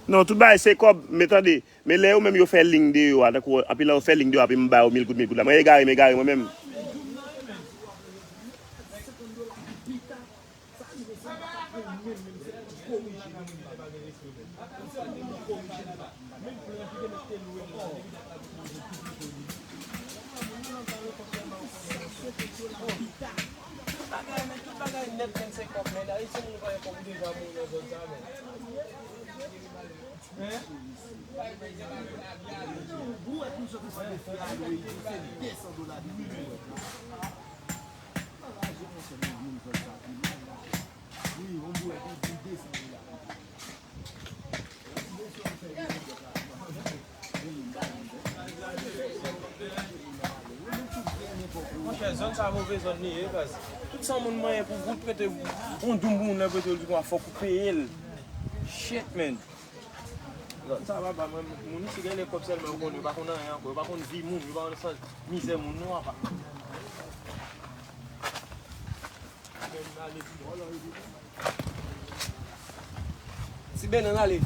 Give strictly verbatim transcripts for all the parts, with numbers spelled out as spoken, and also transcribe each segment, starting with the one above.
Non, tout bagay se kòb, men tande, men lè yo menm yo fè liy deyò a, tankou anpil nan yo fè liy deyò a, epi m ba yo mil goud, mil goud la. Mwen egare, m egare mwen menm. Tout bagay, men tout bagay nèt, men se kòb, men Ayisyen nou pa gen kòb, ou deja mouri nan zòn sa, men. Monchè, zòn sa move zòn li ye, baz. Tout sa moun manyen pou goud prete yon doum pou moun nan prete l, di konsa fòk ou peye l. Shit, man. Zòn sa papa, mwen, moun isi genlè kòb sèlman yo konnen, yo pa konn anyen ankò, yo pa konn vi moun, yo pa konn san mizè moun non, apa. Ti Belen ale.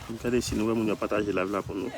Ann gade si nou wè moun yo ap pataje live la pou nou.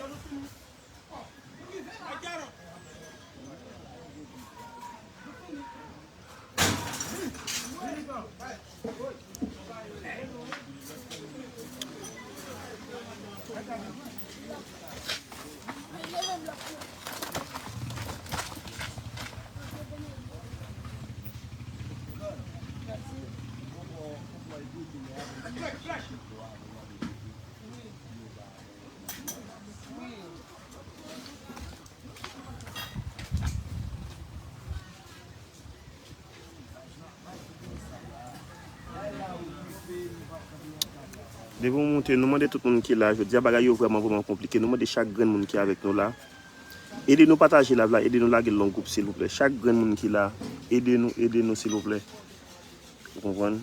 Depi w monte, nou mande tout moun ki la, jodi a bagay yo vrèman, vrèman konplike. Nou mande chak grenn moun ki avèk nou la, ede nou pataje live la, ede nou lage l nan gwoup, silvouplè. Chak grenn moun ki la, ede nou, ede nou, silvouplè. Ou konprann?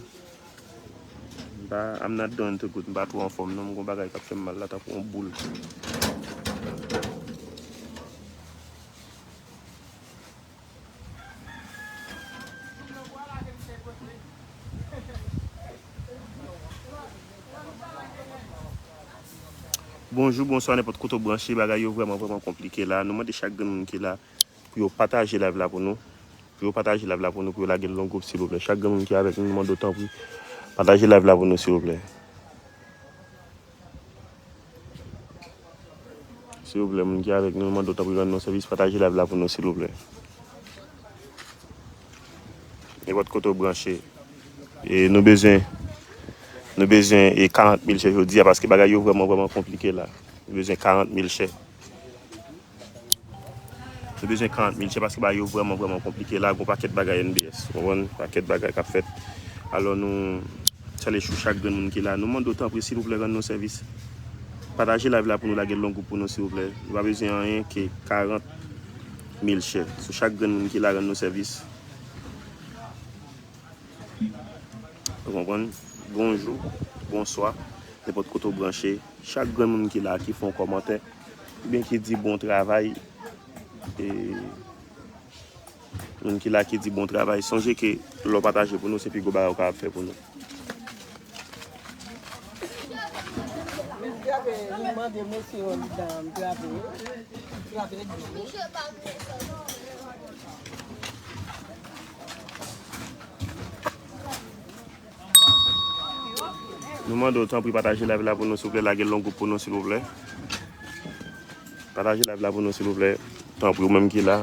M pa, I'm not doing too good, m pa twò anfòm, non. M gon bagay k ap fè m mal la, tankou yon boul. Bonjou, bonswa, nenpòt kote w branche, bagay yo vrèman, vrèman konplike la. Nou mande chak grenn moun ki la pou yo pataje live la pou nou. Pou yo pataje live la pou nou, pou yo lage l nan gwoup, silvouplè. Chak grenn moun ki avèk nou, nou mande w tanpri, pataje live la pou nou, silvouplè. Silvouplè, moun ki avèk nou, nou mande w tanpri rann nou sèvis, pataje live la pou nou, silvouplè. Nenpòt kote w branche. E nou bezwen, nou bezwen e karant mil chè jodi a, paske bagay yo vrèman, vrèman konplike la. Nou bezwen karant mil chè. Nou bezwen karant mil chè paske bagay yo vrèman, vrèman konplike la. Gon pakèt bagay N B S, ou konprann? Pakèt bagay k ap fèt. Alò, nou salye sou chak grenn moun ki la. Nou mande w tanpri, silvouplè, rann nou sèvis. Pataje live la pou nou, lage l nan gwoup pou nou, silvouplè. Nou pa bezwen anyen ke karant mil chè. Sou chak grenn moun ki la, rann nou sèvis. Ou konprann? Bonjou, bonswa, nenpòt kote w branche. Chak grenn moun ki la, ki fè yon kòmantè, oubyen ki di bon travay, e moun ki la ki di bon travay, sonje ke lè w pataje pou nou, se pi gwo bagay ou kapab fè pou nou. Mwen trape, mwen mande mesye yo li dan, m trape, m trape dlo. Nou mande w tanpri pataje live la pou nou, silvouplè, lage l nan gwoup pou nou, silvouplè. Pataje live la pou nou, silvouplè. Tanpri, ou menm ki la.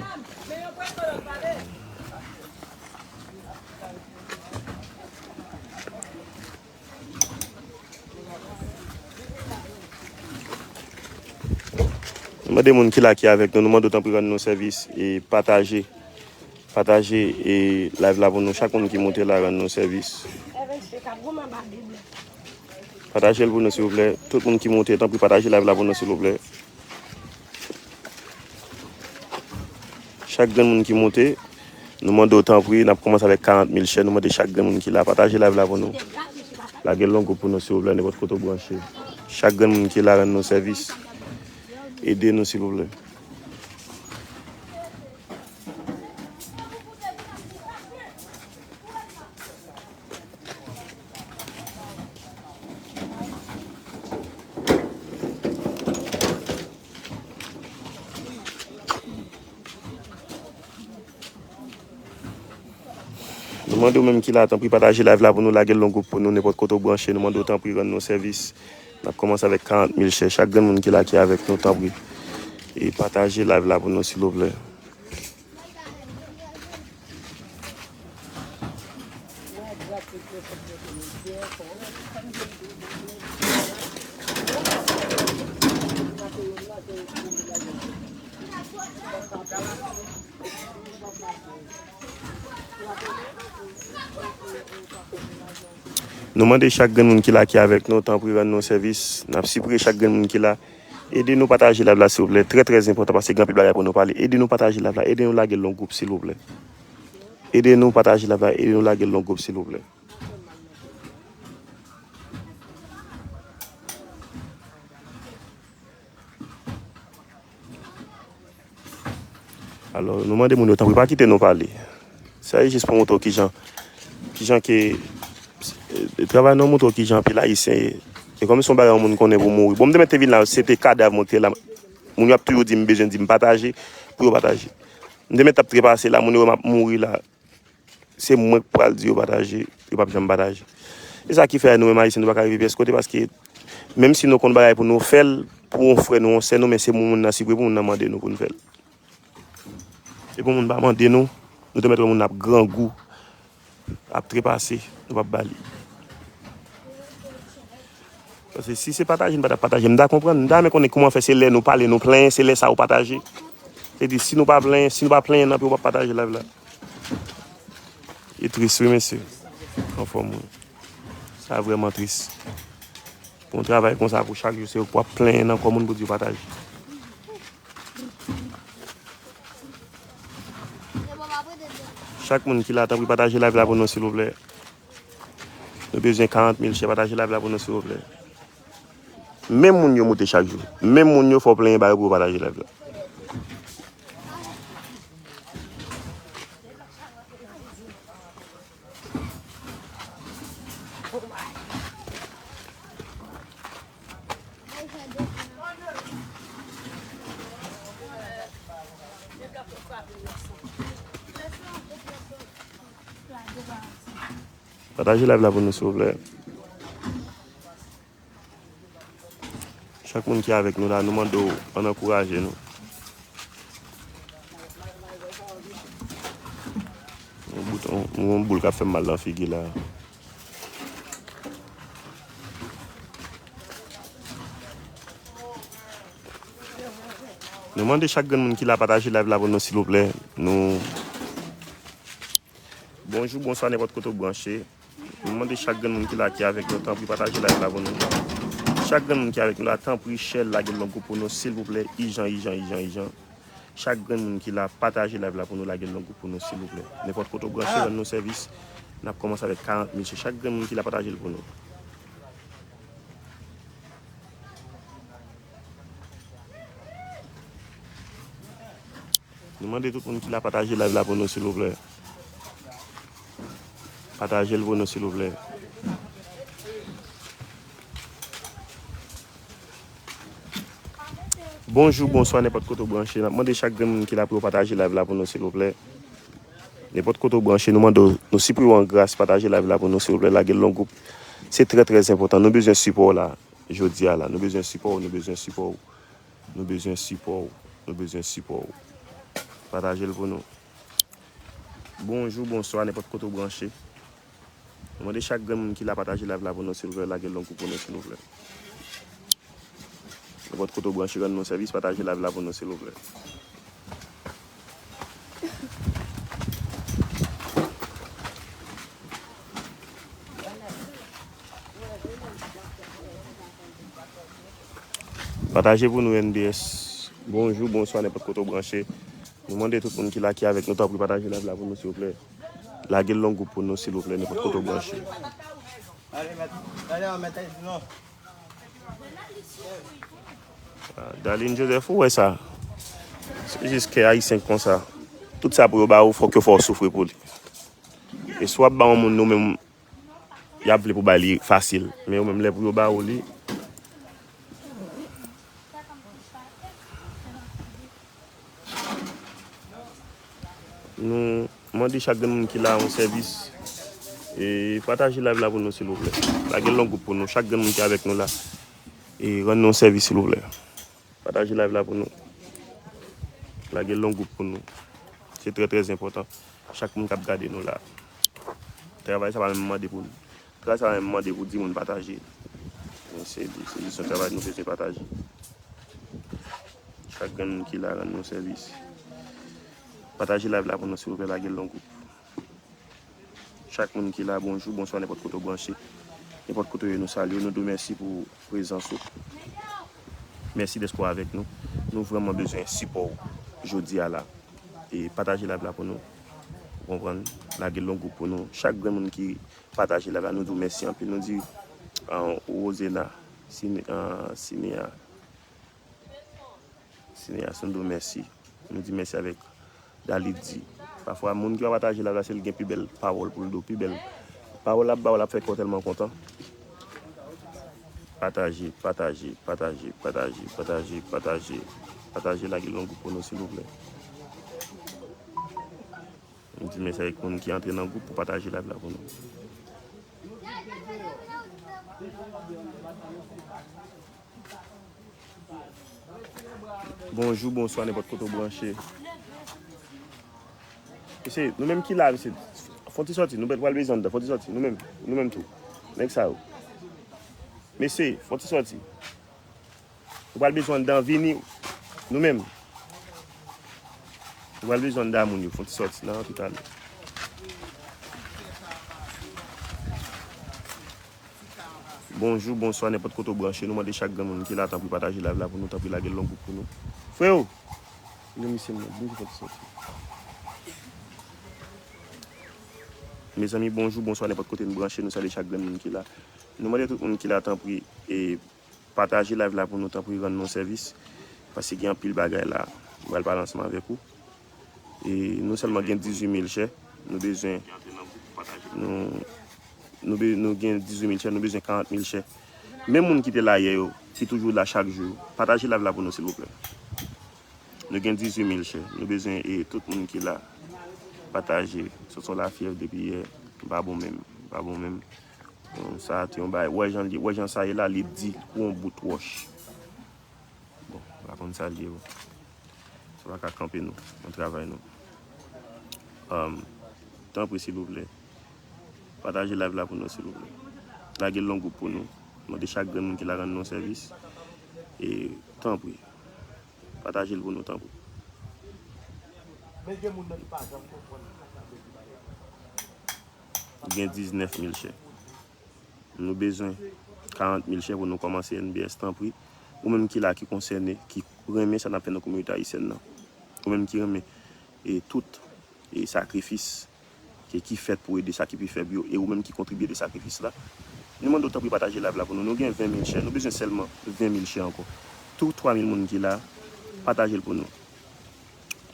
Nou mande moun ki la ki avèk nou, nou mande w tanpri rann nou sèvis e pataje, pataje e live la pou nou. Chak moun ki monte la rann nou sèvis. Evans, se ka goumen anba de blan. Pataje l pou nou, silvouplè. Tout moun ki monte, tanpri, pataje live la pou nou, silvouplè. Chak grenn moun ki monte, nou mande w, tanpri, n ap kòmanse avèk karant mil share. Nou mande chak grenn moun ki la, pataje live la pou nou. Lage l nan gwoup pou nou, silvouplè, nenpòt kote w branche. Chak grenn moun ki la, rann nou sèvis. Ede nou, silvouplè. Nou mande w menm ki la, tanpri, pataje live la pou nou, lage l nan gwoup pou nou, nenpòt kote w branche, nou mande w, tanpri, rann nou sèvis. N ap kòmanse avèk karant mil share. Chak grenn moun ki la, ki avèk nou, tanpri, e pataje live la pou nou, silvouplè. Nou mande chak grenn moun ki la, ki avèk nou, tanpri, rann nou sèvis. N ap sipriye chak grenn moun ki la. Ede nou pataje live la, silvouplè. Trè, trè enpòtan, paske gen anpil bagay pou nou pale. Ede nou pataje live la. Ede nou lage l nan gwoup, silvouplè. Ede nou pataje live la. Ede nou lage l nan gwoup, silvouplè. Alò, nou mande moun yo, tanpri, pa kite nou pale. Sa e jis pou montre w kijan, kijan ke, e, travay nan montre w kijan anpil Ayisyen ye. E kòm se yon bagay yon moun konnen pou mouri. Bon, m te mèt te vin la, se te kadav mwen te la. Moun yo ap toujou di m bezwen di m pataje, pou yo pataje. M te mèt ap trepase la, moun yo wè m ap mouri la. Se mwen k pral di yo pataje, yo p ap janm pataje. E sa ki fè nou menm Ayisyen, nou pa ka rive pyès kote, paske menm si nou konn bagay pou nou fè l, pou yon frè nou, yon sè nou, men se moun nan sipre pou moun nan mande nou pou n fè l. E pou moun pa mande nou, nou te mèt wè moun nan ap grangou, ap trepase, nou p ap ba li. Paske si se pataje, n pa t ap pataje. M ta konprann, m ta renmen konnen kòman fè se lè nou pale, nou plenyen, se lè sa ou pataje. Se di, si nou pa plenyen, si nou pa plenyen nan pye, ou p ap pataje live la. E tris, wi, mesye. Anfòm, wi. Sa vrèman tris. Pou yon travay konsa, pou chak jou, se ou k ap plenyen nan kò moun pou di w pataje. Chak moun ki la, tanpri pataje live la pou nou, silvouplè. Nou bezwen karant mil share, pataje live la pou nou, silvouplè. Menm moun yo moute chak jou. Menm moun yo fò plenyen ba yo pou yo pataje live la. Pataje live la pou nou, silvouplè. Chak moun ki avèk nou la, nou mande w ann ankouraje nou. Yon bout, yon, yon boul k ap fè m mal nan figi la. Nou mande chak grenn moun ki la pataje live la pou nou, silvouplè. Nou Bonjou, bonswa, nenpòt kote w branche. Nou mande chak grenn moun ki la, ki avèk nou, tanpri pataje live la pou nou. Chak grenn moun ki avèk nou la, tanpri share, lage l nan gwoup pou nou, silvouplè, ijan, ijan, ijan, ijan. Chak grenn moun ki la, pataje live la pou nou, lage l nan gwoup pou nou, silvouplè. Nenpòt kote w branche, rann nou sèvis. N ap kòmanse avèk karant mil share. Chak grenn moun ki la, pataje l pou nou. Nou mande tout moun ki la pataje live la pou nou, silvouplè. Pataje l pou nou, silvouplè. Bonjou, bonswa, nenpòt kote w branche. N ap mande chak grenn moun ki la pou yo pataje live la pou nou, silvouplè. Nenpòt kote w branche, nou mande w, nou sipriye w an gras, pataje live la pou nou, silvouplè. Lage l nan gwoup. Se trè, trè enpòtan. Nou bezwen sipò w la, jodi a la. Nou bezwen sipò w, nou bezwen sipò w. Nou bezwen sipò w. Nou bezwen sipò w. Pataje l pou nou. Bonjou, bonswa, nenpòt kote w branche. Nou mande chak grenn moun ki la pataje live la pou nou, silvouplè, lage l nan gwoup pou nou, silvouplè. Nenpòt kote w branche, rann nou sèvis, pataje live la pou nou, silvouplè. Pataje pou nou, N B S. Bonjou, bonswa, nenpòt kote w branche. Nou mande tout moun ki la, ki avèk nou, tanpri pataje live la pou nou, silvouplè. Lage l nan gwoup pou nou, silvouplè, nenpòt kote w branche. Ah, Darline Joseph, ou wè sa? Se jis kè ayisyen k konsa. Tout sa pou yo ba ou, fòk yo fè w soufri pou li. E si w ap ba yon moun, nou menm, y ap vle pou bay li fasil. Men yo menm, lè pou yo ba ou li, nou mande chak grenn moun ki la yon sèvis. E pataje live la pou nou, silvouplè. Lage l nan gwoup pou nou. Chak grenn moun ki avèk nou la. E rann nou yon sèvis, silvouplè. Pataje live la pou nou. Lage l nan gwoup pou nou. Se trè, trè enpòtan. Chak moun k ap gade nou la. Travay sa pa menm mande pou, travay sa pa menm mande pou di moun pataje. Men se, se jis yon travay nou bezwen pataje. Chak grenn moun ki la, rann nou sèvis. Pataje live la pou nou, silvouplè, lage l nan gwoup. Chak moun ki la, bonjou, bonswa, nenpòt kote w branche. Nenpòt kote w ye, nou salye w, nou di w mèsi pou prezans ou. Mèsi dèske w avèk nou. Nou vrèman bezwen sipò w jodi a la. E pataje live la pou nou. Ou konprann? Lage l nan gwoup pou nou. Chak grenn moun ki pataje live la, nou di w mèsi anpil. Nou di, ah, Rosena, Sine-, ah, Sinea, Sinea, nou di w mèsi. Nou di mèsi avèk Dalidi. Pafwa, moun ki pa pataje live la, se l gen pi bèl pawòl pou l di w, pi bèl pawòl l ap ba w, l ap fè kè w tèlman kontan. Pataje, pataje, pataje, pataje, pataje, pataje. Pataje, lage l nan gwoup pou nou, silvouplè. Nou di mèsi avèk moun ki antre nan gwoup pou pataje live la pou nou. Bonjou, bonswa, nenpòt kote w branche. Mesye, nou menm ki la, mesye, fon ti sòti, nou pral bezwen anndan, fon ti sòti, nou menm, nou menm tou. Nèg sa yo. Mesye, fon ti sòti. Nou pral bezwen anndan, vini, nou menm. Nou pral bezwen anndan moun yo, fon ti sòti, nan tout ale. Bonjou, bonswa, nenpòt kote w branche, nou mande chak grenn moun ki la, tanpri pataje live la pou nou, tanpri lage l nan gwoup pou nou. Freo! Vini misye m nan, vini fè ti sòti. Mezanmi, bonjou, bonswa, nenpòt kote n branche, nou salye chak grenn moun ki la. Nou mande tout moun ki la, tanpri, e pataje live la pou nou, tanpri, rann nou sèvis. Paske gen anpil bagay la, m pral pale ansanm avèk ou. E nou sèlman gen dizuit mil chè. Nou bezwen, nou, nou, be- nou gen dizuit mil chè, nou bezwen karant mil chè. Menm moun ki te la yè yo, ki toujou la chak jou, pataje live la pou nou, silvouplè. Nou gen dizuit mil chè. Nou bezwen, e tout moun ki la, pataje. Sonson Lafyèv depi yè, m pa bon menm, m pa bon menm. Bon, sa a te yon bagay. Wè jan li, wè jan sa ye la, li di kou yon bout wòch. Bon, m pa konn sa l ye, bon. Sa pa ka kanpe nou nan travay nou. Um, tanpri, silvouplè. Pataje live la pou nou, silvouplè. Lage l nan gwoup pou nou. Mande chak grenn moun ki la rann nou sèvis. E tanpri. Pataje l pou nou, tanpri. Men gen moun nan ki pa janm konprann sa sa vle di. Gen diznèf mil chè. Nou bezwen karant mil chè pou nou kòmanse N B S, tanpri. Ou menm ki la, ki konsène, ki renmen sa n ap fè nan kominote ayisyèn nan. Ou menm ki renmen, e tout, e sakrifis ki, ki fèt pou ede sa ki pi fèb yo, e ou menm ki kontribye de sakrifis la. Nou mande w tanpri pataje live la pou nou. Nou gen ven mil chè, nou bezwen sèlman ven mil chè ankò. Tout twa mil moun ki la, pataje l pou nou.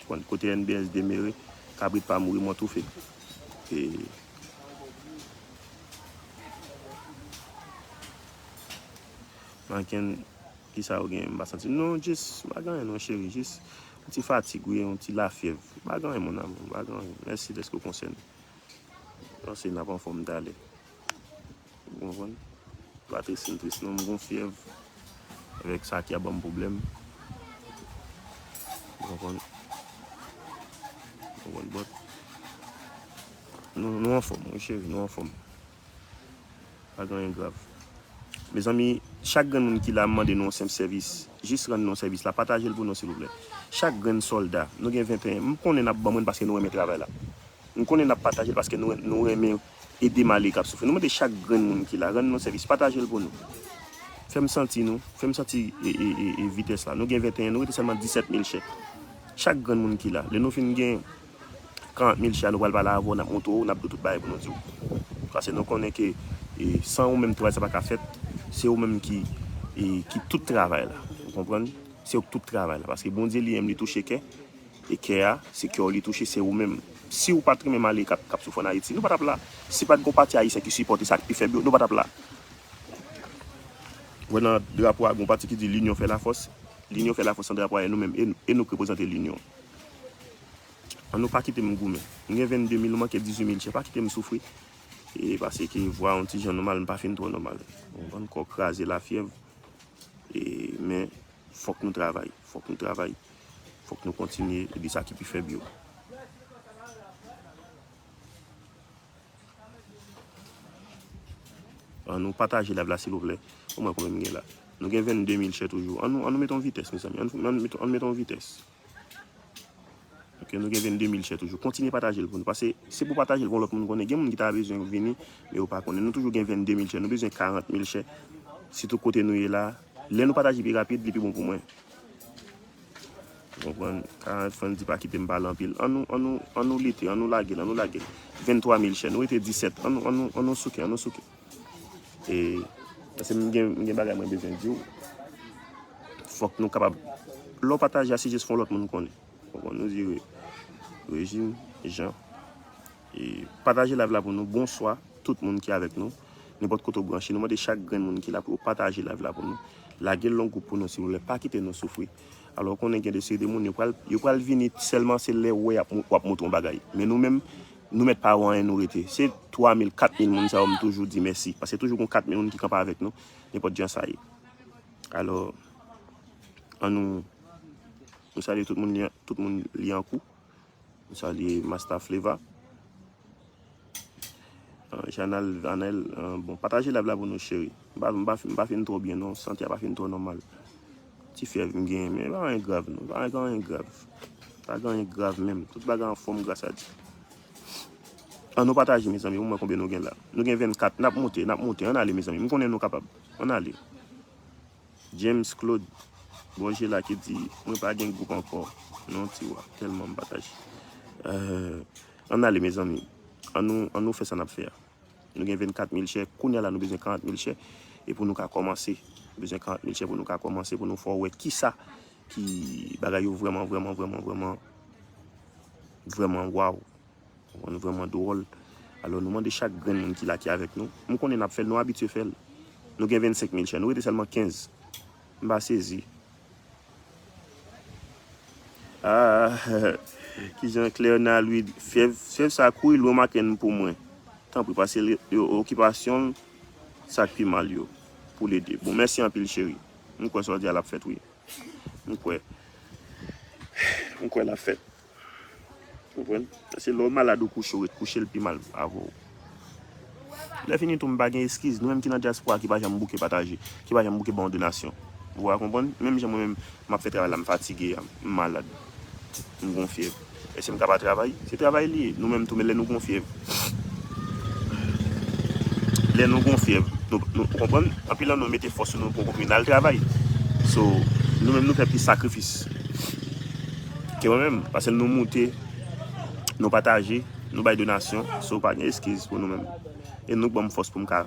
Ou konn kote N B S demere, kabrit pa mouri, mwen toufe. E Manken, kisa ou gen? M pa santi. Non, jis, m pa gen anyen non, cheri. Jis yon ti fatig, wi, yon ti lafyèv. M pa gen anyen, mon amour, m pa gen anyen. Mèsi dèske w konsène. Panse n ap anfòm talè. Ou konprann? Pa tris, m tris non, m gon fyèv. Avèk sa ki ap ban m pwoblèm. Ou konprann? Ou konprann, but nou, nou anfòm, wi, cheri, nou anfòm. Pa gen anyen grav. Mezanmi, chak grenn moun ki la, m mande nou yon senp sèvis. Jis rann nou sèvis la. Pataje l pou nou, silvouplè. Chak grenn sòlda. Nou gen venteyen. M konnen n ap ban mwen paske nou renmen travay la. M konnen n ap pataje l paske nou, nou renmen ede malere k ap soufri. Nou mande chak grenn moun ki la, rann nou sèvis. Pataje l pou nou. Fè m santi nou, fè m santi e, e, e, e vitès la. Nou gen venteyen, nou rete sèlman disèt mil chè. Chak grenn moun ki la, lè nou fin gen karant mil chè, nou pral pale avè w, n ap montre w, n ap di w tout bagay pou nou di w. Paske nou konnen ke e, san ou menm, travay sa pa ka fèt. Se ou menm ki, e, ki tout travay la. Ou konprann? Se ou k tout travay la. Paske Bondye li menm, li touche kè. E kè a, se kè w li touche, se ou menm. Si ou pa t renmen malere k ap, k ap soufri ann Ayiti, nou pa t ap la. Si pa t gon pati ayisyen ki sipòte sa k pi fèb yo, nou pa t ap la. Ou wè nan drapo a, gon pati ki di Linyon fè lafòs. Linyon fè lafòs nan drapo a, e nou menm, e, e nou k reprezante linyon. An nou pa kite m goumen. M gen vennde mil, nou manke dizuit mil chè. Pa kite m soufri. E paske vwa yon ti jan nòmal, m pa fin twò nòmal. Ou konprann, kò kraze, lafyèv. E, men, fòk nou travay. Fòk nou travay. Fòk nou kontinye ede sa ki pi fèb yo. An nou pataje live la, silvouplè. Pou mwen, konbyen m gen la? Nou gen vennde mil chè toujou. An nou, an nou mete yon vitès, mezanmi. An nou, an nou mete, an nou mete yon vitès. Ok, nou gen vennde mil chè toujou. Kontinye pataje l pou nou. Paske se pou pataje l pou yon lòt moun konnen. Gen moun ki ta bezwen vini, men yo pa konnen. Nou toujou gen vennde mil chè. Nou bezwen karant mil chè. Sitou kote nou ye la. Lè nou pataje pi rapid, li pi bon pou mwen. Ou konprann? Karant frann di pa kite m pale anpil. An nou, an nou, an nou lite, an nou lage l, an nou lage l. Venntwa mil chè. Nou rete disèt. An nou, an nou, an nou souke, an nou souke. E, paske m gen, m gen bagay mwen bezwen di w. Fòk nou kapab. Lè w pataje a, se jis fè yon lòt moun konnen. Ou konprann? Nou di Re-, Rejim, Jan. E, pataje live la pou nou. Bonswa, tout moun ki avèk nou. Nenpòt kote w branche, nou mande chak grenn moun ki la pou yo pataje live la pou nou. Lage l nan gwoup pou nou, silvouplè. Pa kite nou soufri. Alò, ou konnen gen de seri de moun, yo pral, yo pral vini sèlman se lè w wè y ap, w ap montre yon bagay. Men nou menm, nou mèt pa wè anyen, nou rete. Se twa mil, kat mil moun sa yo, m toujou di mèsi. Paske toujou gon kat mil moun ki kanpe avèk nou, nenpòt jan sa ye. Alò, an nou, nou salye tout moun, li, tout moun li an kou. Nou salye Masta Fleva. Ah, Janal Vanel, ah, bon, pataje live la pou nou, cheri. M pa, m pa, m pa fin twò byen, non. Santi a pa fin twò nòmal. Ti fyèv m genyen, men pa anyen grav, non. Pa anyen grav. Pa gen anyen grav menm. Tout bagay anfòm, gras a Dye. An nou pataje, mezanmi, pou m wè konbyen nou gen la. Nou gen vennkat, n ap monte, n ap monte. Ann ale, mezanmi. M konnen nou kapab. Ann ale. James Claude, Bonjela ki di, mwen pa gen gwoup ankò. Non, ti wa, tèlman m pataje. Euh, ann ale, mezanmi. An nou, an nou fè sa n ap fè a. Nou gen vennkat mil chè. Kounye a la, nou bezwen karant mil chè. E pou nou ka kòmanse. Nou bezwen karant mil chè pou nou ka kòmanse, pou nou fè w wè kisa ki bagay yo vrèman, vrèman, vrèman, vrèman, vrèman waw. Konprann, vrèman dwòl. Alò, nou mande chak grenn moun ki la, ki avèk nou. M konnen n ap fè l, nou abitye fè l. Nou gen vennsenk mil chè, nou rete sèlman kenz. M pa sezi. Ah, kijan Clerna Louis, fyèv, fyèv sa kouri lwen maten pou mwen. Tanpri, pase l, yo, okipasyon l, sa k pi mal yo, pou l ede. Bon, mèsi anpil, cheri. M kwè sa w di a l ap fèt, wi. M kwè. M kwè l ap fèt. Konprann? Paske lè w malad ou kouche, ou ret kouche, l pi mal avè w. Lè fini tou, m pa gen eskiz. Nou menm ki nan dyaspora, ki pa janm bouke pataje, ki pa janm bouke ban yon donasyon. Ou a konprann? Menm jan mwen menm, m ap fè travay la, m fatige, m malad. M gon fyèv. Èske m ka pa travay? Se travay li ye. Nou menm tou, men lè nou gon fyèv. Lè nou gon fyèv. Nou, nou, ou konprann? Anpil nan nou mete fòs sou nou pou nou al travay. So, nou menm nou fè plis sakrifis ke mwen menm. Paske nou moute, nou pataje, nou bay donasyon. So, pa gen eskiz pou nou menm. E nou k ban m fòs pou m ka,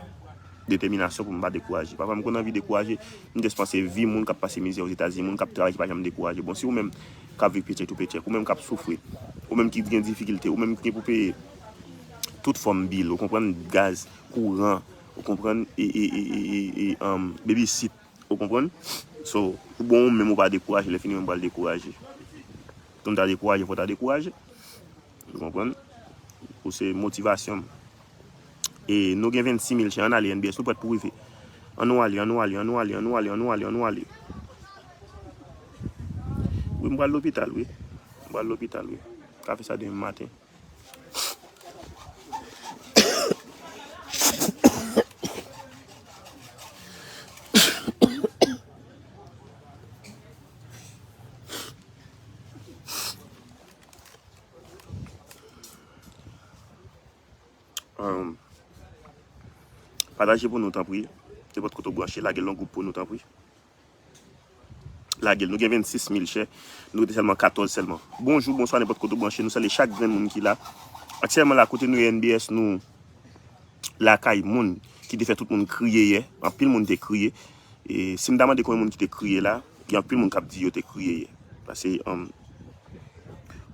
detèminasyon pou m pa dekouraje. Pafwa m konn anvi dekouraje, m jis panse vi moun k ap pase mizè Ozetazini, moun k ap travay ki pa janm dekouraje. Bon, si ou menm k ap viv pechèk tou pechèk, ou menm k ap soufri, ou menm ki gen difikilte, ou menm ki gen pou peye tout fòm bil, ou konprann, gaz, kouran, ou konprann, e, e, e, e, e, e, um, babysit, ou konprann? So, ou bon, ou menm ou pa dekouraje, lè fini menm pral dekouraje. Pou m ta dekouraje, fò w ta dekouraje. Ou konprann? Ou se motivasyon m. E nou gen vennsis mil chè, ann ale N B S, nou prèt pou rive. Ann nou ale, ann nou ale, ann nou ale, ann nou ale, ann nou ale, ann nou ale. Wi, m pral lopital, wi. M pral lopital, wi. Ka fè sa demen maten. Um, pataje pou nou, tanpri. Nenpòt kote w branche, lage l nan gwoup pou nou, tanpri. Lage l. Nou gen vennsis mil share. Nou rete sèlman katòz sèlman. Bonjou, bonswa, nenpòt kote w branche. Nou salye chak grenn moun ki la. Aktyèlman la, kote nou ye N B S, nou lakay moun ki te fè tout moun kriye yè. Anpil moun te kriye. E si m ta mande konbyen moun ki te kriye la, gen anpil moun k ap di yo te kriye yè. Paske, um,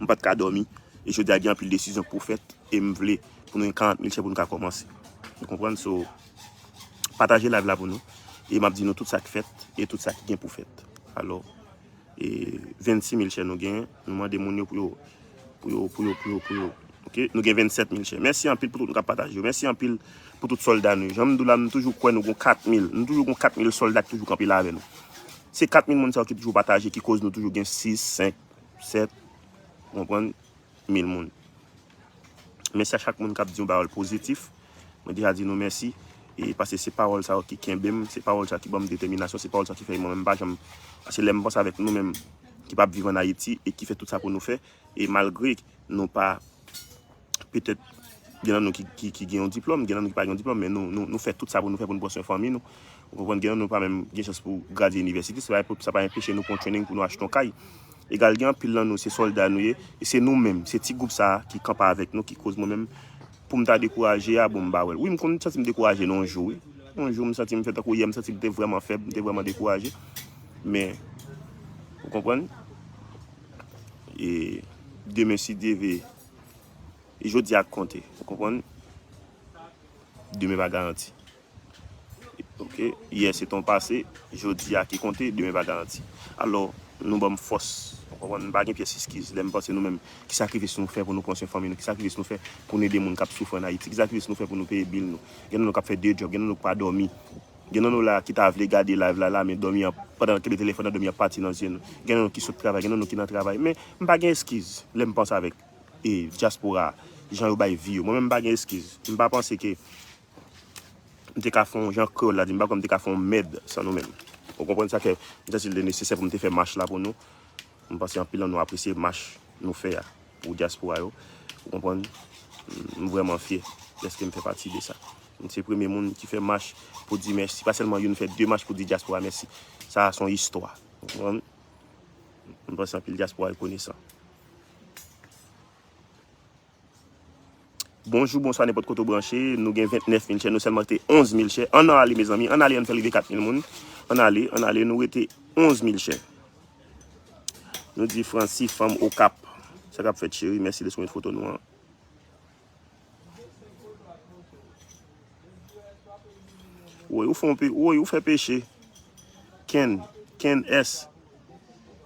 m pa t ka dòmi. E jodi a gen anpil desizyon pou fèt. E m vle pou nou gen karant mil share pou nou ka kòmanse. Ou konprann? So, pataje live la pou nou. E m ap di nou tout sa k fèt e tout sa ki gen pou fèt. Alò, e vennsis mil share nou genyen. Nou mande moun yo pou yo, pou yo, pou yo, pou yo, pou yo. Ok? Nou gen vennsèt mil share. Mèsi anpil pou tout nou k ap pataje yo. Mèsi anpil pou tout sòlda nou yo. Jan m di w la, nou toujou kwè nou gon kat mil. Nou toujou gon kat mil sòlda ki toujou kanpe la avè nou. Se kat mil moun sa yo ki toujou pataje, ki koz nou toujou gen sis, senk, sèt, ou konprann, mil moun. Mèsi a chak moun k ap di yon pawòl pozitif. Mwen deja di nou mèsi. E paske se pawòl sa yo ki kenbe m, se pawòl sa ki ban m detèminasyon, se pawòl sa ki fè mwen menm m pa janm. Paske lè m panse avèk nou menm ki p ap viv ann Ayiti e ki fè tout sa pou nou fè, e malgre nou pa, petèt, gen nan nou ki, ki, ki gen yon diplòm, gen nan nou ki pa gen yon diplòm, men nou, nou, nou fè tout sa pou nou fè pou nou pran swen fanmi nou. Ou konprann, gen nan nou pa menm gen chans pou gradye inivèsite, sa pa, sa pa enpeche nou pran training pou nou achte yon kay. Egal, gen anpil nan nou, se sòlda nou ye, e se nou menm, se ti gwoup sa a ki kanpe avèk nou, ki koz mwen menm, pou m ta dekouraje a, bon, m pa wè l. Wi, m konn santi m dekouraje nan yon jou, wi. Yon jou, m santi m fè tankou yè, m santi m te vrèman fèb, m te vrèman dekouraje. Men, ou konprann? E demen, si Dye vle, e jodi a k konte, ou konprann? Demen pa garanti. Ok, yè se ton pase, jodi a ki konte, demen pa garanti. Alò, nou ban m fòs. Ou konprann? M pa gen pyès eskiz. Lè m panse nou menm, ki sakrifis nou fè pou nou pran swen fanmi nou, ki sakrifis nou fè pou nou ede moun k ap soufri ann Ayiti, ki sakrifis nou fè pou nou peye bil nou. Gen nan nou k ap fè de djòb, gen nan nou k pa dòmi. Gen nan nou la ki ta vle gade live la, la, men dòmi an, pandan n ap kenbe telefòn nan, dòmi ap pati nan zye nou. Gen nan nou ki sot travay, gen nan nou ki nan travay. Men m pa gen eskiz lè m panse avèk, e, dyaspora, jan yo bay vi yo. Mwen menm m pa gen eskiz. M pa panse ke m te ka fè yon, jan kreyòl la di, m pa kwè m te ka fè yon mèd san nou menm. Ou konprann? Sa fè m santi l te nesesè pou m te fè mach la pou nou. M panse anpil nan nou apresye mach nou fè a pou dyaspora yo. Ou konprann? M vrèman fyè dèske m fè pati de sa. M se premye moun ki fè mach pou di mèsi. Pa sèlman youn, fè de mach pou di dyaspora mèsi. Sa a se yon istwa. Ou konprann? M panse anpil dyaspora rekonesan. Bonjou, bonswa, nenpòt kote w branche. Nou gen vennèf mil share, nou sèlman rete onz mil share. Ann ale, mezanmi, ann ale, ann fè l rive kat mil moun. Ann ale, ann ale, nou rete onz mil share. Nou di Franci, fanm Okap. Sa k ap fèt, cheri? Mèsi de sou met foto nou an. Woy, ou fè yon pe-, woy, ou fè peche. Ken, Ken S.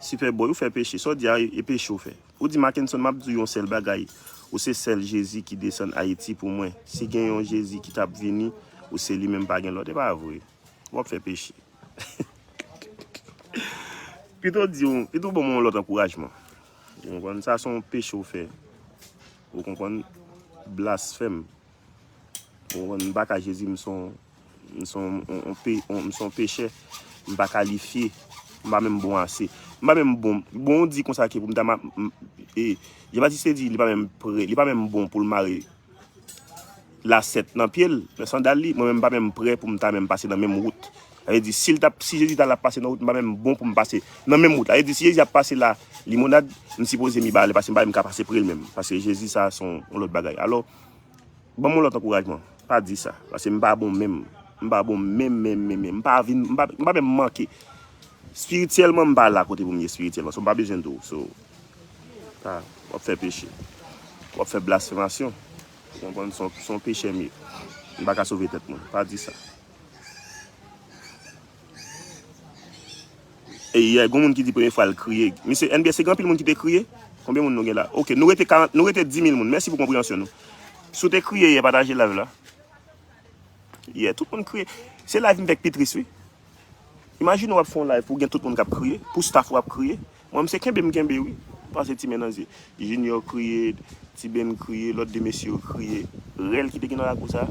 Superboy, ou fè peche. Sa w di a, e, e peche w fè. Ou di, Mackenson, m ap di w yon sèl bagay. Ou se sèl Jezi ki desann Ayiti pou mwen. Si gen yon Jezi ki t ap vini, ou se li menm, pa gen lòt. E pa vre. W ap fè peche. Pito di w, pito ban m yon lòt ankourajman. Ou konprann? Sa se yon peche w fè. Ou konprann? Blasfèm. Ou konprann? M pa ka Jezi, m se yon, m se yon, yon, yon pe-, yon, m se yon pechè. M pa kalifye. M pa menm bon ase. M pa menm bon. Bon, w di konsa ke pou m ta ma-, m, e, Jan Batis te di, li pa menm prè, li pa menm bon pou l mare lasèt nan pye l, nan sandal li, mwen menm m pa menm prè pou m ta menm pase nan menm wout. Sa vle di, si l t ap, si Jezi ta la pase nan wout, m pa menm bon pou m pase nan menm wout la. Sa vle di, si Jezi ap pase la, Limonad, m sipoze mi ba l, paske m pa menm ka pase pre l menm. Paske Jezi sa, se yon, yon lòt bagay. Alò, ban m yon lòt ankourajman. Pa di sa, paske m pa bon menm. M pa bon menm, menm, menm, menm. M pa vin, m pa, m pa menm manke. Espirityèlman, m pa la kote pou m ye espirityèlman. So, m pa bezwen di w. So, pa, w ap fè peche. W ap fè blasfemasyon. Ou konprann? Se yon, se yon peche m ye. M pa ka sove tèt mwen. Pa di sa. E yè, gon moun ki di premye fwa l kriye. Misye N B S, se gen anpil moun ki te kriye? Konbyen moun nou gen la? Ok, nou rete karant, nou rete dis mil moun. Mèsi pou konpreyansyon nou. Si w te kriye yè, pataje live la. Yeah, tout moun kriye. Se live m fèk pi tris, wi. Imajine w ap fè yon live pou gen tout moun k ap kriye, pou staff ou ap kriye. Mwen, m se kenbe m kenbe, wi. M pase ti men nan zye. Junior kriye, Ti Ben kriye, lòt de mesye yo kriye. Rèl ki te gen nan lakou sa.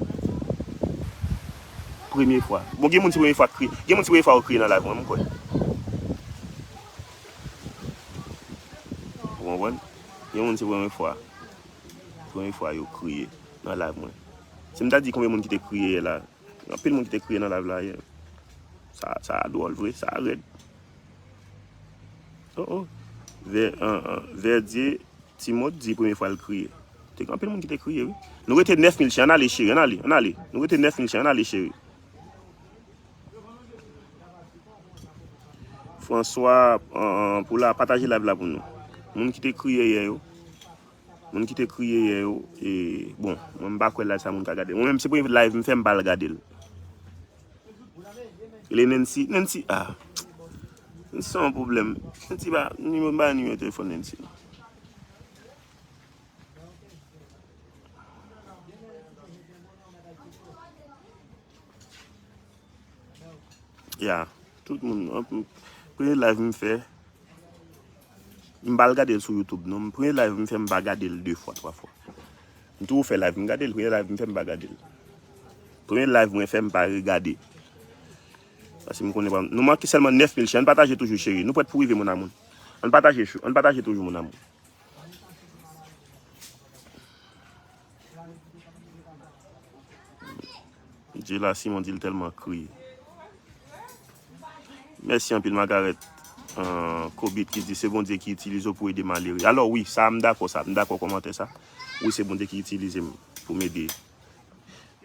Premye fwa. Bon, gen moun se premye fwa kriye. Gen moun se premye fwa yo kriye nan live mwen, m kwè. Ou konprann? Gen moun se premye fwa. Premye fwa yo kriye nan live mwen. Si m ta di konbyen moun ki te kriye yè la, anpil moun ki te kriye nan live la yè. Sa, sa a dwòl vre, sa a rèd. Oh, oh. Vè, an, an, Verdye, Timot di premye fwa l kriye. Te gen anpil moun ki te kriye, wi. Nou rete nèf mil chen, ann ale, cheri, ann ale, ann ale. Nou rete nèf mil chen, ann ale, cheri. François, an, an, pou la, pataje live la pou nou. Moun ki te kriye yè yo. Moun ki te kriye yè yo. E, bon, mwen m pa kwè live sa moun ka gade. Mwen menm, se premye live m fè, m pa al gade l. Rele Nancy. Nancy, ah. Nancy se yon pwoblèm. Nancy ba, nimewo, ba nimewo telefòn Nancy non. Ya, tout moun, an, premye live m fè, m pa al gade l sou YouTube non. Premye live m fè, m pa gade l de fwa, twa fwa. M toujou fè live, m gade l. Premye live m fè, m pa gade l. Premye live mwen fè, m pa regade. Paske m konnen pa, nou manke sèlman nèf mil chen. Ann pataje toujou, cheri. Nou prèt pou rive, mon amour. Ann pataje, chou. Ann pataje toujou, mon amour. Jela Simon di l tèlman kriye. Mèsi anpil, Margaret. An, Kobit ki di, se Bondye ki itilize w pou ede malere. Alò, wi, sa, m dakò sa. M dakò kòmantè sa. Wi, se Bondye ki itilize m pou m ede.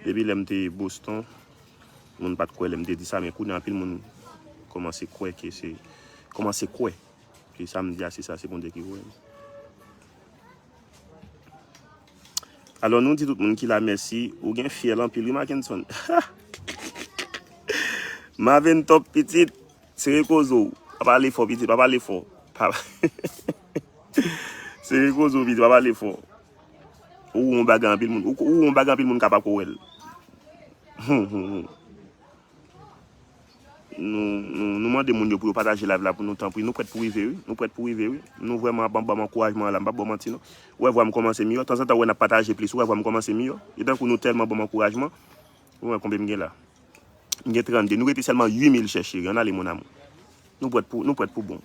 Depi lè m te Boston, moun pa t kwè lè m te di sa, men kounye a, anpil moun kòmanse kwè ke se, kòmanse kwè ke sa m di a, se sa, se Bondye ki voye m. Alò, nou di tout moun ki la mèsi. Ou gen fyèl anpil, wi, Mackenson. Marvin Top, pitit, sere koze w. Pa pale fò, pitit, pa pale fò. Pa... Sere koze w, pitit, pa pale fò. Ou wè yon bagay anpil moun, ou, ou wè yon bagay anpil moun ka pa ko wè l. Hum, hum, hum. Nou, nou, nou mande moun yo pou yo pataje live la pou nou, tanpri. Nou prèt pou rive, wi. Nou prèt pou rive, wi. Nou vrèman ap ban m ankourajman an la. M p ap ba w manti, non. Ou wè vwa m kòmanse miyò. Tanzantan, ou wè n ap pataje plis. Ou wè vwa m kòmanse miyò. E tankou nou tèlman ban m ankourajman. Ou wè konbyen m gen la? M gen trannde. Nou rete sèlman uit mil chè, cheri. Ann ale, mon amour. Nou prèt pou, nou prèt pou bon.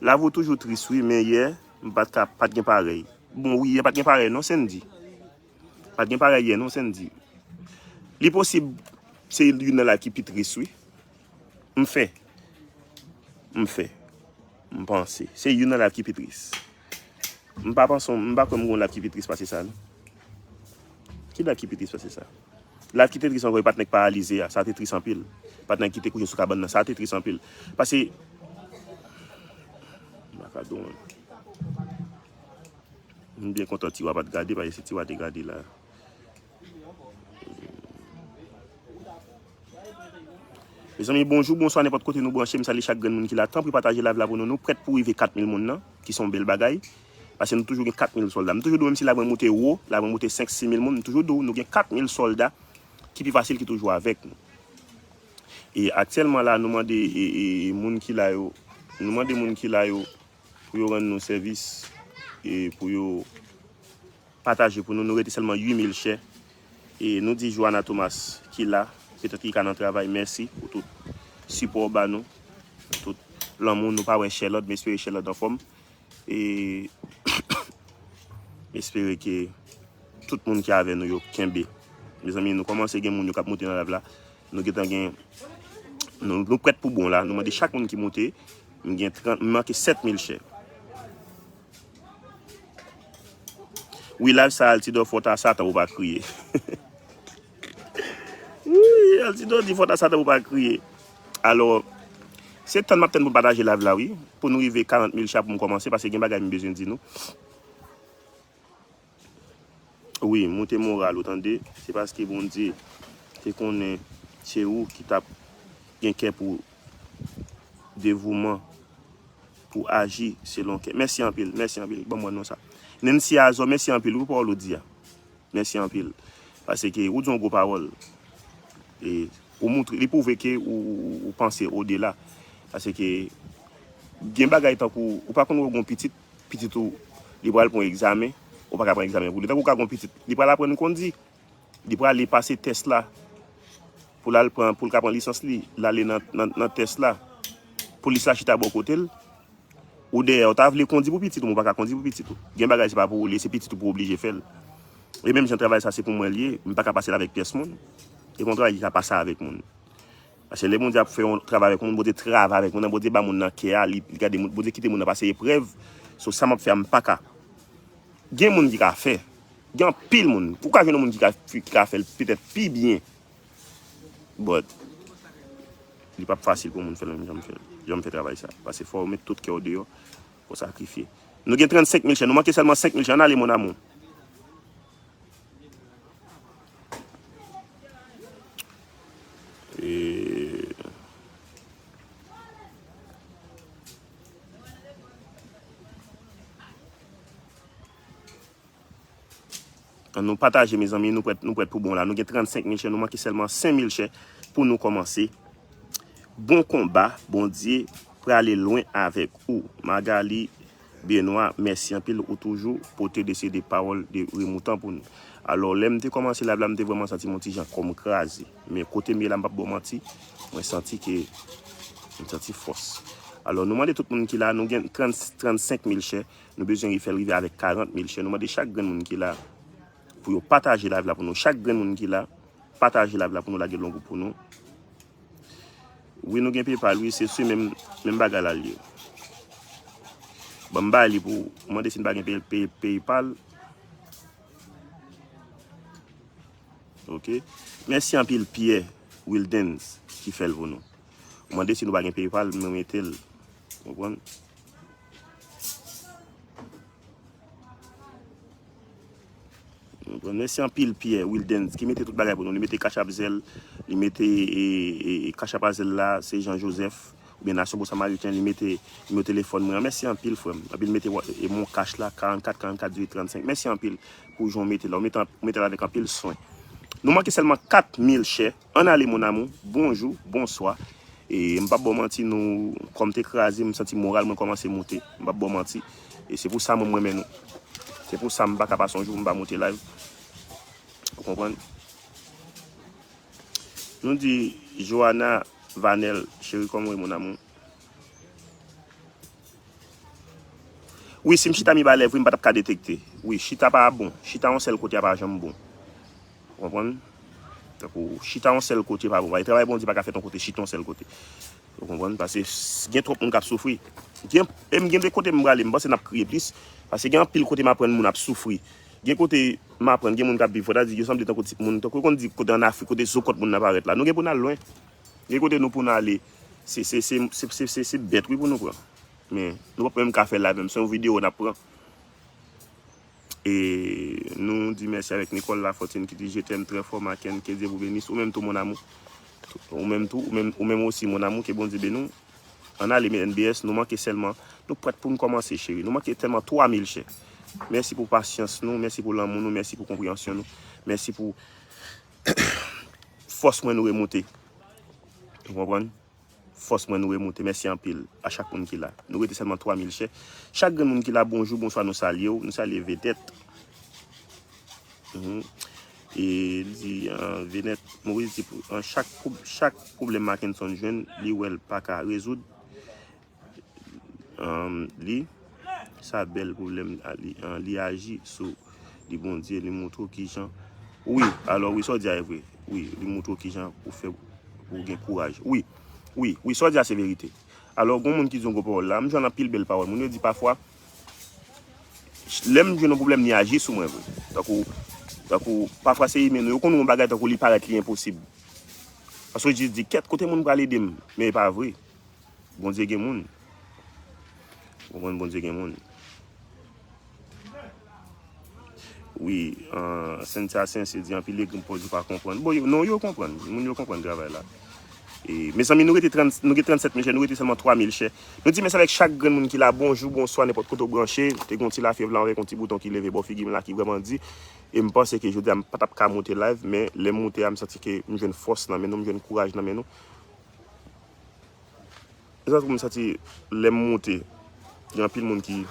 Lavi w toujou tris, wi, men yè, m pa t ka, pa t gen parèy. Bon, wi, yè pa t gen parèy, non, Sandy. Pa t gen parèy yè non, Sandy. Li posib se youn nan live ki pi tris, wi. M fè. M fè. M panse. Se youn nan live ki pi tris. M pa panse, m pa kwè m gon live ki pi tris pase sa, non. Ki live ki pi tris pase sa? Live ki te tris ankò, e patnè k paralize a. Sa te tris anpil. Patnè ki te kouche sou kabann nan. Sa te tris anpil. Pase, m pa ka di w. M byen kontan Tiwa pa t gade, paske si Tiwa te gade la. Mezanmi, bonjou, bonswa, nenpòt kote nou branche, m salye chak grenn moun ki la. Tanpri pataje live la pou nou. Nou prèt pou rive kat mil moun nan, ki se yon bèl bagay. Paske nou toujou gen kat mil sòlda. M toujou di w, menm si live mwen moute wo, live mwen moute senk, sis mil moun, m toujou di w, nou gen kat mil sòlda ki pi fasil, ki toujou avèk nou. E aktyèlman la, nou mande, e, e, e, moun ki la yo, nou mande moun ki la yo, pou yo rann nou sèvis e pou yo pataje pou nou. Nou rete sèlman uit mil chè. E nou di Joanna Thomas ki la, petèt ki ka nan travay, mèsi pou tout sipò w ba nou, tout lanmou. Nou pa wè Charlotte, m espere Charlotte anfòm. E m espere ke tout moun ki avè nou yo kenbe. Mezanmi, nou kòmanse gen moun yo k ap moute nan live la. Nou gentan gen, nou, nou prèt pou bon la. Nou mande chak moun ki moute. M gen trant, m manke sèt mil chè. Wi, live sa, Altidor, fò ta Satan pou pa kriye. Wi, Altidor di fò ta Satan pou pa kriye. Alò, se tann m ap tann pou n pataje live la, wi. Pou nou rive karant mil chè pou m kòmanse, paske gen bagay m bezwen di nou. Wi, moute moral ou, tande. Se paske Bondye te konnen se ou ki t ap gen kè pou devouman, pou aji selon kè. Mèsi anpil, mèsi anpil. Ban mwen non sa. Nancy Azor, mèsi anpil wi pou pawòl ou di a. Mèsi anpil. Paske ou di yon gwo pawòl. E ou moutre, li pwouve ke ou, ou, ou panse odela. Paske gen bagay tankou, ou pa konn wè w gon pitit, pitit ou, li pral pran egzamen, ou pa ka pran egzamen pou li. Tankou w ka gon pitit, li pral aprann kondi. Li prale pase tès la pou l al pran, pou l ka pran lisans li. L ale nan, nan, nan tès la. Polis la chita bò kote l. Ou dèyè, ou ta vle kondi pou pitit ou, men ou pa ka kondi pou pitit ou. Gen bagay se pa pou ou li ye, se pitit ou pou oblije fè l. E menm jan travay sa se pou mwen li ye, m pa ka pase l avèk pyès moun. E pa yon travay ki ka pase avèk moun. Paske lè Bondye ap fè yon travay avèk yon moun, Bondye travay avèk moun nan, Bondye ba moun nan kè a, li, li gade moun, Bondye kite moun nan pase eprèv. So, sa m ap fè a, m pa ka. Gen moun ki ka fè. Gen anpil moun. Ou ka jwenn yon moun ki ka, ki ka fè l petèt pi byen. But, li p ap fasil pou moun fè l menm jan m fè l. Jan m fè travay sa. Paske fò w met tout kè w deyò, fò w sakrifye. Nou gen trannsenk mil chè, nou manke sèlman senk mil chè. Ann ale, mon amour. E Ann nou pataje, mezanmi, nou prèt, nou prèt pou bon la. Nou gen trannsenk mil chè, nou manke sèlman senk mil chè pou nou kòmanse. Bon konba, Bondye prale lwen avèk ou. Magali Benoit, mèsi anpil, ou toujou pote de se de pawòl de remoutan pou nou. Alò, lè m te kòmanse live la, m te vrèman santi m yon ti jan kò m kraze. Men kote m ye la, m p ap ba w manti, mwen santi ke, m santi fòs. Alò, nou mande tout moun ki la, nou gen trant, trannsenk mil chè, nou bezwen fè l rive avèk karant mil chè. Nou mande chak grenn moun ki la pou yo pataje live la pou nou. Chak grenn moun ki la, pataje live la pou nou, lage l yon gwoup pou nou. Wi, nou gen PayPal, wi, se sou menm, menm bagay la l ye. Ban m bay li pou ou. Mande si n pa gen Pay, Pay, PayPal. Ok. Mèsi anpil Pierre Wildens ki fè l pou nou. Mande si nou pa gen PayPal, nou mete l. Konprann? Mèsi anpil Pierre Wildens ki mete tout bagay pou nou. Li mete Cash App Zelle, li mete e, e, e, Cash App a Zelle la, se Jean Joseph, oubyen Nasyon pou Samariten, li mete nimewo telefòn mwen an. Mèsi anpil, frè m. Epi l mete wa-, e, mon cash la, karannkat, karannkat, dizuit, trannsenk. Mèsi anpil pou jan w mete la. W mete, w mete l avèk anpil swen. Nou manke sèlman kat mil chè. Ann ale, mon amour. Bonjou, bonswa. E m p ap ba w manti, nou, kò m te kraze, m santi moral mwen kòmanse moute. M p ap ba w manti. E se pou sa mwen, m renmen nou. Se pou sa m pa ka pase yon jou m pa moute live. Ou konprann? Nou di Johanna Vanel, cheri, kòman w ye, mon amour? Wi, si m chita mi balè vre, m pa t ap ka detekte. Wi, chita pa bon. Chita yon sèl kote a pa janm bon. Ou konprann? Tankou chita yon sèl kote pa bon. Paske travay Bondye pa ka fèt yon kote, chita yon sèl kote. Ou konprann? Paske s-, gen twòp moun k ap soufri. Gen, e m gen de kote m prale, m panse n ap kriye plis. Paske gen anpil kote m aprann moun ap soufri. Gen kote m aprann, gen moun k ap viv, fò ta di, yo sanble tankou ti moun, tankou yo konn di kote ann Afrik, kote zokòt moun nan parèt la. Nou gen pou n al lwen. Gen kote nou pou n ale. Se, se, se, se bèt, wi, pou nou pran. Men, nou p ap menm ka fè live, menm se yon videyo n ap pran. E nou di mèsi avèk Nicole Lafontaine ki di, "Je t'aime très fort, ma Ken, que Dieu vous bénisse." Ou menm tou, mon amour. Ou menm tou, ou menm, ou menm osi, mon amour, ke Bondye beni w. Ann ale, men N B S, nou manke sèlman, nou prèt pou n kòmanse, cheri. Nou manke sèlman twa mil chè. Mèsi pou pasyans nou, mèsi pou lanmou nou, mèsi pou konpreyansyon nou, mèsi pou fòs mwen nou remonte. Ou konprann? Fòs mwen nou remonte. Mèsi anpil a chak moun ki la. Nou rete sèlman twa mil chè. Chak grenn moun ki la, bonjou, bonswa, nou salye w. Nou salye Vedèt. Mhm. E li di, ah, Vedèt, Moris di, pou, ah, chak, pou, chak pwoblèm Mackenson jwenn, li wè l pa ka rezoud. Ahn, li, sa bèl pwoblèm, a, li, ahn, li aji sou li Bondye, li montre w kijan. Wi, alò wi, sa w di a e vre. Wi, li montre w kijan pou fè, pou w gen kouraj. Wi, wi, wi, sa w di a se verite. Alò, gon moun ki di yon gwo pawòl la, m jwenn anpil bèl pawòl. Moun yo di pafwa, lè m jwenn yon pwoblèm, li aji sou mwen vre. Tankou, tankou, pafwa se imen nou, yo konn yon bagay tankou li parèt li enposib. Paske yo jis di, kèt, kote moun pral ede m? Men e pa vre. Bondye gen moun. Ou konprann, Bondye gen moun. Wi, ah, Cynthia Sensé di anpil legliz pou di pa konprann. Bon, yo, non, yo konprann. Moun yo konprann travay la. E, mezanmi, nou rete trant, nou gen trannsèt mil chè, nou rete sèlman twa mil chè. Nou di mèsi avèk chak grenn moun ki la. Bonjou, bonswa, nenpòt kote w branche. Te gen yon ti lafyèv la, avèk yon ti bouton ki leve bò figi m la, ki vrèman di. E m panse ke jodi a, m pa t ap ka moute live, men lè m moute a, m santi ke m jwenn fòs nan men nou, m jwenn kouraj nan men nou. E sa tou m santi lè m moute, gen anpil moun ki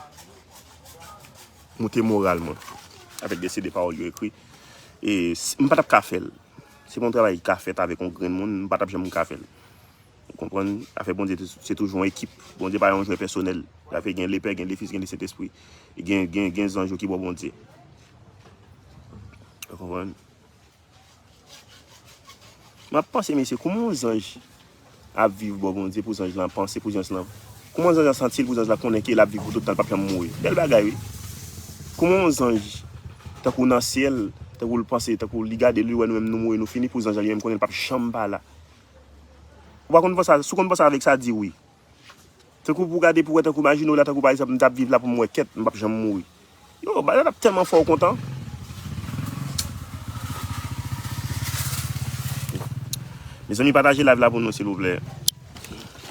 moute moral mwen avèk de C D pawòl yo ekri. E si, m pa t ap ka fè l. Se pa yon travay ki ka fèt avèk yon grenn moun, m pa t ap janm ka fè l. Ou konprann? Afè Bondye, se toujou yon ekip. Bondye pa yon jwè pèsonèl. Afè gen Lepè, gen Lefis, gen Lesentespri. Gen, gen, gen zanj yo ki bò Bondye. Ou konprann? M ap panse, mesye, kòman yon zanj ap viv bò Bondye pou zanj lan panse pou zanj lan. Kouman zanj lan santi l pou zanj lan konnen ke l ap viv pou tout tan, l p ap janm mouri? Bèl bagay, wi. Kouman yon zanj, tankou nan syèl, tankou l panse, tankou li gade, li wè nou menm nou mouri, nou fini, pou zanj lan li menm konnen l p ap janm pa la? Ou pa konn panse, si w konn panse avèk sa, di wi. Tankou pou gade, pou wè, tankou imajine w la, tankou pa egzanp, m t ap viv la pou m wè kèt, m p ap janm mouri. Yo, bagay la t ap tèlman fè w kontan. Mezanmi, pataje live la pou nou, silvouplè.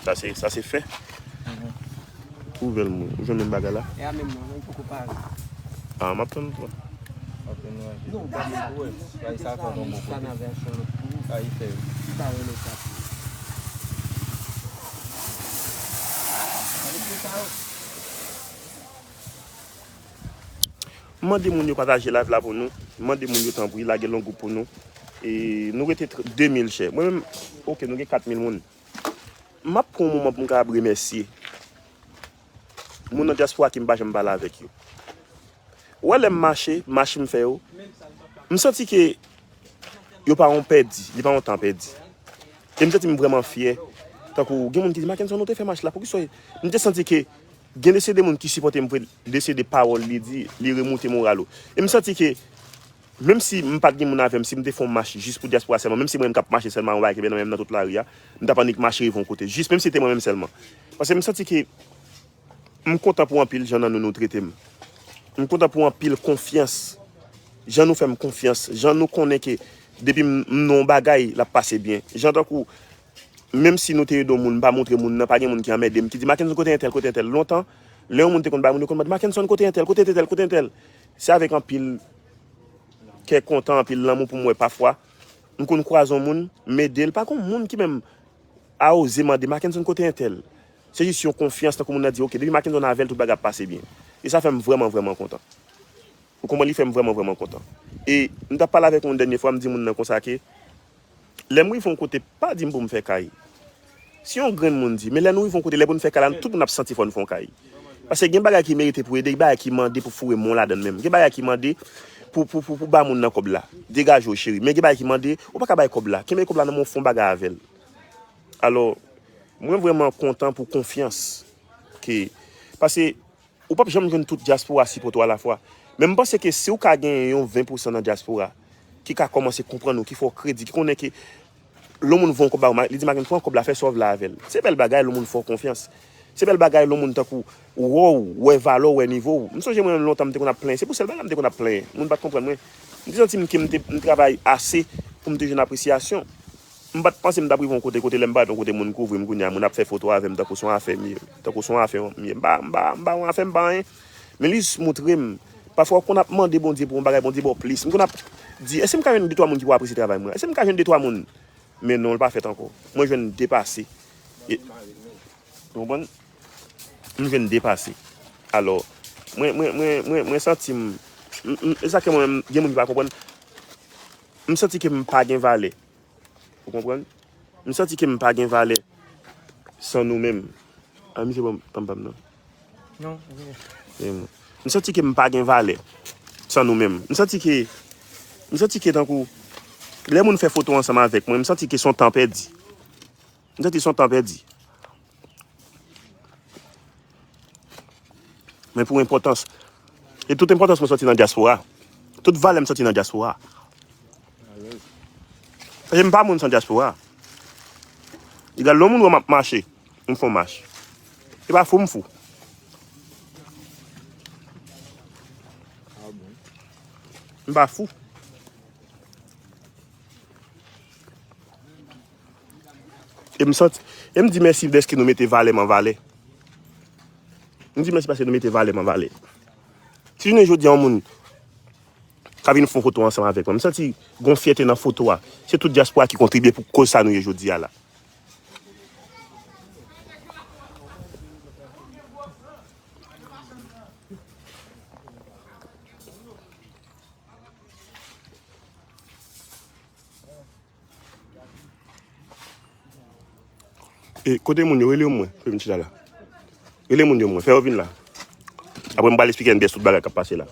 Sa se, sa se fè. Ouvè l, mwen. Ou jwenn menm bagay la? E a menm non, men poko pare. Ah, m ap tann ou. Ap tann ou aje. Non, pa sa. Wi, sa fè yon bon kote. Sa nan vèsyon lòt kou. Sa e fè. Ki pa rele sa tou. Gade pou sa yo. M mande moun yo pataje live la pou nou. M mande moun yo tanpri, lage l nan gwoup pou nou. E nou rete tr-, de mil share. Mwen menm, oke, nou gen kat mil moun. M ap pran yon moman pou m kapab remèsye moun nan dyaspora ke m pa janm pale avèk yo. Ou wè lè m mache, mach m fè yo, m santi ke yo pa yon pèdi, li pa yon tan pèdi. E m santi m vrèman fyè. Tankou, gen moun ki di, "Mackenson, ou te fè mach la, poukisa?" M te santi ke gen de se de moun ki sipòte m vre, de se de pawòl li di, li remoute moral ou. E m santi ke, menm si m pa t gen moun avè m, si m te fè yon mach jis pou dyaspora sèlman, menm si mwen menm k ap mache sèlman, yon bagay ki byen nan men m nan tout lari a, m t ap annik mache rive yon kote, jis menm si se te mwen menm sèlman. Paske m santi ke M kontan pou anpil jan nan nou, nou trete m. M kontan pou anpil konfyans. Jan nou fè m konfyans. Jan nou konnen ke depi m, m nan yon bagay, l ap pase byen. Jan tankou, menm si nou te ede yon moun, m pa montre moun nan, pa gen moun ki anmède m, ki di, "Mackenson, kote entèl, kote entèl." Lontan, lè yon moun te konn bay moun, yo konn mande, "Mackenson, kote entèl, kote entèl, kote entèl?" Se avèk anpil kè kontan, anpil lanmou pou m wè pafwa, m konn kwaze yon moun, m ede l, pa gen yon moun ki menm a oze mande, "Mackenson, kote entèl?" Se jis yon konfyans, tankou moun nan di, "Oke, depi Mackenson avè l, tout bagay ap pase byen." E sa fè m vrèman, vrèman kontan. Ou konprann, li fè m vrèman, vrèman kontan. E m t ap pale avèk yon dènye fwa, m di moun nan konsa ke, lè m rive yon kote, pa di m pou m fè kay. Si yon grenn moun di, men lè nou rive yon kote, lè pou n fè kay la, tout moun ap santi fò n fè yon kay. Paske gen bagay ki merite pou ede, gen bagay ki mande pou foure men w ladan l menm. Gen bagay ki mande pou, pou, pou, pou ba moun nan kòb la. Degaje w, cheri. Men gen bagay ki mande, ou pa ka bay kòb la. Kenbe kòb la nan men w, fè yon bagay avè l. Alò, mwen vrèman kontan pou konfyans ke, paske ou p ap janm jwenn tout dyaspora sipòte w alafwa. Men m panse ke si w ka genyen yon ven pousan nan dyaspora ki ka kòmanse konprann ou, ki fè w kredi, ki konnen ke lè yon moun voye yon kòb ba ou, ma-, li di, "Mackenson, pran kòb la, fè sa w vle avè l." Se bèl bagay lè yon moun fè w konfyans. Se bèl bagay lè yon moun tankou ou wè w, wè valè w, wè nivo w. M sonje mwen menm lontan m te konn ap plenyen. Se pou sèl bagay la m te konn ap plenyen. Moun pa t konprann mwen. M te santi m ke m te, m travay ase pou m te jwenn apresyasyon. M pa t panse m t ap rive yon kote, kote lè m parèt yon kote moun kouvri m kounye a, moun ap fè foto avè m tankou se yon afè m ye, tankou se yon afè m ye. M pa, m pa, m pa yon afè, m pa anyen. Men li jis montre m. Pafwa w konn ap mande Bondye pou yon bagay, Bondye ba w plis. M konn ap di, èske m ka jwenn de twa moun ki pou apresye travay mwen? Èske m ka jwenn de twa moun? Men non, l pa fèt ankò. Mwen jwenn depase. E, ou konprann? M jwenn depase. Alò, mwen, mwen, mwen, mwen, mwen santi m, m, m, e sa ke mwen menm, gen moun ki pa konprann. M santi ke m pa gen valè. Ou konprann? M santi ke m pa gen valè san nou menm. A, misye ban m tanpam nan. Non, ok. E mwen. M santi ke m pa gen valè san nou menm. M santi ke, m santi ke tankou, lè moun fè foto ansanm avèk mwen, m santi ke se yon tan pèdi. M santi se yon tan pèdi. Men pou enpòtans, e tout enpòtans mwen sòti nan dyaspora. Tout valè m sòti nan dyaspora. Paske m pa moun san dyaspora. Egal, lè yon moun wè m ap mache, m fè yon mach. E pa fou m fou. M pa fou. E m santi, e m di mèsi dèske nou mete valè m an valè. M di mèsi paske nou mete valè m an valè. Si jounen jodi a yon moun ka vin fè yon foto ansanm avèk mwen, m santi gon fyète nan foto a. Se tout dyaspora ki kontribye pou koz sa nou ye jodi a la. E kote moun yo, rele yo mwen, pou yo vin chita la. Rele moun yo mwen, fè yo vin la. Apre m pral eksplike N B S tout bagay k ap pase la.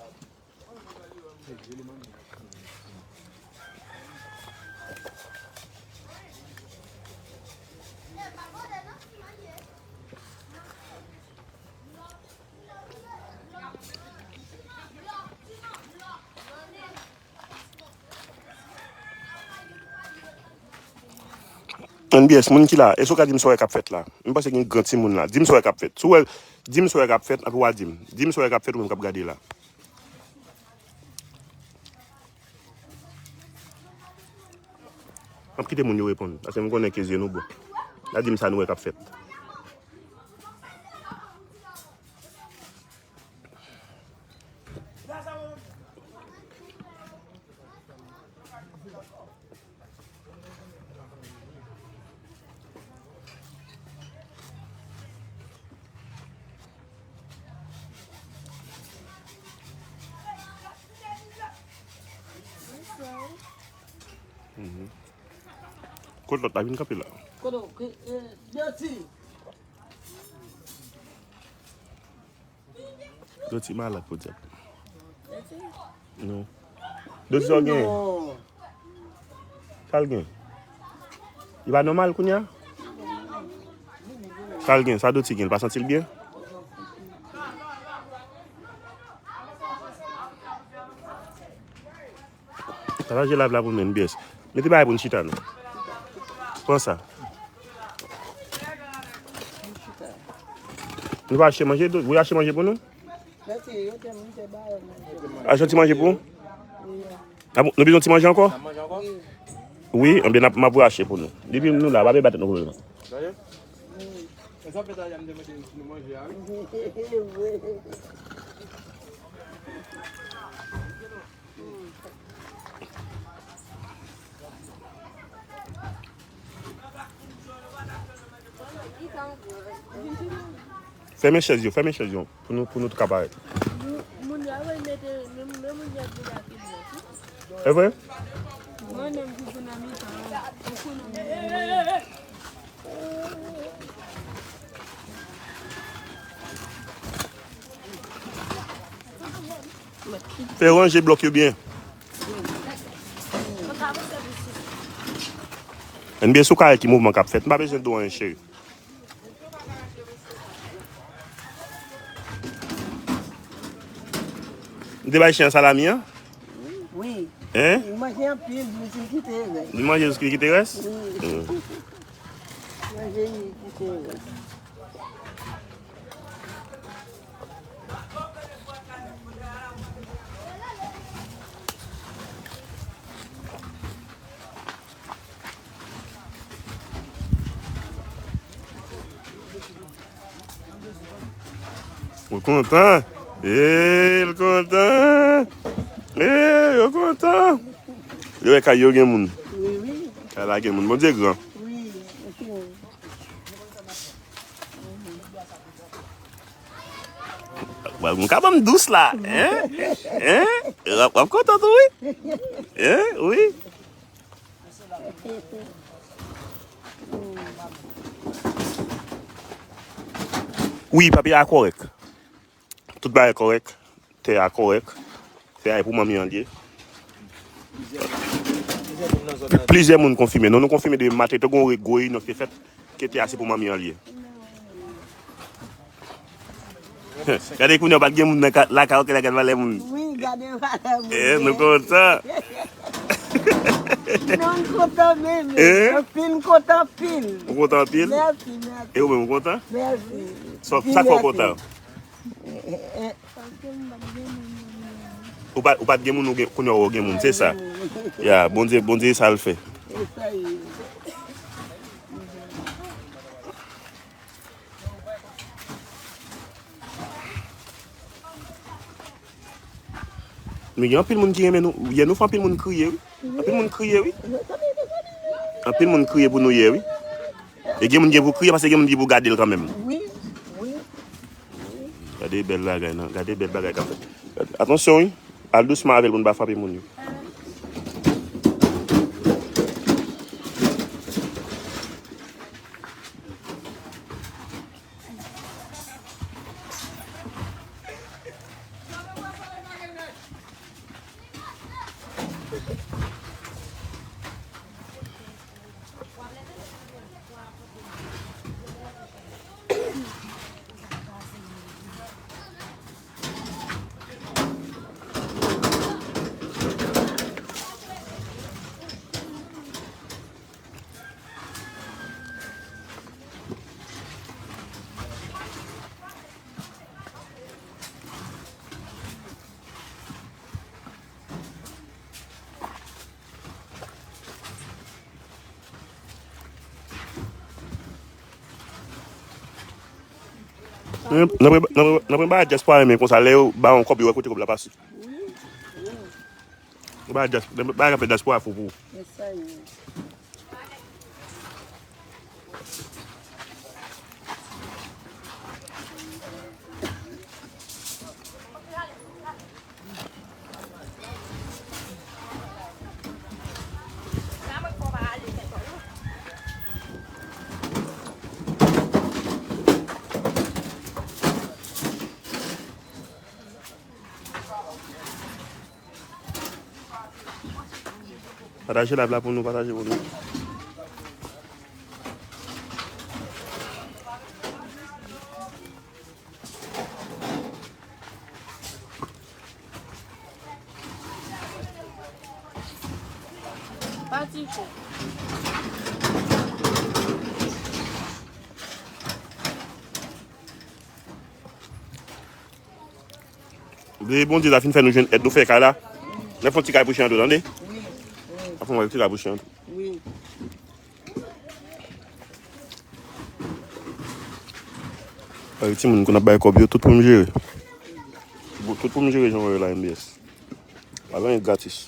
N B S, moun ki la, èske w ka di m sa w wè k ap fèt la? M panse gen gran timoun la. Di m sa w wè k ap fèt. Si w wè, di m sa w wè k ap fèt, anpi w a di m. Di m sa w wè k ap fèt, ou menm k ap gade la. M ap kite moun yo reponn, paske m konnen ke zye nou bon. La di m sa nou wè k ap fèt. Mhm. Kot lòt la vin kanpe la? Kote w, ke, eh, Doti. Doti malad pou dyab. Non. Doti sa w gen? Non. Sa l gen? Li pa nòmal kounye a? Sa l gen? Sa Doti gen? Li pa santi l byen? Pataje live la pou nou, N B S. Mete bagay pou n chita, non. Pran sa. Nou pa achte manje, tou? Wi, achte manje pou nou? Achte yon ti manje pou ou? Ah bon, nou bezwen ti manje ankò? Wi, anben, n ap, m ap achte pou nou. Depi nou la, pa pè batèt nou pwoblèm. Fèmen chèz yo, fèmen chèz yo, pou nou, pou nou tou ka parèt. Moun yo ap mete, men, men moun yo ap vin ak li. E vre? Mwen menm ki vin nan mitan an, ou konnen mwen. Fè ranje blòk yo byen. N B S, ou ka wè ki mouvman k ap fèt. M pa bezwen di w anyen, cheri. M te bay chen an salami an? Wi. Hein? Li manje anpil, li kite rès. Li manje jiska li kite rès? Wi. Hmm. Manje li kite rès. Ou kontan? Ee, l kontan. Ee, yo kontan. Yo wè kay yo gen moun. Wi, wi. Kay la gen moun. Bondye gran. Wi, ok. Bon, nou ka ban m dous la, hein? Hein? W ap, w ap kontan tou, wi. Hein? Wi. Wi, papye a kòrèk. Tout bagay kòrèk. Tè a kòrèk. Tè a e pou manmi an l ye. Plizyè moun konfime. Non, nou konfime depi maten. Te gon re-, gwo reyinyon ki te fèt. Ke tè a se pou manmi an l ye. Gade kounye a, pa t gen moun nan ka-, lakay, ok, lakay valè moun. Wi, gade valè moun. Eh, nou kontan. Non, m kontan menm. Eh? Anpil, m kontan anpil. Ou kontan anpil? Mèsi, mèsi. E ou menm, ou kontan? Mèsi. Sa, sa k fè w kontan? Eh, eh, eh. Ou pa, ou pa t gen moun, ou gen, kounye a ou gen moun, se sa. Ya, Bondye, Bondye sa l fè. E sa ye. Men gen anpil moun ki renmen nou. Yè nou fè anpil moun kriye, wi. Anpil moun kriye, wi. Anpil moun kriye pou nou yè, wi. E gen moun gen pou kriye, paske gen moun gen pou gade l kanmenm. Wi, wi. Gade bèl bagay, non. Gade bèl bagay k ap fèt. Atansyon, wi. Al dousman avè l pou n pa frape moun yo. Nan, nan, nan, nan, nan bagay dyaspora renmen konsa, lè yo ba yon kòb, yo wè kote kòb la pase. Nan bagay dyaspora, nan bagay k ap fè dyaspora fou pou ou. Yes, sir. Pataje live la pou nou, pataje pou nou. Pati fò. Vle Bondye ta fin fè nou jwenn èd, nou fè kay la. N ap fè yon ti kay pou chen an tou, tande? Wi, wi. N ap fè yon ti kay pou chen an tou. Wi. Ay, timoun, konn ap bay kòb yo, tout pou m jere. Tout pou m jere, jan w wè yo la, M B S. Pa gen anyen gratis.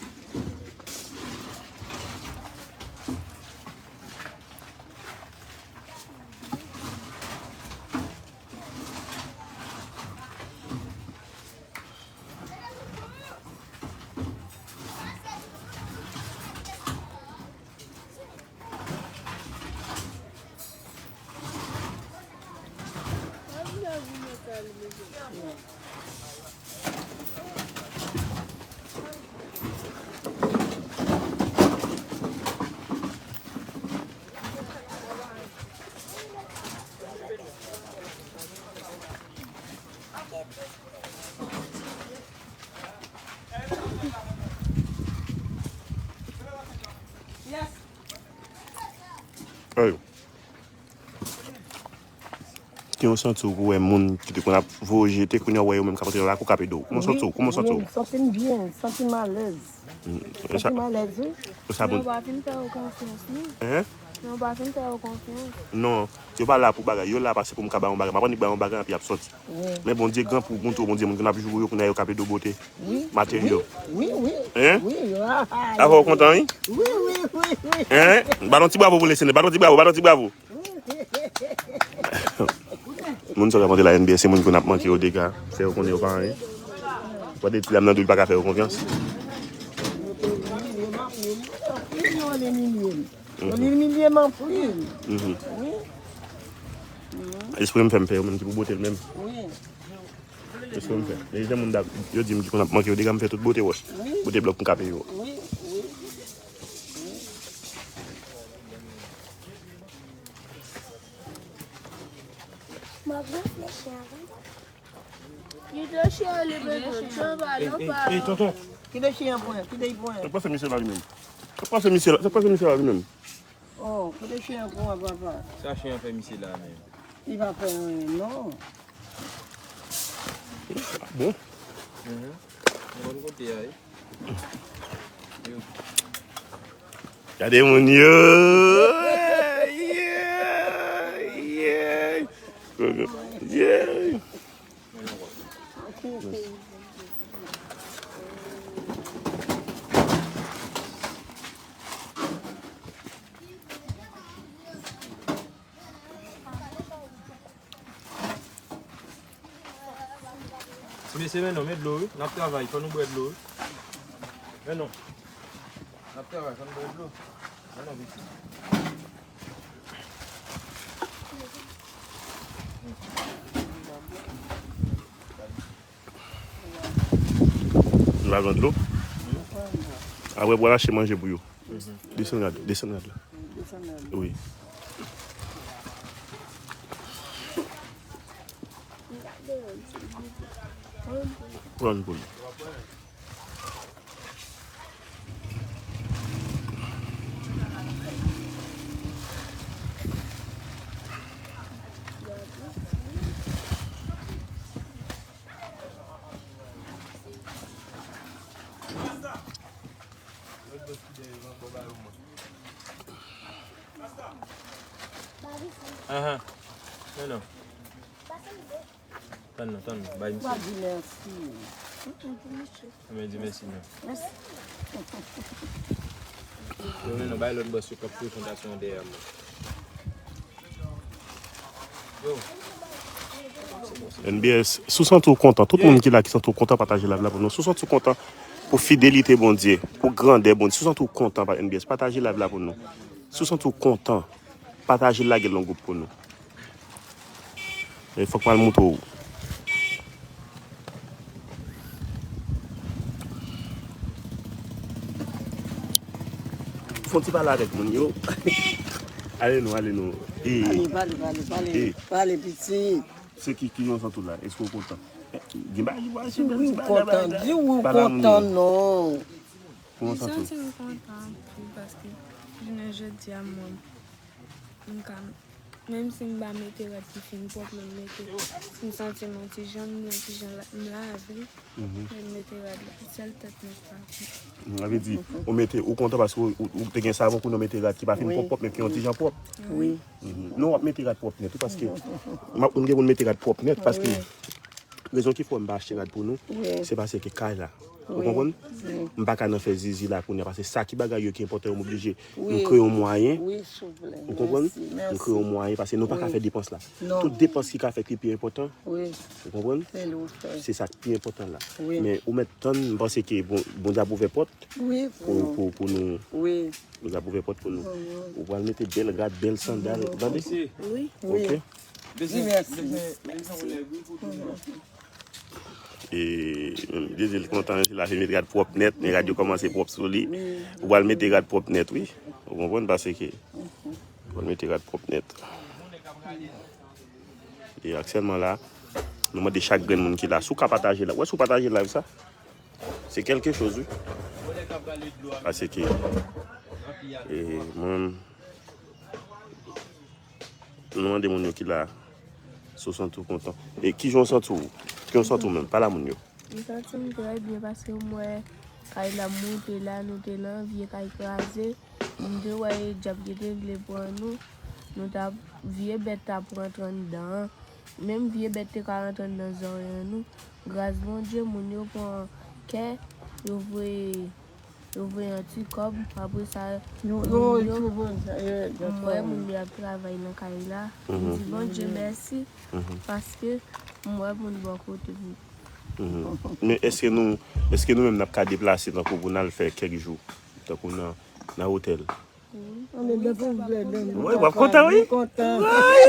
Ki yon santi w pou wè moun ki te konn ap voye jete, kounye a w wè yo menm k ap antre nan lakou k ap ede w? Kòman w santi w? Kòman w santi w? Wi, m santi m byen, m santi m alèz. M santi m alèz, wi. Sa bon. Yo pa fin fè yo konfyans, non. Hein? Yo pa fin fè yo konfyans. Non, yo pa la pou bagay. Yo la pase pou m ka ba yon bagay. M ap annik ba yon bagay, anpi y ap sòti. Wi. Men Bondye gran pou montre w, Bondye moun ki n ap joure yo, kounye a yo k ap ede w bote materyèl. Wi, wi, wi. Hein? Wi, yo, ah, ah, afè w kontan, wi? Wi, wi, wi, wi. Hein? Ba n yon ti bravo pou Lesene. Ba n yon ti bravo, ba n yon ti bravo. Moun sa k ap antre la N B S, se moun ke n ap manke yo dega, fè yo konnen yo pa anyen. Wè de ti dam nan di w li pa ka fè yo konfyans. Yo te di, yo m ap, yo m ap, yo m ap, yo m ap, yo m ap. Yo imilye m anpil. Mhm. Wi. Espre m fè m fè yo menm ki pou bote l menm. Wi. Espre m fè. E jan moun da, yo di m ki konn ap manke yo dega, m fè tout bote wòch. Wi. Bote blòk m ka peye yo. Wi, wi. Mwen reflechi avan. Kite chen li bezwen, chen pa, non pa. Ey, tonton. Kite chen an pran, kite l pran. Sa k pase misye la li menm? Sa k pase misye la, sa k pase misye la li menm? Oh, kite chen an pran, papa. Sa chen an fè misye la menm? Li pa fè anyen, non. Ah bon? Mhm. Mwen konn kote a ye. Yo. Gade moun yo. Yeah, yeah, yeah. Mesye, men non, men dlo, wi. N ap travay, fò nou bwè dlo, wi. Men non. N ap travay, fò nou bwè dlo. Men non, pitit. Nou al pran dlo. Apre, pou al achte manje pou yo. Desann rad, desann rad la. Wi. Pran pou li. Ahan. Men non. Tann non, tann non, bay misye. Di mèsi. Mwen di mèsi non. Mèsi. Yo, men nou bay lòt bòs yo k ap fè pretantasyon dèyè mwen. N B S, si w santi w kontan, tout moun ki la ki santi w kontan, pataje live la pou nou. Si w santi w kontan pou fidelite Bondye, pou grandè Bondye, si w santi w kontan, N B S, pataje live la pou nou. Si w santi w kontan, pataje l, lage l nan gwoup pou nou. E fòk m al montre w. Fè yon ti pale avèk moun yo. Ale non, ale non. E, Ale, pale, pale, pale, e, pale, pitit. Se ki, ki yon santi w la? Èske w kontan? E, gen bagay ki pral Di wi w kontan, di wi w kontan, non. Kòman w santi w? M santi m kontan anpil paske jounen jodi a mwen, m ka, menm si m pa mete rad ki fin pwòp, men m mete, m santi m yon ti jan, m yon ti jan la, m lave, men m mete rad la, sèl tèt mwen k pa pwòp. Sa vle di, ou mete, ou kontan paske ou, ou, ou te gen savon kounye a w mete rad ki pa fin Wi. Pwòp pwòp, men ki yon ti jan pwòp. Wi. Mhm. Non, w ap mete rad pwòp nèt, wi, paske m ap konn gen moun mete rad pwòp nèt, paske Wi. Rezon ki fè m pa achte rad pou nou, Wi. Se paske kay la. Ou Wi. Konprann? Wi. M pa ka nan fè zizi la kounye a, paske sa ki bagay yo ki enpòtan yo m oblije. Wi. Nou kreye yon mwayen. Wi, souple. Ou konprann? Mèsi, mèsi. Nou kreye yon mwayen, paske nou pa ka Wi. Fè depans la. Non. Tout depans ki ka fèt ki pi enpòtan. Wi. Ou konprann? Se li w fè. Se sa k pi enpòtan la. Wi. Men ou mèt tann, m panse ke bon, Bondye ap ouvè pòt Wi, pou, pou, pou nou. Wi. Bondye ap ouvè pòt pou nou. Mhm. Ou pral mete bèl rad, bèl sandal. Tande? Wi. Wi. Ok? Di mèsi. E, Dezil kontan, se la, se met rad pwòp nèt, men rad yo kòmanse pwòp sou li. Ou pral mete rad pwòp nèt, wi. Ou konprann, paske ou pral mete rad pwòp nèt. E aktyèlman la, nou mande chak grenn moun ki la, si w ka pataje la. Wè, si w pataje live sa, se kèlke choz, wi. Paske, e, mwen, Nou mande moun yo ki la, si w santi w kontan. E kijan w santi w? Kijan w santi w menm? Pale a moun yo. M santi m trè byen paske m wè kay la moute la, nou te nan vye kay kraze. M te wè dyab ki te vle pran nou. Nou t ap, vye bèt t ap rantre anndan an. Menm vye bèt te ka rantre anndan zòrèy an nou. Gras Bondye, moun yo pran kè, yo voye Yo voye yon ti kòb, apre sa, Yo, yo, moun yo, yo voye sa, e, m wè moun yo ap travay nan kay la. M Mhm. Di Bondye mèsi, Mhm. Paske m wè moun bò kote m. Mhm. Men èske nou, èske nou menm n ap ka deplase tankou pou n al fè kèk jou, tankou nan, nan otèl? Wi. Wi, w ap kontan, wi. Kontan. Wi,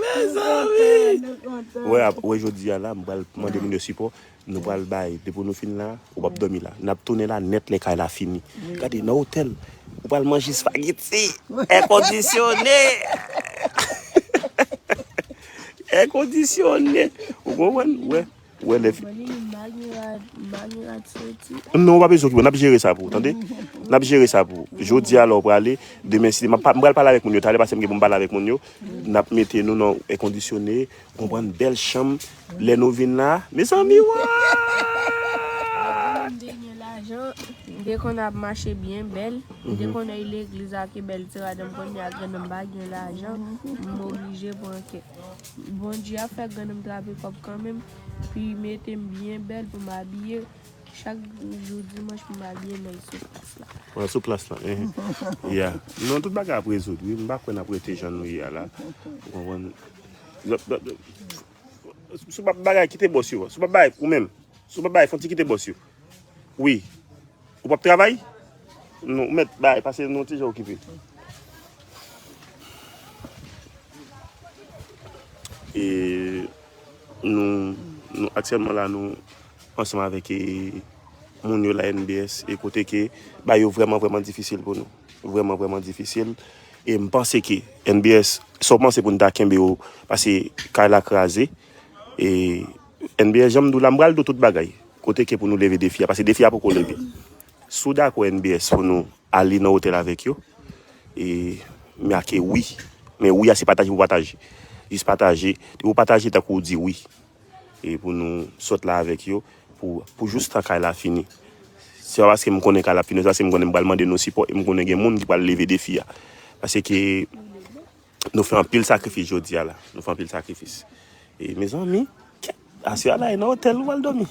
mezanmi. Kontan, nou kontan. Wè, ap-, wè, jodi a la, m pral mande moun yo sipò. Nou pral bay, depi nou fin la, ou p ap dòmi la. N ap tounen la nèt lè kay la fini. Wi. Gade, nan otèl, ou pral manje espageti, èkondisyone. Èkondisyone. Ou konprann? Wè, wè, lè fi- Mwen, m pa gen rad, m pa gen rad soti. Non, ou pa bezwen okipe, n ap jere sa pou ou, tande? N ap jere sa pou ou. Jodi a, lè w prale, demen, si m ap pa-, m pral pale avèk moun yo talè, paske m gen pou m pale avèk moun yo. N ap mete nou nan èkondisyone, Konprann bèl chanm. Lè nou vin la, mezanmi, wa! Avan m te gen lajan, m te konn ap mache byen bèl. M te konn al legliz ak bèl ti rad, m konnen ak grannanm pa gen lajan, m oblije pran kè. Bondye ap fè grannanm trape kòb kanmenm, pou l mete m byen bèl, pou m abiye. Chak jou dimanch pou m abiye nèg sou plas la. Wè, sou plas la, eh. Ya. Non, tout bagay ap rezoud, wi. M pa kwè n ap rete jan nou ye a la. Ou konprann? Lòt, lòt, lòt. Si w p ap bagay, kite bòs yo. Si w p ap bagay, ou menm. Si w p ap bagay, fè yon ti kite bòs yo. Wi. Ou p ap travay? Non, ou mèt bagay, pase nou ti jan okipe. E nou, nou aktyèlman la, nou ansanm avèk, e, moun yo la N B S, e kote ke bagay yo vrèman, vrèman difisil pou nou. Vrèman, vrèman difisil. E m panse ke N B S, sa w panse pou n ta kenbe yo, paske kay la kraze. E N B S, jan m di w la, m pral di w tout bagay. Kote ke pou nou leve defi a, paske defi a poko leve. Si w dakò N B S pou nou ale nan otèl avèk yo, e, m ake wi. Men wi a se pataje pou pataje. Jis pataje. Depi w pataje tankou w di wi. E pou nou sot la avèk yo, pou, pou jis tan kay la fini. Se pa paske m konnen kay la fini, se paske m konnen m pral mande nou sipò, e m konnen gen moun ki pral leve defi a. Paske, Nou fè anpil sakrifis jodi a la. Nou fè anpil sakrifis. E mezanmi, kèt, aswè a la, e nan otèl ou al dòmi.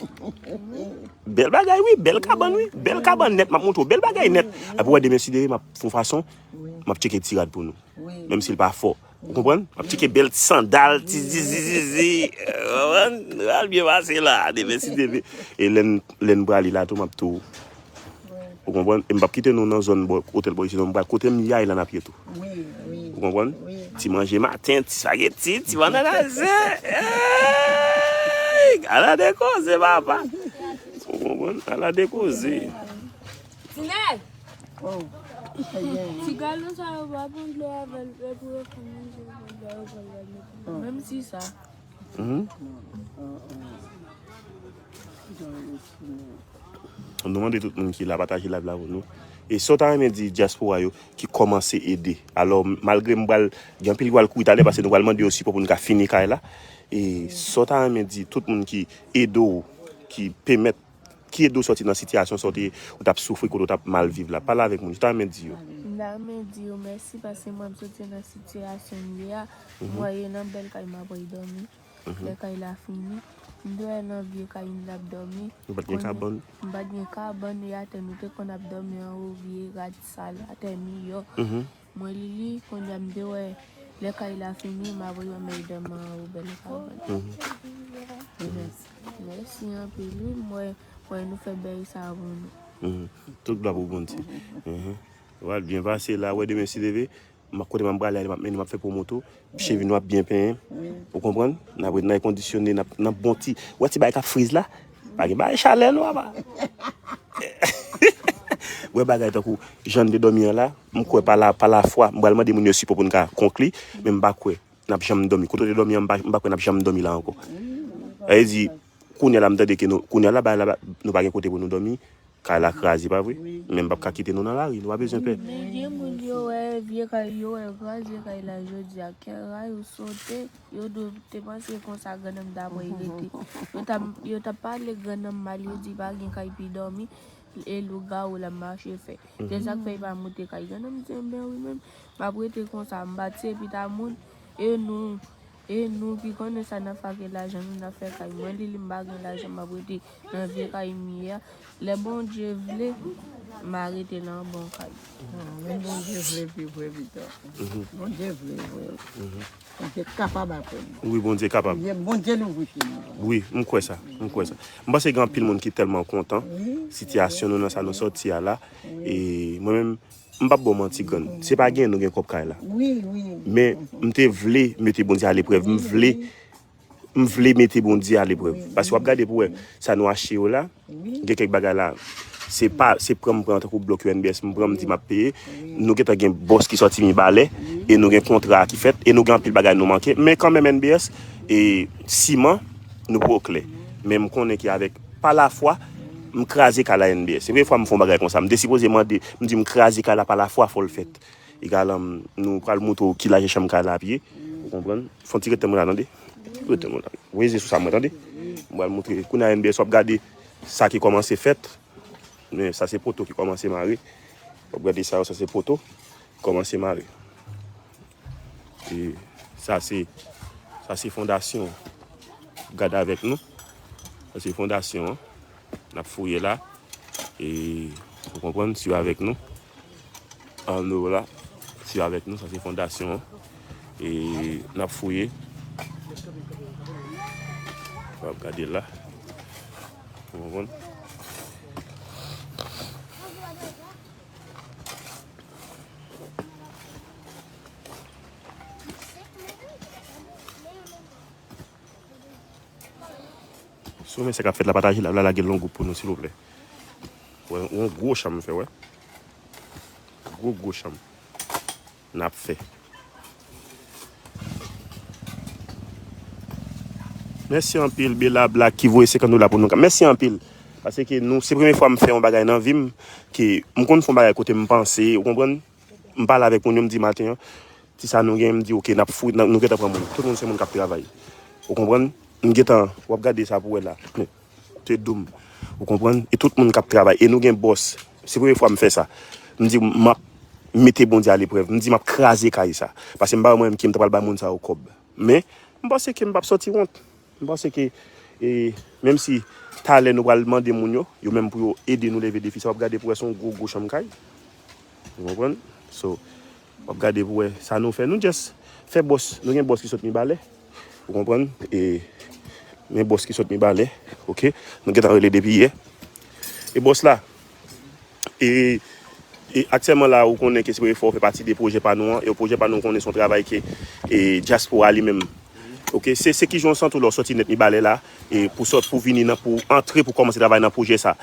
Bèl bagay, wi, bèl kabann, wi. Bèl kabann nèt, m ap montre w. Bèl bagay nèt. Apre w wè demen si Dye vle, m ap fè yon fason, m ap tcheke ti rad pou nou. Menm si l pa fò. Ou konprann? M ap tcheke bèl ti sandal, ti zizi, zizi. Ou konprann? Nou al byen pase la, demen si Dye vle. E lè n, lè n prale la tou, m ap tou. Ou konprann? E m p ap kite nou nan zòn bò, otèl bò isi, non. M pral kote m ye a, e la n ap ye tou. Ou konprann? Ti manje maten, ti spaghetti, ti bannann ase. Ala de koze, papa. Ou konprann? Ala de koze. Tinèl! Ti galon sa yo pa pran dlo avè l, e pou yo fè manje, yo pran dlo, yo pran dlo, menm si sa. Nou mande tout moun ki la pataje live la pou nou. E sa w ta renmen di dyaspora yo ki kòmanse ede. Alò, malgre m pral, gen anpil ki pral kouri talè, paske nou pral mande yo sipò pou nou ka fini kay la. E sa w ta renmen di tout moun ki ede w, ki pèmèt, ki ede w sòti nan sitiyasyon sa w te, ou t ap soufri, kote w t ap mal viv la. Pale avèk moun, sa w ta renmen di yo? M ta renmen di yo mèsi paske mwen m soti nan sitiyasyon m ye a. Mwen ye nan bèl kay m ap dòmi. Lè kay la fini, m te wè nan vye kay m t ap dòmi. Nou pa t gen kabann. M pa t gen kabann, e atè nou te konn ap dòmi anwo, vye rad sal, atè miyò. Mwen li li, kounye a m te wè lè kay la fini, m ap remèt dòmi anwo bèl kabann. Mèsi anpil, wi, m wè, m wè nou fè bèl sa pou nou. Tout glwa pou Bondye. Ou al byen pase la, wè demen si Dye vle. M ap kote m ap prale ale, m ap mennen, m ap fè pwomoto. Cheve nou ap byen penyen. Ou konprann? N ap ret nan èkondisyone, n ap nan bon ti, wè ti bagay k ap friz la. Pa gen bagay chalè non, papa. Wè bagay tankou jan n te dòmi an la, m kwè pa la, pa lafwa, m pral mande moun yo sipò pou n ka konkli, men m pa kwè n ap janm dòmi. Kote w te dòmi an, m pa, m pa kwè n ap janm dòmi la ankò. Sa vle di, kounye a la m tande ke nou, kounye a la, bagay la, nou pa gen kote pou nou dòmi. Kay la kraze, pa vre? Men m p ap ka kite nou nan lari, nou pa bezwen pè. Men gen moun yo wè vye kay, yo wè kraze kay la jodi a, kè ray yo sote, yo do, te panse konsa grannanm ta pral rete. Yo t ap, yo t ap pale grannanm mal, yo di pa gen kay pi dòmi, e lougawou l ap mache fè. Se sa k fè yo pa moute kay. Grannanm di, "Enben wi, men m ap rete konsa, m pa tiye pita moun, e nou, e nou ki konnen sa n ap fè ak lajan nou, n ap fè kay." Mwen li li m pa gen lajan, m ap rete nan vye kay m ye a. Lè Bondye vle, m a rete nan bon kay. Lè Bondye vle pi vre pita. Bondye vle vre. Bondye kapab apre nou. Wi, Bondye kapab. Bondye, Bondye louvri chemen. Wi, m kwè sa. M kwè sa. M panse gen anpil moun ki tèlman kontan sitiyasyon nou nan sa nou sòti a la. E mwen menm, m p ap ba w manti, grann. Se pa gen nou gen kòb kay la. Men m te vle mete Bondye aleprèv. M vle, m vle mete Bondye aleprèv. Paske w ap gade pou wè sa nou achte yo la. Gen kèk bagay la, se pa, se pran m pran tankou blòk yo N B S, m pran m di m ap peye. Nou gentan gen bòs ki sòti Mibalè, e nou gen kontra ki fèt, e nou gen anpil bagay nou manke. Men kanmenm N B S, e siman, nou pa oklè. Men m konnen ke avèk, pa lafwa, m kraze kay la N B S. Se premye fwa m fè yon bagay konsa. M te sipoze mande, m di m kraze kay la pa lafwa, fò l fèt. Egal, um, nou pral montre w ki lajè chanm kay la ap ye. Ou konprann? Fè yon ti ret tann mwen la, tande. Ret tann mwen la. Voye zye sou sa mwen, tande. M pral montre. Kounye a N B S w ap gade sa ki kòmanse fèt. Men sa se poto ki kòmanse mare. W ap gade sa yo, sa se poto ki kòmanse mare. E sa se, sa se fondasyon. Gade avèk nou. Sa se fondasyon an. N ap fouye la. E, ou konprann, swiv avèk nou. Ann nou la, swiv avèk nou, sa se fondasyon an. E n ap fouye. W ap gade la. Ou konprann? Si w renmen sa k ap fèt la, pataje live la, lage l yon gwoup pou nou, silvouplè. Wè, yon gwo chanm m fè, wè. Gwo, gwo chanm n ap fè. Mèsi anpil, Bella Black ki voye senkant dola pou nou. Mèsi anpil. Paske nou, se premye fwa m fè yon bagay nan vi m, ke m konn fè yon bagay kote m panse, ou konprann? M pale avèk moun yo, m di maten an, ti sa nou gen, m di, "Oke, n ap fou, n ap, nou gentan pran moun." Tout moun se moun k ap travay. Ou konprann? M gentan, w ap gade sa pou wè la. Men, te dou m. Ou konprann? E tout moun k ap travay. E nou gen bòs. Se premye fwa m fè sa. M di, "M ap mete Bondye aleprèv. M di m ap kraze kay sa. Paske m pa wè mwen menm ki m ta pral ba moun sa yo kòb. Men, m panse ke m p ap sòti wont. M panse ke, e, menm si talè nou pral mande moun yo, yo menm pou yo ede nou leve defi sa, w ap gade pou wè se yon gwo, gwo chanm kay. Ou konprann? So, w ap gade pou wè sa nou fè. Nou just fè bòs. Nou gen bòs ki sot Mibalè. Ou konprann? E, men bòs ki sot Mibalè. Oke? Nou gentan rele depi yè. E bòs la, e, e aktyèlman la, ou konnen ke se premye fwa w fè pati de pwojè pa nou an. E pwojè pa nou, ou konnen se yon travay ke, e, dyaspora li menm. Oke? Se, se ki jan w santi w lè w sòti nèt Mibalè la, e pou sòt, pou vini nan, pou antre, pou kòmanse travay nan pwojè sa.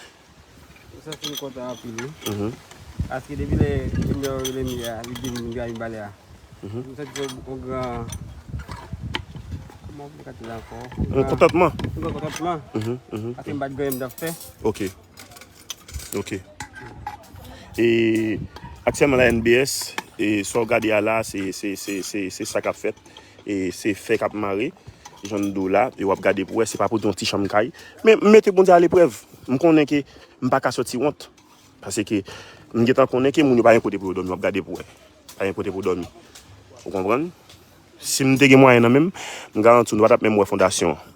Ou santi m kontan anpil, wi. Mhm. Paske depi lè Junior rele m yè a, li di m vin gade Mibalè a. Mhm. M santi yon, yon gran, kòman pou m ka di la ankò? Yon gran kontantman. Yon gran kontantman. Mhm, mhm, paske m pa t gen anyen m t ap fè. Ok. Ok. E aktyèlman la, N B S, e sa w gade a la, se, se, se, se, se sa k ap fèt. E se fè k ap mare. Jan m di w la, e w ap gade pou wè, se pa pou di yon ti chanm kay. Men m mete Bondye aleprèv. M konnen ke m pa ka sòti wont. Paske m gentan konnen ke moun yo pa gen kote pou yo dòmi, w ap gade pou wè. Pa gen kote pou dòmi. Ou konprann? Si m te gen mwayen nan men m, m garanti w, nou pa t ap menm wè fondasyon an.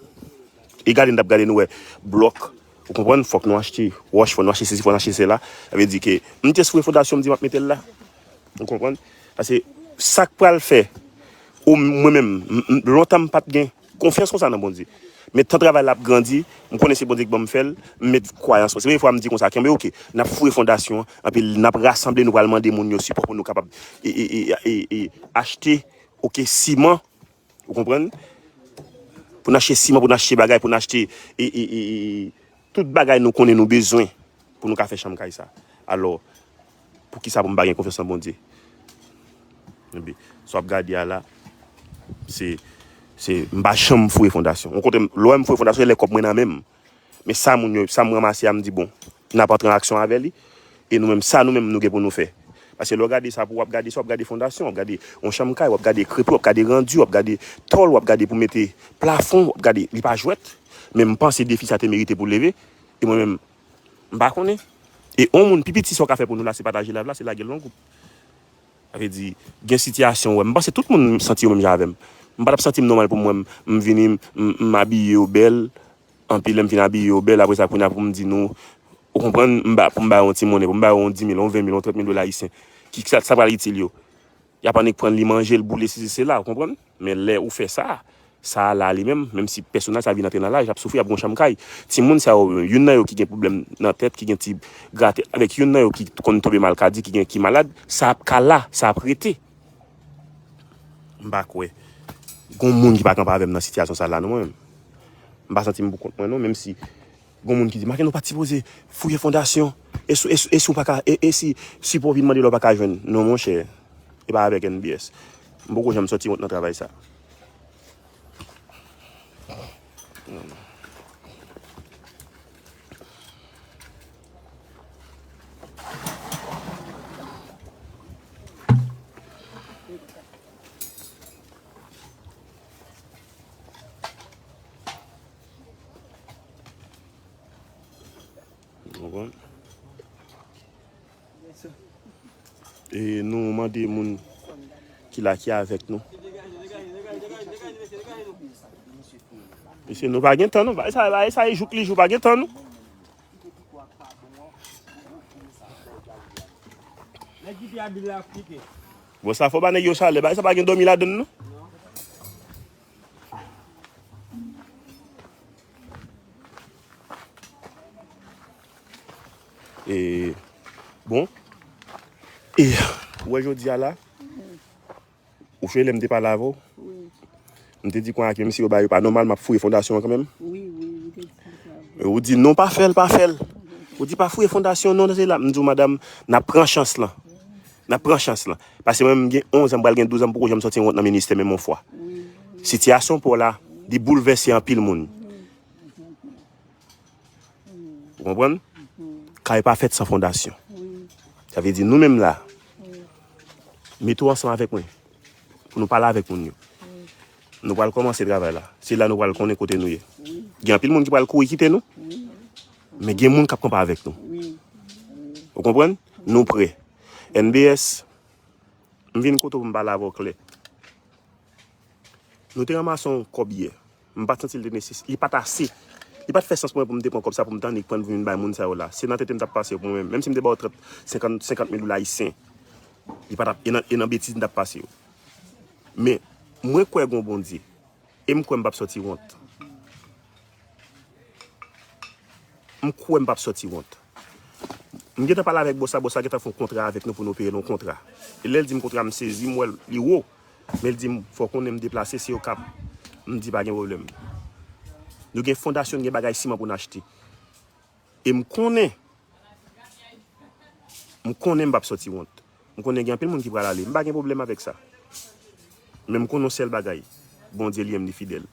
E gade, n t ap gade, nou wè blòk. Ou konprann? Fòk nou achte wòch, fòk nou achte sesi, fòk nou achte sela. Sa vle di ke m te sou fondasyon, m di m ap mete l la. Ou konprann? Paske sa k pral fè, ou, mwen menm, m, m, lontan m pa t gen konfyans konsa nan Bondye. Men tan travay la ap grandi, m konnen se Bondye ki ban m fè l, m met kwayans mwen. Se premye fwa m di konsa, kenbe, oke, n ap foure fondasyon an, anpi n ap rasanble, nou pral mande moun yo sipò pou nou kapab, e, e, e, e, e, achte, oke, siman, ou konprann? Pou n achte siman, pou n achte bagay, pou n achte, e, e, e, e, tout bagay nou konnen nou bezwen pou nou ka fè chanm kay sa. Alò, poukisa pou m pa gen konfyans nan Bondye? Ebyen, sa w ap gade a la, se, se, m pa janm foure fondasyon. Yon kote, lè w wè m foure fondasyon, se lè kòb mwen nan men m. Men sa moun yo, sa m ranmase a, m di, bon, n ap antre an aksyon avè li. E nou menm, sa nou menm, nou gen pou nou fè. Paske lè w gade sa, pou w ap gade sa, w ap gade fondasyon, w ap gade yon chanm kay, w ap gade krepi, w ap gade randi, w ap gade tòl, w ap gade pou mete plafon, w ap gade, li pa jwèt. Men m panse defi sa te merite pou leve. E mwen menm, m pa konnen. E yon moun, pi piti sa w ka fè pou nou la, se pataje live la, se lage l nan gwoup. Sa vle di, gen sitiyasyon, wè, m panse tout moun santi yo menm jan avè m. M pa t ap santi m nòmal pou mwen, m, m vini, m, m, m abiye yo bèl, anpi lè m fin abiye yo bèl, apre sa, kounye a pou m di nou, ou konprann, m ba, pou m ba yo yon ti monnen, pou m ba yo yon di mil, yon ven mil, yon trant mil dola ayisyen. Ki, sa, sa pral itil yo? Y ap annik pran li manje l, boule, sesi, sela, ou konprann? Men lè ou fè sa, sa a la li menm, menm si pèsonaj sa vin antre nan laj, l ap soufri, l ap gon chanm kay. Timoun sa yo, youn nan yo ki gen pwoblèm nan tèt, ki gen ti gratèt, avèk youn nan yo ki konn tonbe malkadi, ki gen, ki malad, sa ap ka la, sa ap rete. M pa kwè gon moun ki pa kanpe avè m nan sitiyasyon sa la, non, mwen menm. M pa santi m pou kont mwen, non, menm si gon moun ki di, "Makenn, ou pa t sipoze fouye fondasyon. E si, e si, e si w pa ka, e, e si sipò w vin mande la, w pa ka jwenn?" Non, monchè, e pa avèk N B S. M poko janm sòti wont nan travay sa. Ou konprann? E nou mande moun ki la, ki avèk nou. Mesye, nou pa gen tan, non. Bagay sa, bagay sa, e jouk li jou, pa gen tan, non. Bon, sa fò ba nèg yo chalè. Bagay sa pa gen dòmi ladann, non. E, bon. E, ou wè jodi a la, ou chwe lè m te pale avè w. Wi. M te di konnya ke menm si yo ba yo pa nòmal, m ap fouye fondasyon an kanmenm. Wi, wi, ou te di sa. E ou di, "Non, pa fè l, pa fè l." Ou di, "Pa fouye fondasyon, non, se la." M di w, "Madanm, n ap pran chans lan. N ap pran chans lan." Paske mwen, m gen onz an, m pral gen douz an, m poko janm sòti yon wont nan ministè menm yon fwa. Wi, wi. Sitiyasyon pa w la, li boulvèse anpil moun. Wi. Ou konprann? Kay pa fèt san fondasyon. Wi. Sa vle di nou menm la, wi, mete w ansanm avèk mwen pou nou pale avèk moun yo. Wi. Nou pral kòmanse travay la. Se la nou pral konnen kote nou ye. Wi. Gen anpil moun ki pral kouri kite nou. Wi. Men gen moun k ap kanpe avèk nou. Wi. Ou konprann? Nou prè. N B S, M vin kote w pou m pale avè w klè. Nou te ranmase yon kòb yè. M pa t santi l te neses-, li pa t ase. Li pa t fè sans pou mwen pou m te pran kòb sa pou m t annik pran l pou m vin bay moun sa yo la. Se nan tete m t ap pase yo pou mwen menm. Menm si m te ba w trant, senkant, senkant mil dola ayisyen, li pa t ap, e nan, e nan betiz m t ap pase yo. Men, mwen kwè gen yon Bondye. E m kwè m p ap sòti wont. M kwè m p ap sòti wont. M gentan pale avèk bòs la, bòs la gentan fè yon kontra avèk nou pou nou peye nou kontra. E lè l di m kontra, m sezi, m wè li wo. Men l di m, fò w konnen m deplase, se Okap. M di pa gen pwoblèm. Nou gen fondasyon, gen bagay siman pou n achte. E m konnen, m konnen m p ap sòti wont. M konnen gen anpil moun ki pral ale. M pa gen pwoblèm avèk sa. Men m konnen yon sèl bagay. Bondye li menm li fidèl.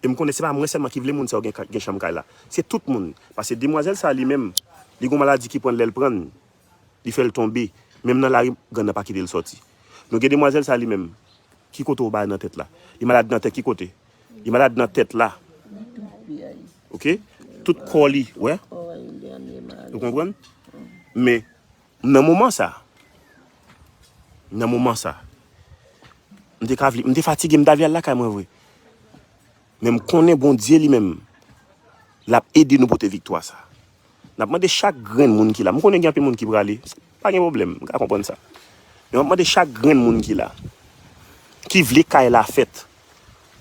E m konnen se pa mwen sèlman ki vle moun sa yo gen, ka- gen chanm kay la. Se tout moun. Paske demwazèl sa li menm, li gon maladi ki pran l lè l pran l. Li fè l tonbe. Menm nan lari, gang nan pa kite l sòti. Nou gen demwazèl sa li menm. Ki kote w bay nan tèt la? Li malad nan tèt ki kote? Li malad nan tèt la. Ok? Tout kò li, wè? Ou konprann? Men, nan moman sa, nan moman sa, m te ka vle, m te fatige, m ta vle al lakay mwen vre. Men m konnen Bondye li menm, l ap ede nou pote viktwa sa. N ap mande chak grenn moun ki la. M konnen gen anpil moun ki prale. Pa gen pwoblèm, m ka konprann sa. Men m ap mande chak grenn moun ki la, ki vle kay la fèt,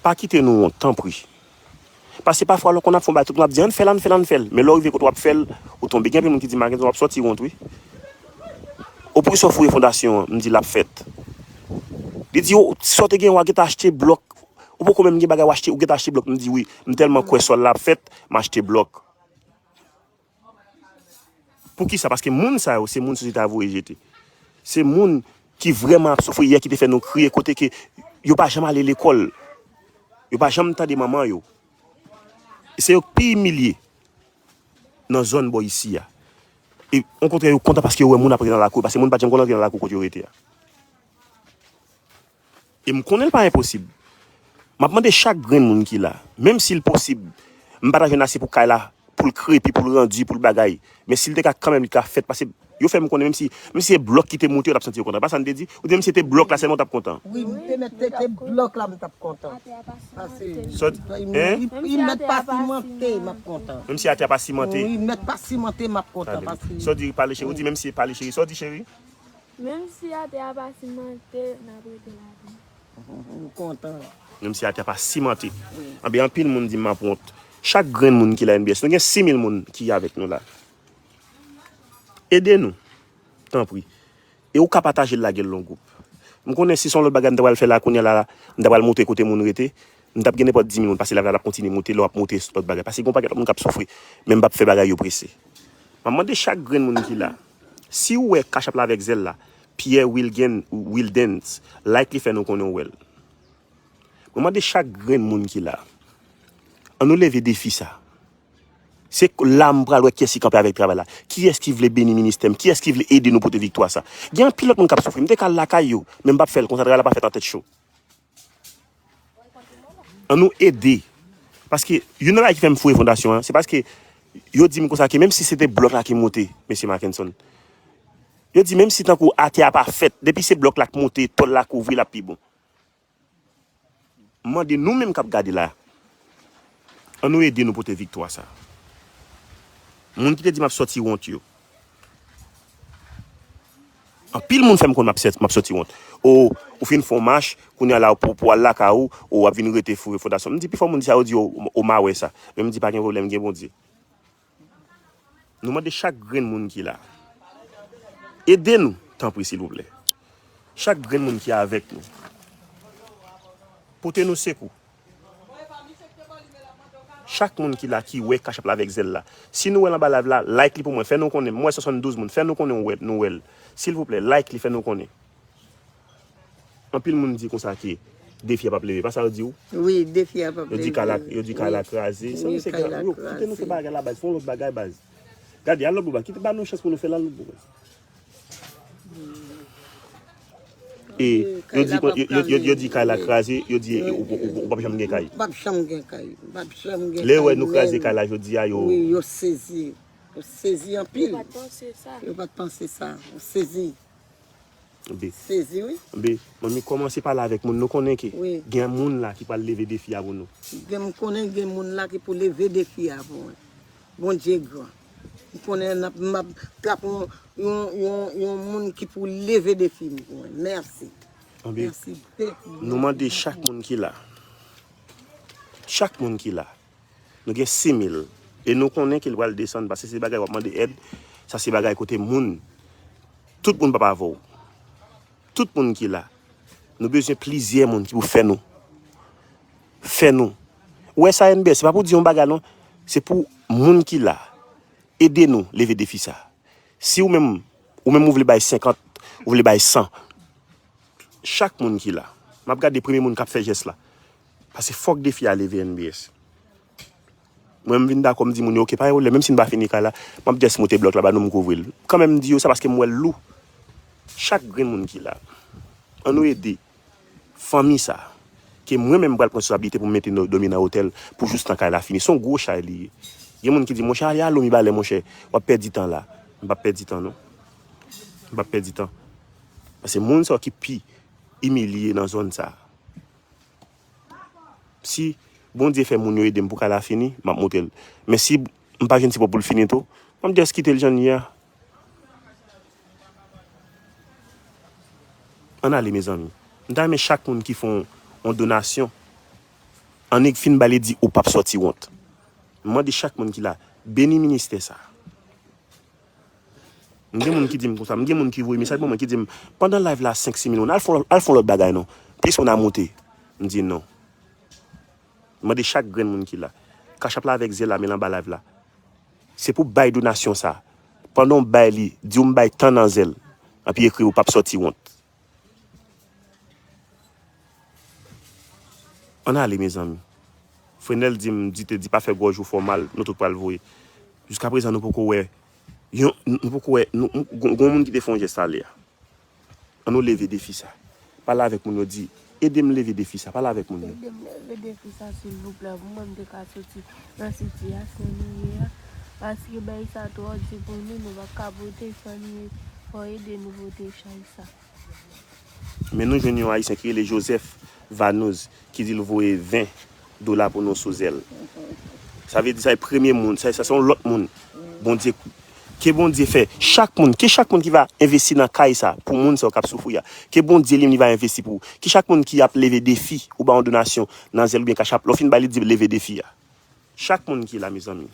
pa kite nou wont, tanpri. Paske pafwa, lè w konn ap fè yon bagay, tout moun ap di, ann fè l, ann fè l, ann fè l. Men lè w rive kote w ap fè l, ou tonbe. Gen anpil moun ki di, Mackenson, w ap sòti wont, wi. Opre sa w foure fondasyon an, m di, l ap fèt. Li di, o, sa w te gen, w a gentan achte blòk. Ou poko menm gen bagay w achte, ou gentan achte blòk. M di, wi, m tèlman kwè sòl la ap fèt, m achte blòk. Poukisa? Paske moun sa yo, se moun sosyete a voye jete. Se moun ki vrèman ap soufri yè ki te fè nou kriye kote ke yo pa janm ale lekòl. Yo pa janm tande manman yo. E se yo k pi imilye nan zòn bò isi a. E okontrè, yo kontan paske yo wè moun ap rete nan lakou, paske moun pa t janm konn antre nan lakou kote yo rete a. E m konnen l pa enposib. M ap mande chak grenn moun ki la, menm si l posib, m pa ta jwenn ase pou kay la, pou l krepi, pou l randi, pou l bagay. Men si l te ka kanmenm, li ka fèt, paske yo fè m konnen, menm si, menm si se blòk ki te moute, yo t ap santi yo kontan. Pa sa n te di? Ou di, menm si se te blòk la sèlman, w t ap kontan. Wi, m te mèt te, te blòk la, m t ap kontan. Paske Sòt, li, hein? Li, li mèt pa simante, m ap kontan. Menm si atè a pa simante. Wi, mèt pa simante, m ap kontan. Tande. Paske Sòt di pale cheri, ou di menm si pale cheri. Sòt di cheri? Menm si atè a pa simante, n ap rete ladan. M kontan. Menm si atè a pa simante. Anben, anpil moun di m ap wont. Chak grenn moun ki la N B S, nou gen sis mil moun ki avèk nou la. Ede nou, tanpri. E ou ka pataje l, lage l nan gwoup. M konnen si se yon lòt bagay m ta pral fè la kounye a la, m ta pral monte kote moun rete, m t ap gen nenpòt dis mil moun, paske lavi a l ap kontinye monte, lè w ap monte lòt bagay. Paske gen yon pakèt lòt moun k ap soufri, men m p ap fè bagay yo prese. M ap mande chak grenn moun ki la, si w wè Cash App la avèk zèl la, Pierre Wilgen, Wildens, like li, fè nou konnen w wè l. Mwen mande chak grenn moun ki la, ann nou leve defi sa. Se la m pral wè kiyès ki kanpe avèk travay la. Kiyès ki vle beni ministè m? Kiyès ki vle ede nou pote viktwa sa? Gen anpil lòt moun k ap soufri. M te ka al lakay yo, men m p ap fè l konsa, travay la pa fèt an tèt cho. Ann nou ede. Paske youn nan bagay ki fè m foure fondasyon an, se paske yo di m konsa ke menm si se te blòk la ki monte, mesye Mackenson, yo di menm si tankou atè a pa fèt, depi se blòk la k monte, tòl la kouvri, l ap pi bon. M mande nou menm k ap gade la, ann nou ede nou pote viktwa sa. Moun ki te di m ap sòti wont yo. Anpil moun fè m konn m ap sòt-, m ap sòti wont. O, ou fin fè yon mach, kounye a la pou, pou al lakay ou, o, w ap vin rete foure fondasyon. M di pifò moun di sa, yo di, o, o, m a wè sa. Men m di pa gen pwoblèm, gen Bondye. Nou mande chak grenn moun ki la, ede nou, tanpri, silvouplè. Chak grenn moun ki avèk nou, pote nou sekou. Chak moun ki la, ki wè Cash App la avèk zèl la, si nou wè l anba live la, like li pou mwen, fè nou konnen. M wè swasanndouz moun, fè nou konnen w wè, nou wè l. Silvouplè, like li, fè nou konnen. Anpil moun di konsa ke defi a p ap leve. Pa sa yo di w? Wi, defi a p ap leve. Yo di kay la, yo di kay la kraze. Sa yo se kay la, yo kite nou fè bagay la, baz. Fè yon lòt bagay, baz. Gade, al lòt bò, baz. Kite, ba nou chans pou nou fè l, al lòt bò, baz. E yo di, yo, yo, yo, yo di kay la kraze, yo di ou, ou, ou, ou p ap janm gen kay. M p ap janm gen kay. M p ap janm gen kay. Lè yo wè nou kraze kay la jodi a, yo. Wi, yo sezi. Yo sezi anpil. Yo pa t panse sa. Yo pa t panse sa. Yo sezi. Be. Sezi, wi. Be, manmi, kòmanse pale avèk moun. Nou konnen ke gen moun la ki pral leve defi a pou nou. Gen, m konnen gen moun la ki pou leve defi a pou mwen. Bondye gran. M konnen n ap, m ap trap yon, yon, yon, yon moun ki pou leve defi m pou mwen. Mèsi. Anben, mèsi, pèp. Nou mande chak moun ki la. Chak moun ki la. Nou gen sis mil. E nou konnen ke l pral desann, paske se bagay w ap mande èd. Sa se bagay kote moun. Tout moun p ap avè w. Tout moun ki la. Nou bezwen plizyè moun ki pou fè nou. Fè nou. Ou wè sa, N B S, se pa pou di yon bagay, non. Se pou moun ki la. Ede nou leve defi sa. Si ou menm, ou menm ou vle bay senkant, ou vle bay san. Chak moun ki la. M ap gade premye moun k ap fè jès la. Paske fòk defi a leve, N B S. Mwen, m vin dakò, m di moun yo, "Oke, pa gen pwoblèm, menm si n pa fini kay la, m ap jès moute blòk la ba nou, m kouvri l." Kanmenm, m di yo sa paske m wè l lou. Chak grenn moun ki la, ann nou ede fanmi sa, ke mwen menm, m pral pran responsablite pou m mete nou dòmi nan otèl pou jistan kay la fini. Se yon gwo chay li ye. Gen moun ki di, "Monchè, ale a Lomi Balè, monchè, w ap pèdi tan la." M p ap pèdi tan, non. M p ap pèdi tan. Paske moun sa yo ki pi imilye nan zòn sa. Si Bondye fè moun yo ede m pou kay la fini, m ap montre l. Men si m pa jwenn sipò pou l fini tou, m ap just kite l jan l ye a. Ann ale, mezanmi. M ta renmen chak moun ki fè yon, yon donasyon, annik fin ba li di ou p ap sòti wont. M mande chak moun ki la, beni ministè sa. M gen moun ki di m konsa, m gen moun ki voye mesaj ban mwen ki di m, pandan live la senk, sis mil moun, al fè, al fè yon lòt bagay non. Plis moun a moute. M di non. M mande chak grenn moun ki la. Cash App la avèk Zelle la, men l anba live la. Se pou bay donasyon sa. Pandan w bay li, di w m bay tan nan Zelle. Anpi ekri ou p ap sòti wont. Ann ale, mezanmi. Frenel di m, di te di pa fè gòj ou fè w mal, nou tout pral voye. Jiskaprezan, nou poko wè, yon, nou poko wè, nou, nou, gon, gon moun ki te fè yon jès talè a. Ann nou leve defi sa. Pale avèk moun yo, di, ede m leve defi sa. Pale avèk moun yo. Ede m leve defi sa, silvouplè, pou mwen m te ka soti nan sitiyasyon nou ye a. Paske bagay sa twò di pou nou, nou p ap ka pote chay nou ye. Fò ede nou pote chay sa. Men nou jwenn yon Ayisyen ki rele Joseph Vanouz, ki di l voye ven dola pou nou sou Zelle. Sa vle di sa e premye moun, sa, sa se yon lòt moun. Bondye, ke Bondye fè, chak moun, ke chak moun ki va envesti nan kay sa, pou moun sa yo k ap soufri a. Ke Bondye li menm li va envesti pou ou. Ke chak moun ki ap leve defi, ou ba yon donasyon nan Zelle oubyen Cash App, lè w fin ba li, di leve defi a. Chak moun ki la, mezanmi,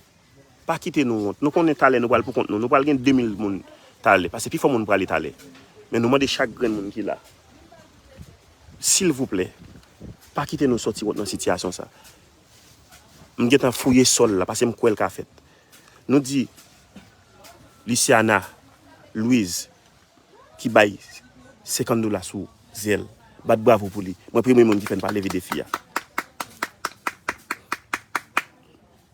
pa kite nou wont. Nou konnen talè nou pral pou kont nou. Nou pral gen de mil moun talè. Paske pifò moun prale talè. Men nou mande chak grenn moun ki la, silvouplè, pa kite nou sòti wont nan sitiyasyon sa. M gentan fouye sòl la, paske m kwè l ka fèt. Nou di Luciana Louise, ki bay senkant dola sou Zelle. Bat bravo pou li. Mwen premye moun ki fè n pa leve defi a.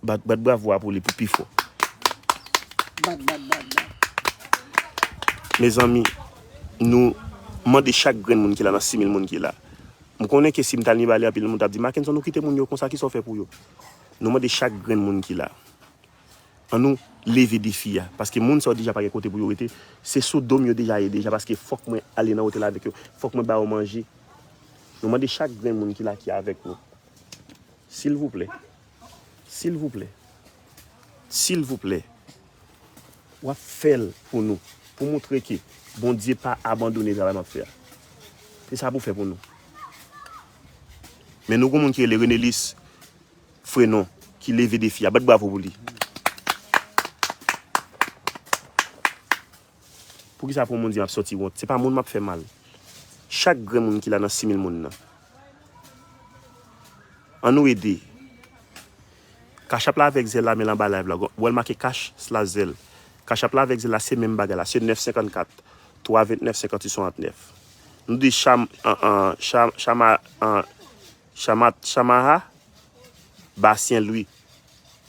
Bat, bat bravo a pou li, pou pi fò. Bat, bat, bat, bat. Mezanmi, nou mande chak grenn moun ki la nan sis mil moun ki la. M konnen ke si m t al ni bale anpil moun t ap di, "Mackenson, ou kite moun yo konsa, kisa w fè pou yo?" Nou mande chak grenn moun ki la. Ann nou leve defi a. Paske moun sa yo deja pa gen kote pou yo rete. Se sou do m yo deja ye deja. Paske fòk mwen ale nan otèl avèk yo. Fòk mwen ba yo manje. Nou mande chak grenn moun ki la ki avèk nou. Silvouplè. Silvouplè. Silvouplè. W ap fè l pou nou. Pou montre ke Bondye pa abandone travay m ap fè a. Se sa pou fè pou nou. Men nou gon moun ki rele Renelis Frenon ki leve defi a. Bat bravo pou li. Poukisa pou moun di m ap sòti wont? Se pa moun m ap fè mal. Chak grenn moun ki la nan sis mil moun nan. Ann nou ede. Cash App la avèk Zelle la, men l anba live la. Ou wè l make cash slash Zelle. Cash App la avèk Zelle la, se menm bagay la. Se nèf senkannkat, twa vennèf, senkanntuit swasantnèf. Nou di Cham, an, an, Cham, Chama, an, Chamat, Chamaha, Basyen Lwi.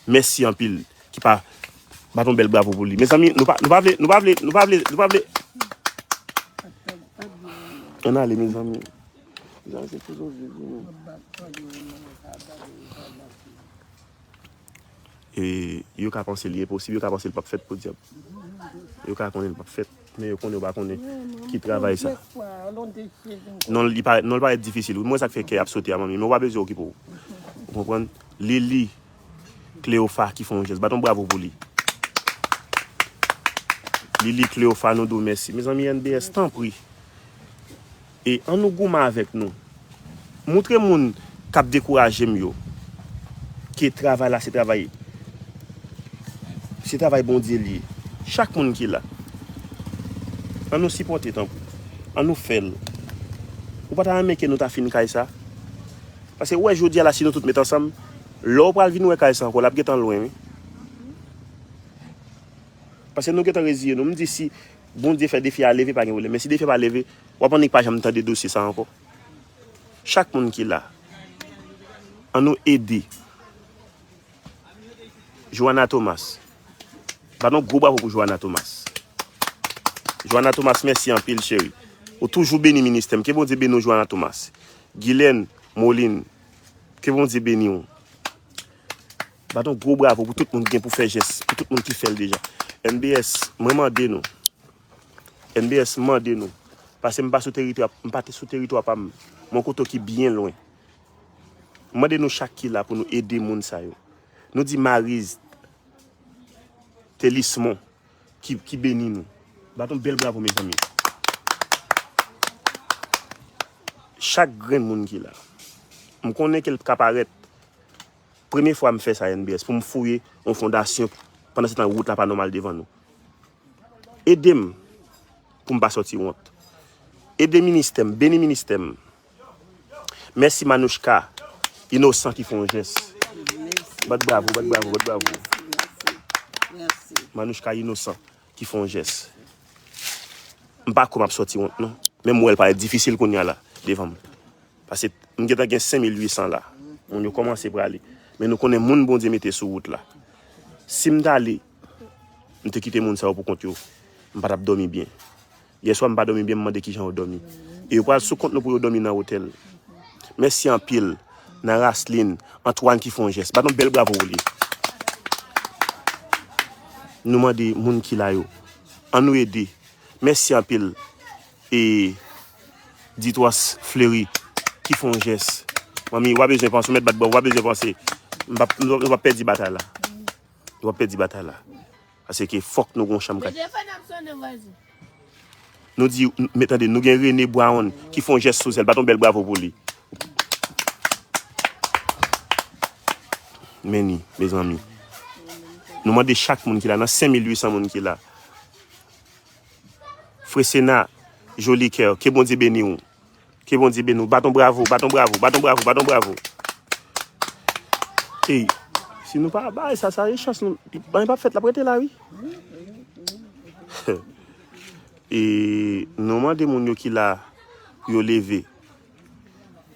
Mèsi anpil. Ki pa bat yon bèl bravo pou li. Mezanmi, nou pa, nou pa vle, nou pa vle, nou pa vle, nou pa vle. Ann ale, mezanmi. Mezanmi, se filozofi nou. E yo ka panse li enposib, yo ka panse li p ap fèt pou dyab. Yo ka konnen l p ap fèt, men yo konnen yo pa konnen ki travay sa. Non, li parèt, non, li parèt difisil. Wi, mwen sa k fè kè ap sote a, manmi, men ou pa bezwen okipe w. Ou konprann? Lili Cleopha ki fè yon jès. Bat yon bravo pou li. Lili Cleopha, nou di w mèsi. Mezanmi, N B S, tanpri. E ann nou goumen avèk nou. Moutre moun k ap dekouraje m yo ke travay la se travay, se travay Bondye li ye. Chak moun ki la, ann nou sipòte tanpri. Ann nou fè l. Ou pa ta renmen ke nou ta fin kay sa? Paske ou wè jodi a la, si nou tout met ansanm, lè w pral vin wè kay sa ankò, l ap gentan lwen, wi. Paske nou gentan reziye nou. M di si Bondye fè defi a leve, pa gen pwoblèm. Men si defi a pa leve, w ap annik pa janm tande dosye sa ankò. Chak moun ki la, ann nou ede Joana Thomas. Bat yon gwo bravo pou Joana Thomas. Joana Thomas, mèsi anpil, cheri. Ou toujou beni ministè m. Ke Bondye beni w, Joana Thomas. Guylaine Moline, ke Bondye beni w. Bat yon gwo bravo pou tout moun ki gen pou fè jès, pou tout moun ki fè l deja. N B S, mwen mande nou. N B S, m mande nou. Paske m pa sou teritwa, m pa te sou teritwa pa m. Mwen kote ki byen lwen. M mande nou chak ki la pou nou ede moun sa yo. Nou di Maryse Thelismond ki, ki beni nou. Bat yon bèl bravo, mezanmi. Chak grenn moun ki la. M konnen ke l ka parèt. Premye fwa m fè sa, N B S, pou m fouye yon fondasyon pandan se tan wout la pa nòmal devan nou. Ede m pou m pa sòti wont. Ede ministè m, beni ministè m. Mèsi Manouchka Inosan ki fè yon jès. Bat bravo, bat bravo, bat bravo. Manouchka Inosan ki fè yon jès. M pa kwè m ap sòti wont, non. Menm wè l parèt difisil kounye a la, devan m. Paske m gentan gen senk mil uit san la. Moun yo kòmanse prale. Men nou konnen moun Bondye mete sou wout la. Si m t ale, m te kite moun sa yo pou kont yo, m pa t ap dòmi byen. Yèswa m pa dòmi byen, m mande kijan yo dòmi. E yo pral sou kont nou pou yo dòmi nan otèl. Mèsi anpil. Naraslin, Antoine ki fè yon jès. Bat yon bèl bravo pou li. Nou mande moun ki la yo. Ann nou ede. Mèsi anpil. E Ditwas Fleury ki fè yon jès. Manmi, w a bezwen panse, w mèt bat bravo, w a bezwen panse. M p ap, nou p ap pèdi batay la. Nou p ap pèdi batay la. Paske fòk nou gon chanm kay. Men telefòn ap sonnen, vwazen. Nou di, men tande, nou gen Rene Brown ki fè yon jès sou zèl. Bat yon bèl bravo pou li. Men ni, mezanmi. Nou mande chak moun ki la, nan senk mil uit san moun ki la. Fresena Jolikè, ke Bondye beni w. Ke Bondye beni w. Bat yon bravo, bat yon bravo, bat yon bravo, bat yon bravo. Ey, si nou pa bay sa, sa e chans nou. Anyen p ap fèt, l ap rete la, wi. E nou mande moun yo ki la pou yo leve.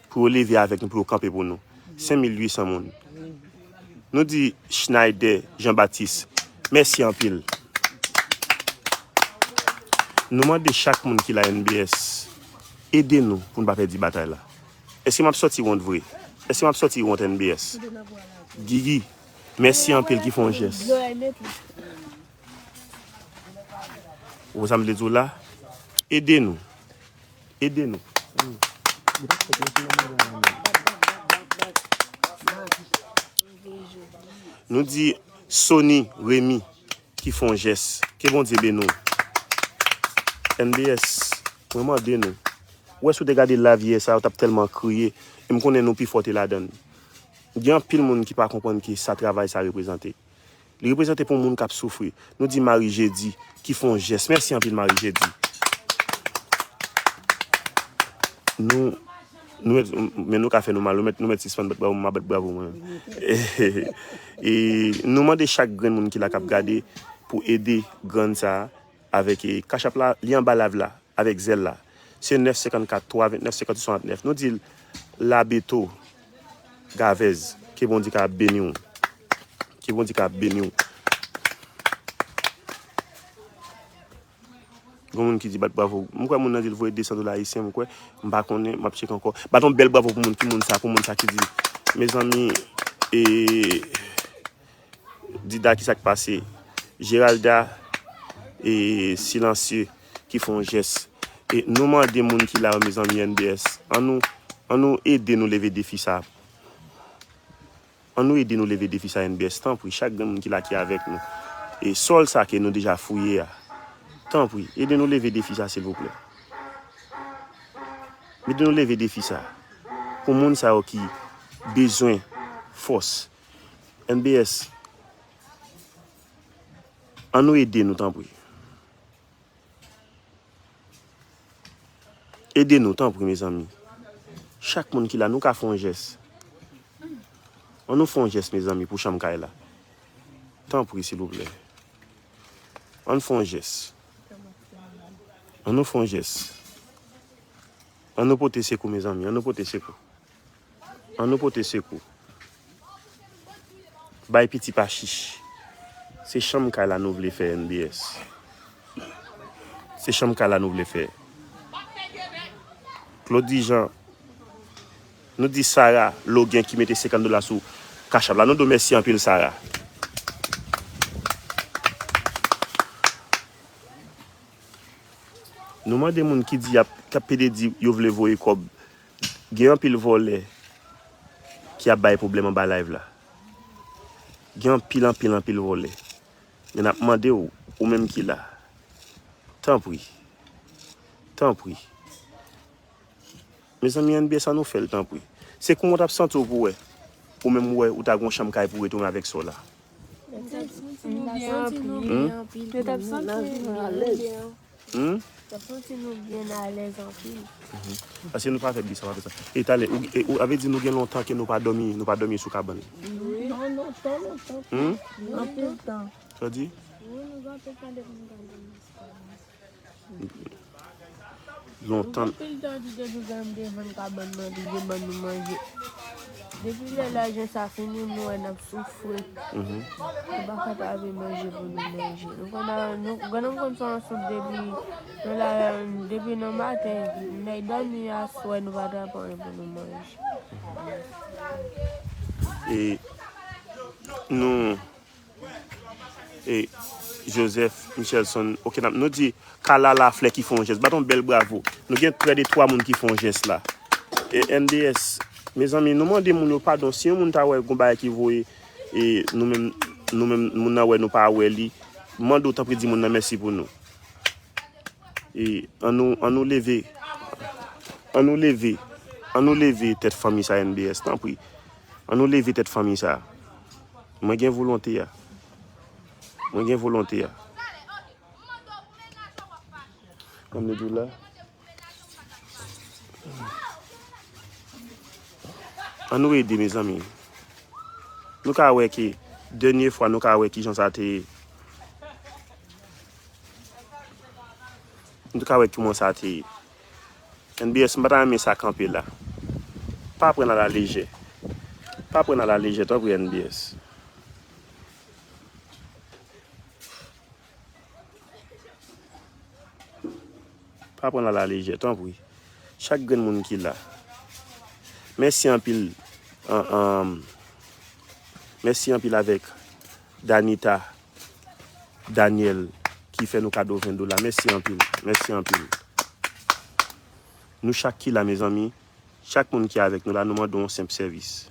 Pou yo leve avèk nou, pou yo kanpe pou nou. Senk mil uit san moun. Nou di Schneider Jean Baptiste, mèsi anpil. Nou mande chak moun ki la N B S, ede nou pou n pa pèdi batay la. Èske m ap sòti wont vre? Èske m ap sòti wont N B S? Gigi, mèsi anpil ki fè yon jès. Ou sa m vle di w la? Ede nou. Ede nou. Nou di Sony Remy ki fè yon jès. Ke Bondye beni w. N B S, mwen mande nou. Ou wè si w te gade live yè sa, ou t ap tèlman kriye. E m konnen nou pi fò te ladan l. Gen anpil moun ki pa konprann ki sa travay sa reprezante. Li reprezante pou moun k ap soufri. Nou di Marie Jeudy ki fè yon jès. Mèsi anpil Marie Jeudy. Nou, nou mèt, men nou ka fè nou mal, nou mèt, nou mèt sispann bat bravo, m a bat bravo mwen. E nou mande chak grenn moun ki la k ap gade pou ede grann sa a avèk, e, Cash App la, li anba live la. Avèk zèl la. Se nèf senkannkat twa vennèf senkanntuit swasantnèf. Nou di l Labeto Gavez, ke Bondye ka beni w. Ke Bondye ka beni w. Gon moun ki di bat bravo. M kwè moun nan di l voye de san dola ayisyen, m kwè. M pa konnen, m ap tcheke ankò. Bat yon bèl bravo pou moun, ki moun sa, pou moun sa ki di. Mezanmi, e, Dida, ki sa k pase? Geralda, e, silansye ki fè yon jès. E nou mande moun ki la yo, mezanmi, N B S, ann nou, ann nou ede nou leve defi sa. Ann nou ede nou leve defi sa, N B S, tanpri, chak grenn moun ki la ki avèk nou. E sòl sa ke nou deja fouye a, tanpri, ede nou leve defi sa, silvouplè. Ede nou leve defi sa. Pou moun sa yo ki bezwen fòs. N B S, ann nou ede nou, tanpri. Ede nou, tanpri, mezanmi. Chak moun ki la, nou ka fè yon jès. Ann nou fè yon jès, mezanmi, pou chanm kay la. Tanpri, silvouplè. Ann fè yon jès. Ann nou fè yon jès. Ann nou pote sekou, mezanmi. Ann nou pote sekou. Ann nou pote sekou. Bay piti pa chich. Se chanm kay la nou vle fè, N B S. Se chanm kay la nou vle fè. Claude Dijan, nou di Sarah Logen ki mete senkant dola sou Cash App la. Nou di w mèsi anpil, Sarah. Nou mande moun ki di y ap, k ap pede di yo vle voye kòb. Gen anpil vòlè ki ap bay pwoblèm anba live la. Gen anpil, anpil, anpil vòlè. Men n ap mande w, ou menm ki la, tanpri, tanpri. Mezanmi, N B S, ann nou fè l, tanpri. Se kouman w t ap santi w pou wè, ou menm, ou wè, ou ta gen yon chanm kay pou w retounen avèk sa w la. Yo t ap santi nou byen anpil. Yo t ap santi nou byen anpil. Hmm? Yo t ap santi nou byen alèz anpil. Paske nou pa fè bri sa, pa fè sa. E talè, ou, e, ou, avè di nou gen lontan ke nou pa dòmi, nou pa dòmi sou kabann. Non, lontan, lontan. Hmm? Anpil tan. Sa w di? Wi, nou gen anpil tan depi nou pa dòmi sou kabann. Lontan. Anpil tan, li te toujou gen devan kabann nan, li te ban nou manje. Depi lè lajan sa fini, nou wè n ap soufri. Nou pa ka twouve manje pou nou manje. Nou konn, nou, grann nou konn fè yon soup depi nan la, depi nan maten, nèg dòmi aswè, nou pa twouve anyen pou nou manje. E nou E Joseph Michelson, ok, n ap, nou di Kala Laflè ki fè yon jès. Bat yon bèl bravo. Nou gen trè de twa moun ki fè yon jès la. E N B S, mezanmi, nou mande moun yo padon. Si yon moun ta wè gon bagay ki voye, e nou menm, nou menm, moun nan wè nou pa wè li, mande w tanpri di moun nan mèsi pou nou. E ann nou, ann nou leve, ann nou leve, ann nou leve tèt fanmi sa, N B S, tanpri. Ann nou leve tèt fanmi sa. Mwen gen volonte a. Mwen gen volonte a. Kòm nou di w la. Ann nou ede, mezanmi. Nou ka wè ke dènye fwa nou ka wè kijan sa te ye. Nou ka wè kouman sa te ye. N B S, m pa ta renmen sa kanpe la. Pa pran l alalejè. Pa pran l alalejè, tanpri, N B S. Pa pran l alalejè, tanpri. Chak grenn moun ki la. Mèsi anpil. An, an, mèsi anpil avèk Danita Daniel ki fè nou kado ven dola. Mèsi anpil. Mèsi anpil. Nou chak ki la, mezanmi, chak moun ki avèk nou la, nou mande w yon senp sèvis.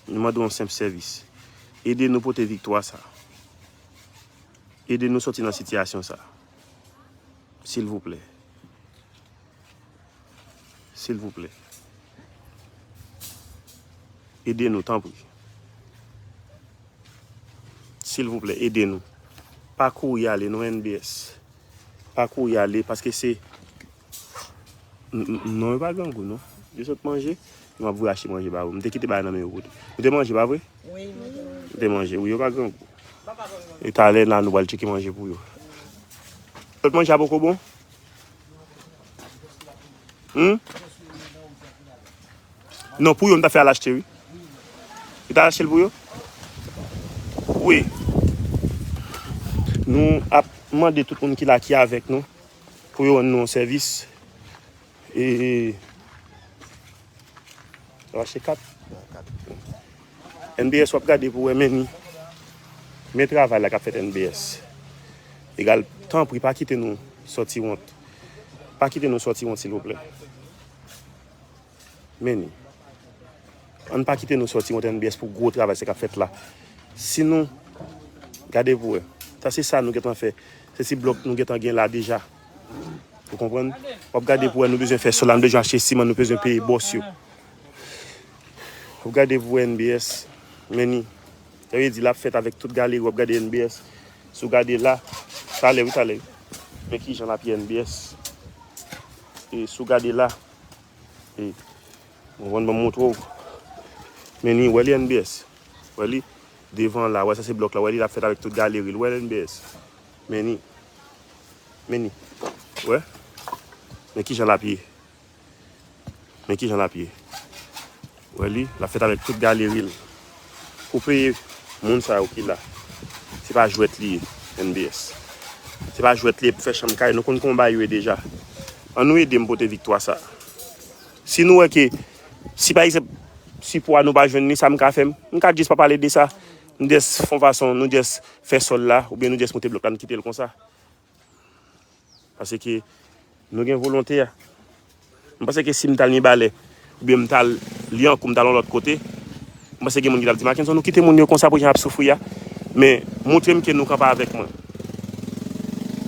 Nou mande w yon senp sèvis. Ede nou pote viktwa sa. Ede nou soti nan sitiyasyon sa. Silvouplè. Silvouplè. Ede nou, tanpri. Silvouplè, ede nou. Pa kouri ale, non, N B S. Pa kouri ale, paske se, n-, n-, non, yo pa grangou, non. Yo sot manje, yo m ap voye achte manje ba yo. M te kite bagay nan men yo pou tou. Nou te manje, pa vre? Wi, nou te manje. Nou te manje, wi, yo pa grangou. E talè la, nou pral tcheke manje pou yo. Lòt manje a poko bon? Hmm? Non, pou yo, m ta fè al achte, wi. Yo ta achte l pou yo? Wi. Nou ap mande tout moun ki la, ki avèk nou, pou yo rann nou yon sèvis. E, w ap achte kat? N B S, w ap gade pou wè, men ni. Men travay la k ap fèt N B S. Egal, tanpri, pa kite nou sòti wont. Pa kite nou sòti wont, silvouplè. Men ni. Ann pa kite nou sòti wont N B S pou gwo travay sa k ap fèt la. Si nou, gade pou wè. Sa se sa nou gentan fè. Se ti blòk nou gentan gen la deja. Ou konprann? W ap gade pou wè nou bezwen fè sòl la, nou bezwen achte siman, nou bezwen peye bòs yo. W ap gade pou wè N B S. Men ni. Sa vle di l ap fèt avèk tout galeri, w ap gade N B S. Si w gade la, talè wi, talè. Men kijan l ap ye N B S. E si w gade la, e, bon, ban m montre w. Men ni, wè li N B S. Wè li devan la, wè sa se blòk la, wè li l ap fèt avèk tout galeri l, wè N B S. Men ni. Men ni. Wè. Men kijan l ap ye. Men kijan l ap ye. Wè li, l ap fèt avèk tout galeri l. Pou peye moun sa yo ki la. Se pa jwèt li ye, N B S. Se pa jwèt li ye pou fè chanm kay. Nou konn kòman bagay yo ye deja. Ann nou ede m pote viktwa sa. Si nou wè ke, si pa egzanp, sipò a nou pa jwenn li, sa m ka fè, m, m ka jis pa pale de sa. M jis fè yon fason, nou jis fè sòl la, oubyen nou jis moute blòk la, n kite l konsa. Paske nou gen volonte a. M panse ke si m t al Mibalè, oubyen m t al Lyankou, m t al yon lòt kote, m panse gen moun ki t ap di, "Mackenson, nou kite moun yo konsa pou jan y ap soufri a." Men, montre m ke nou kanpe avèk mwen.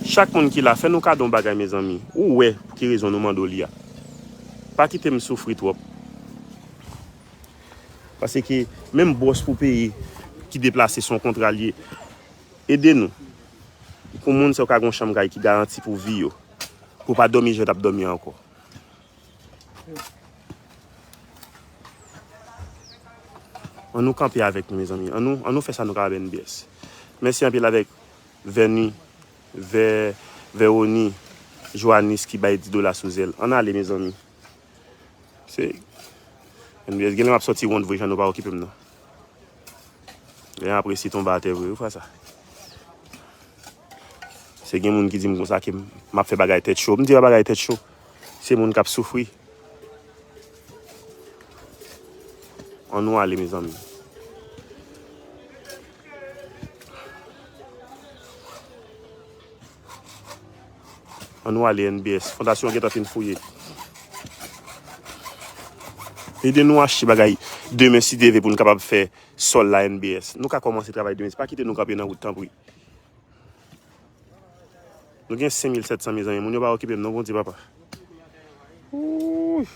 Chak moun ki la, fè nou kado yon bagay, mezanmi. Ou wè pou ki rezon nou mande w li a. Pa kite m soufri twòp. Paske menm bòs pou peyi ki deplase se yon kontra l ye. Ede nou. Pou moun sa yo ka gen yon chanm kay ki garanti pou vi yo. Pou pa dòmi jan yo t ap dòmi ankò. Ann nou kanpe avèk nou, mezanmi. Ann nou, ann nou fè sa nou kapab N B S. Mèsi anpil avèk Vèni, Vè, Vèwoni, Joanis ki bay dis dola sou zèl. Ann ale, mezanmi. Se N B S, gen lè m ap sòti wont vre, jan nou pa okipe m nan. Lè m ap resi tonbe atè vre, wi, frè sa. Se gen moun ki di m konsa ke m ap fè bagay tèt cho. M di pa bagay tèt cho. Se moun k ap soufri. Ann nou ale, mezanmi. Ann nou ale N B S. Fondasyon an gentan fin fouye. Ede nou achte bagay demen si Dye vle pou n kapab fè sòl la N B S. Nou ka kòmanse travay demen. Pa kite nou kanpe nan wout, tanpri. Nou gen senk mil sèt san, mezanmi. Moun yo pa okipe m non, Bondye papa. Wouy.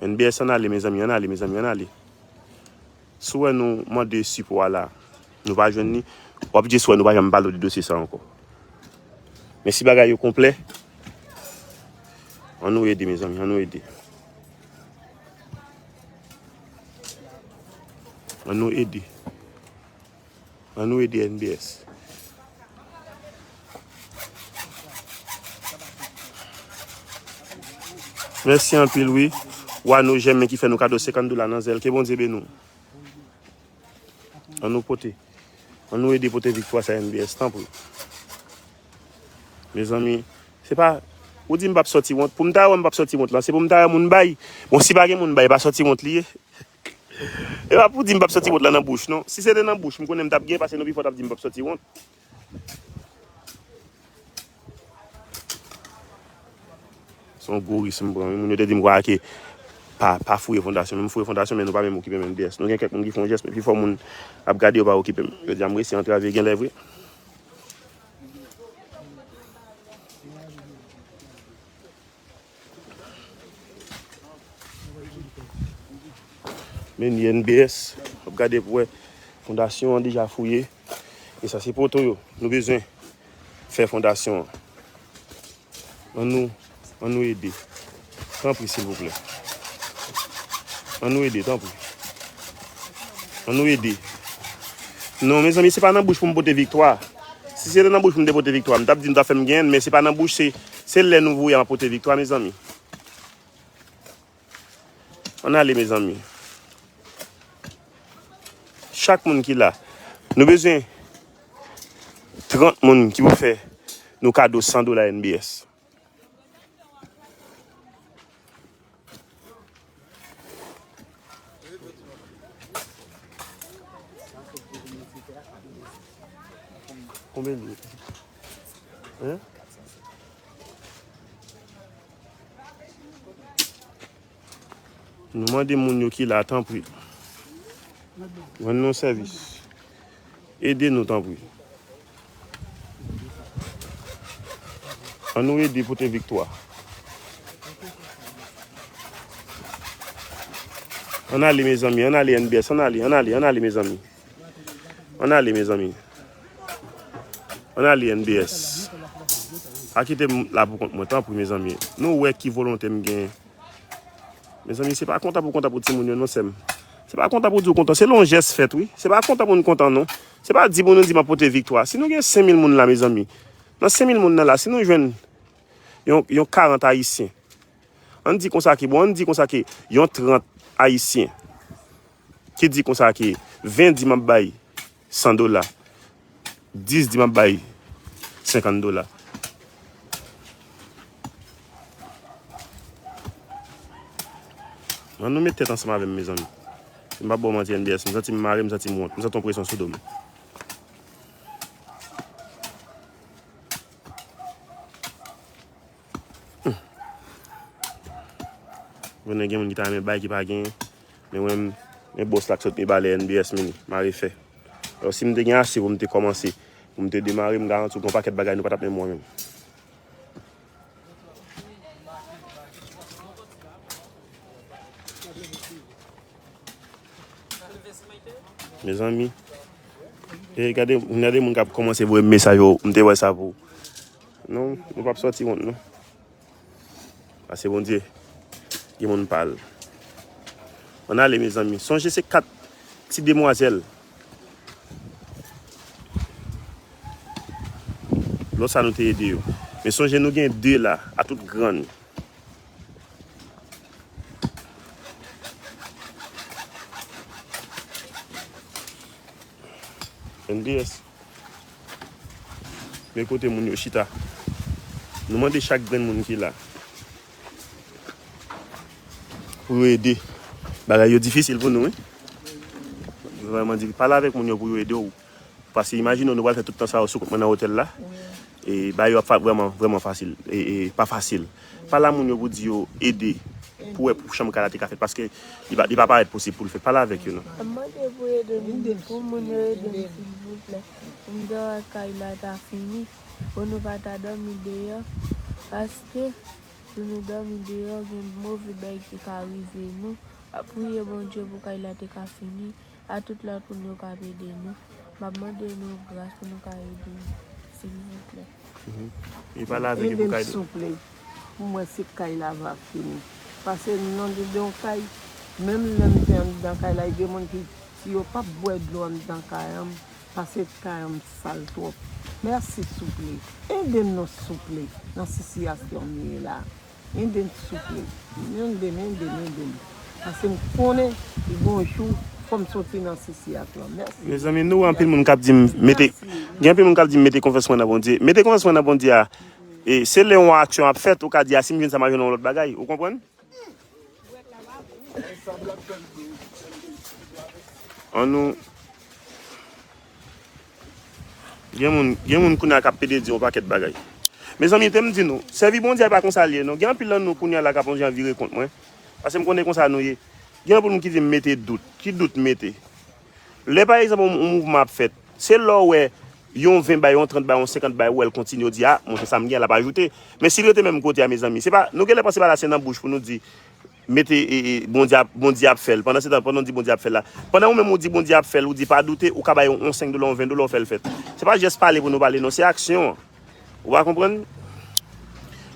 N B S, ann ale, mezanmi, ann ale, mezanmi, ann ale. Si w wè nou mande sipò a la, nou pa jwenn li, w ap jis wè nou pa janm pale w de dosye sa ankò. Men si bagay yo konplè, ann nou ede, mezanmi, ann nou ede. Ann nou ede. Ann nou ede N B S. Mèsi anpil, wi. Wano Jèmen ki fè nou kado senkant dola nan zèl. Ke Bondye beni w. Ann nou pote. Ann nou ede pote viktwa sa N B S, tanpri. Mezanmi, se pa, ou di m p ap sòti wont. Pou m ta wè m p ap sòti wont lan, se pou m ta wè moun bay. Bon, si pa gen moun bay, pa sòti wont li ye. E pa pou di m p ap sòti wont lan nan bouch, non. Si se te nan bouch, m konnen m t ap gen, paske nou pi fò t ap di m p ap sòti wont. Se yon gwo risk m pran, wi. Moun yo te di m kwa ke pa, pa fouye fondasyon. Men m fouye fondasyon, men nou pa menm okipe m N B S. Nou gen kèk moun ki fè yon jès, men pi fò moun ap gade yo pa okipe m. Yo di a m resi antrave, gen lè vre. Men ni N B S, w ap gade pou wè fondasyon an deja fouye. E sa se poto yo. Nou bezwen fè fondasyon an. Ann nou, ann nou ede. Tanpri, silvouplè. Ann nou ede, tanpri. Ann nou ede. Non, mezanmi, se pa nan bouch pou m pote viktwa. Si se te nan bouch pou m te pote viktwa, m t ap di nou ta fè m genyen, men se pa nan bouch, se, se lè nou voye m ap pote viktwa, mezanmi. Ann ale, mezanmi. Chak moun ki la, nou bezwen trant moun ki pou fè nou kado san dola N B S. Konbyen l ye? Hein? Nou mande moun yo ki la, tanpri, rann nou sèvis. Ede nou, tanpri. Ann nou ede pote viktwa. Ann ale, mezanmi, ann ale, N B S, ann ale, ann ale, ann ale, mezanmi. Ann ale, mezanmi. Ann ale, N B S. Pa kite m la pou kont mwen, tanpri, mezanmi. Nou wè ki volonte m gen. Mezanmi, se pa kontan pou kontan pou timoun yo, non, sè m. Se pa kontan pou di w kontan. Se lè yon jès fèt, wi. Se pa kontan pou n kontan, non. Se pa di pou nou di m ap pote viktwa. Si nou gen senk mil moun la, mezanmi, nan senk mil moun nan la, si nou jwenn yon, yon karant Ayisyen, ann di konsa ke, bon, ann di konsa ke yon trant Ayisyen ki di konsa ke ven di m ap bay san dola, dis di m ap bay senkant dola. Ann nou met tèt ansanm avè m, mezanmi. M p ap ba w manti, N B S. M santi m mare, m santi m wont. M santi yon presyon sou do m. Konnen gen moun ki ta renmen bay ki pa genyen. Men mwen, men bòs la k sot, men ba lè N B S mini, mare fè. Alò, si m te gen ase pou m te kòmanse, pou m te demare, m garanti w gen yon pakèt bagay nou pa t ap menm wè menm. Mezanmi, e gade, gade moun k ap kòmanse voye m mesaj yo, m te wè sa pou. Non, nou p ap sòti wont, non. Pase Bondye, gen moun pa l. Ann ale, mezanmi. Sonje se kat ti demwazèl. Lòt sa nou te ede yo. Men sonje nou gen de la, a tout grann. N B S. Men kote moun yo chita. Nou mande chak grenn moun ki la pou yo ede. Bagay yo difisil pou nou, wi. Vrèman difisil. Pale avèk moun yo pou yo ede w. Paske imajine w, nou pral fè tout tan sa yo sou kont mwen nan otèl la. E bagay yo ap fa-, vrèman, vrèman fasil. E, e pa fasil. Pale a moun yo pou di yo ede. Pou wè pou chanm kay la te ka fèt. Paske li pa, li pa parèt posib pou l fèt. Pale avèk yo, non. M mande pou ede m, pou moun yo ede m, silvouplè. M gen kay la ta fini. Pou nou pa ta dòmi deyò. Paske si nou dòmi deyò, gen move bagay ki ka rive nou. Ap priye Bondye pou kay la te ka fini. A tout lòt moun yo k ap ede nou, m ap mande nou gras pou nou ka ede m, silvouplè. Mhm. E pale avèk yo pou kay. Ede m, souple. Pou mwen, se kay la va fini. Pase m nan dedan yon kay, menm lè m te anndan kay la, gen moun ki di yo p ap bwè dlo anndan kay an, pase kay an sal twòp. Mèsi, souple. Ede m non, souple, nan sitiyasyon m ye la. Ede m, souple. Ede m, ede m, ede m. Paske m konnen, yon jou, fò m soti nan sitiyasyon an. Mèsi. Mezanmi, nou wè anpil moun k ap di m mete, gen anpil moun k ap di m mete konfyans mwen nan Bondye. Mete konfyans mwen nan Bondye a, e, se lè yon aksyon ap fèt, ou ka di, a, si m jwenn sa, m a jwenn yon lòt bagay. Ou konprann? Ann nou Gen moun, gen moun kounye a k ap pede di yon pakèt bagay. Mezanmi, te m di nou, sèvi Bondye a pa konsa l ye, non. Gen anpil nan nou kounye a la k ap yon jan vire kont mwen. Paske m konnen konsa nou ye. Gen anpil moun ki di m mete dout. Ki dout m mete? Lè, pa egzanp, yon, yon mouvman ap fèt, se lè w wè yon ven bay, yon trant bay, yon senkant bay, ou wè l kontinye, w di, a, monchè, sa m gen an l ap ajoute. Men si l rete menm kote a, mezanmi, se pa, nou genlè panse bagay la se nan bouch pou nou di, mete, e, e, Bondye ap, Bondye ap fè l. Pandan se tan, pandan w di Bondye ap fè l la, pandan ou menm ou di Bondye ap fè l, ou di pa doute, ou ka bay yon, yon senk dola, yon ven dola, ou fè l fèt. Se pa jès pale pou nou pale, non, se aksyon an. Ou pa konprann?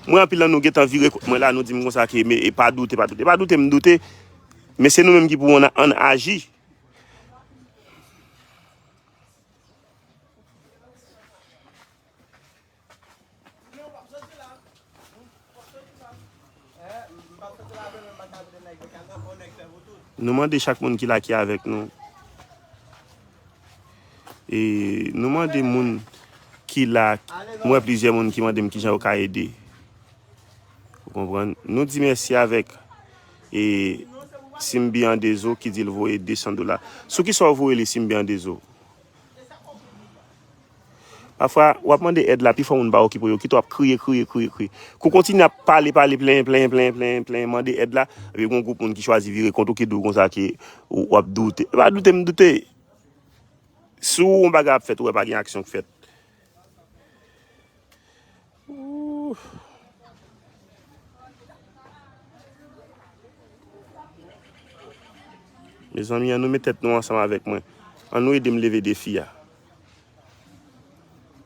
Mwen, anpil nan nou gentan vire kont mwen la, nou di m konsa ke, men, e, pa doute, pa doute. Pa doute, m doute, men se nou menm ki pou ann, ann aji. Nou mande chak moun ki la ki avèk nou. E nou mande moun ki la, m wè plizyè moun ki mande m kijan yo ka ede. Ou konprann? Nou di mèsi avèk, e, Simbi Andezo ki di l voye de san dola. Sou kisa w voye li, Simbi Andezo? Pafwa, w ap mande èd la, pifò moun pa okipe w, yo kite w ap kriye, kriye, kriye, kriye. Kou kontinye ap pale, pale, plenyen, plenyen, plenyen, plenyen, plenyen, mande èd la, epi gon gwoup moun ki chwazi vire kont ou, ki di w konsa ke w, w ap doute. E pa doute m doute. Si w wè yon bagay ap fèt, ou wè pa gen aksyon k fèt. Ooh. Mezanmi, ann nou met tèt nou ansanm avèk mwen. Ann nou ede m leve defi a.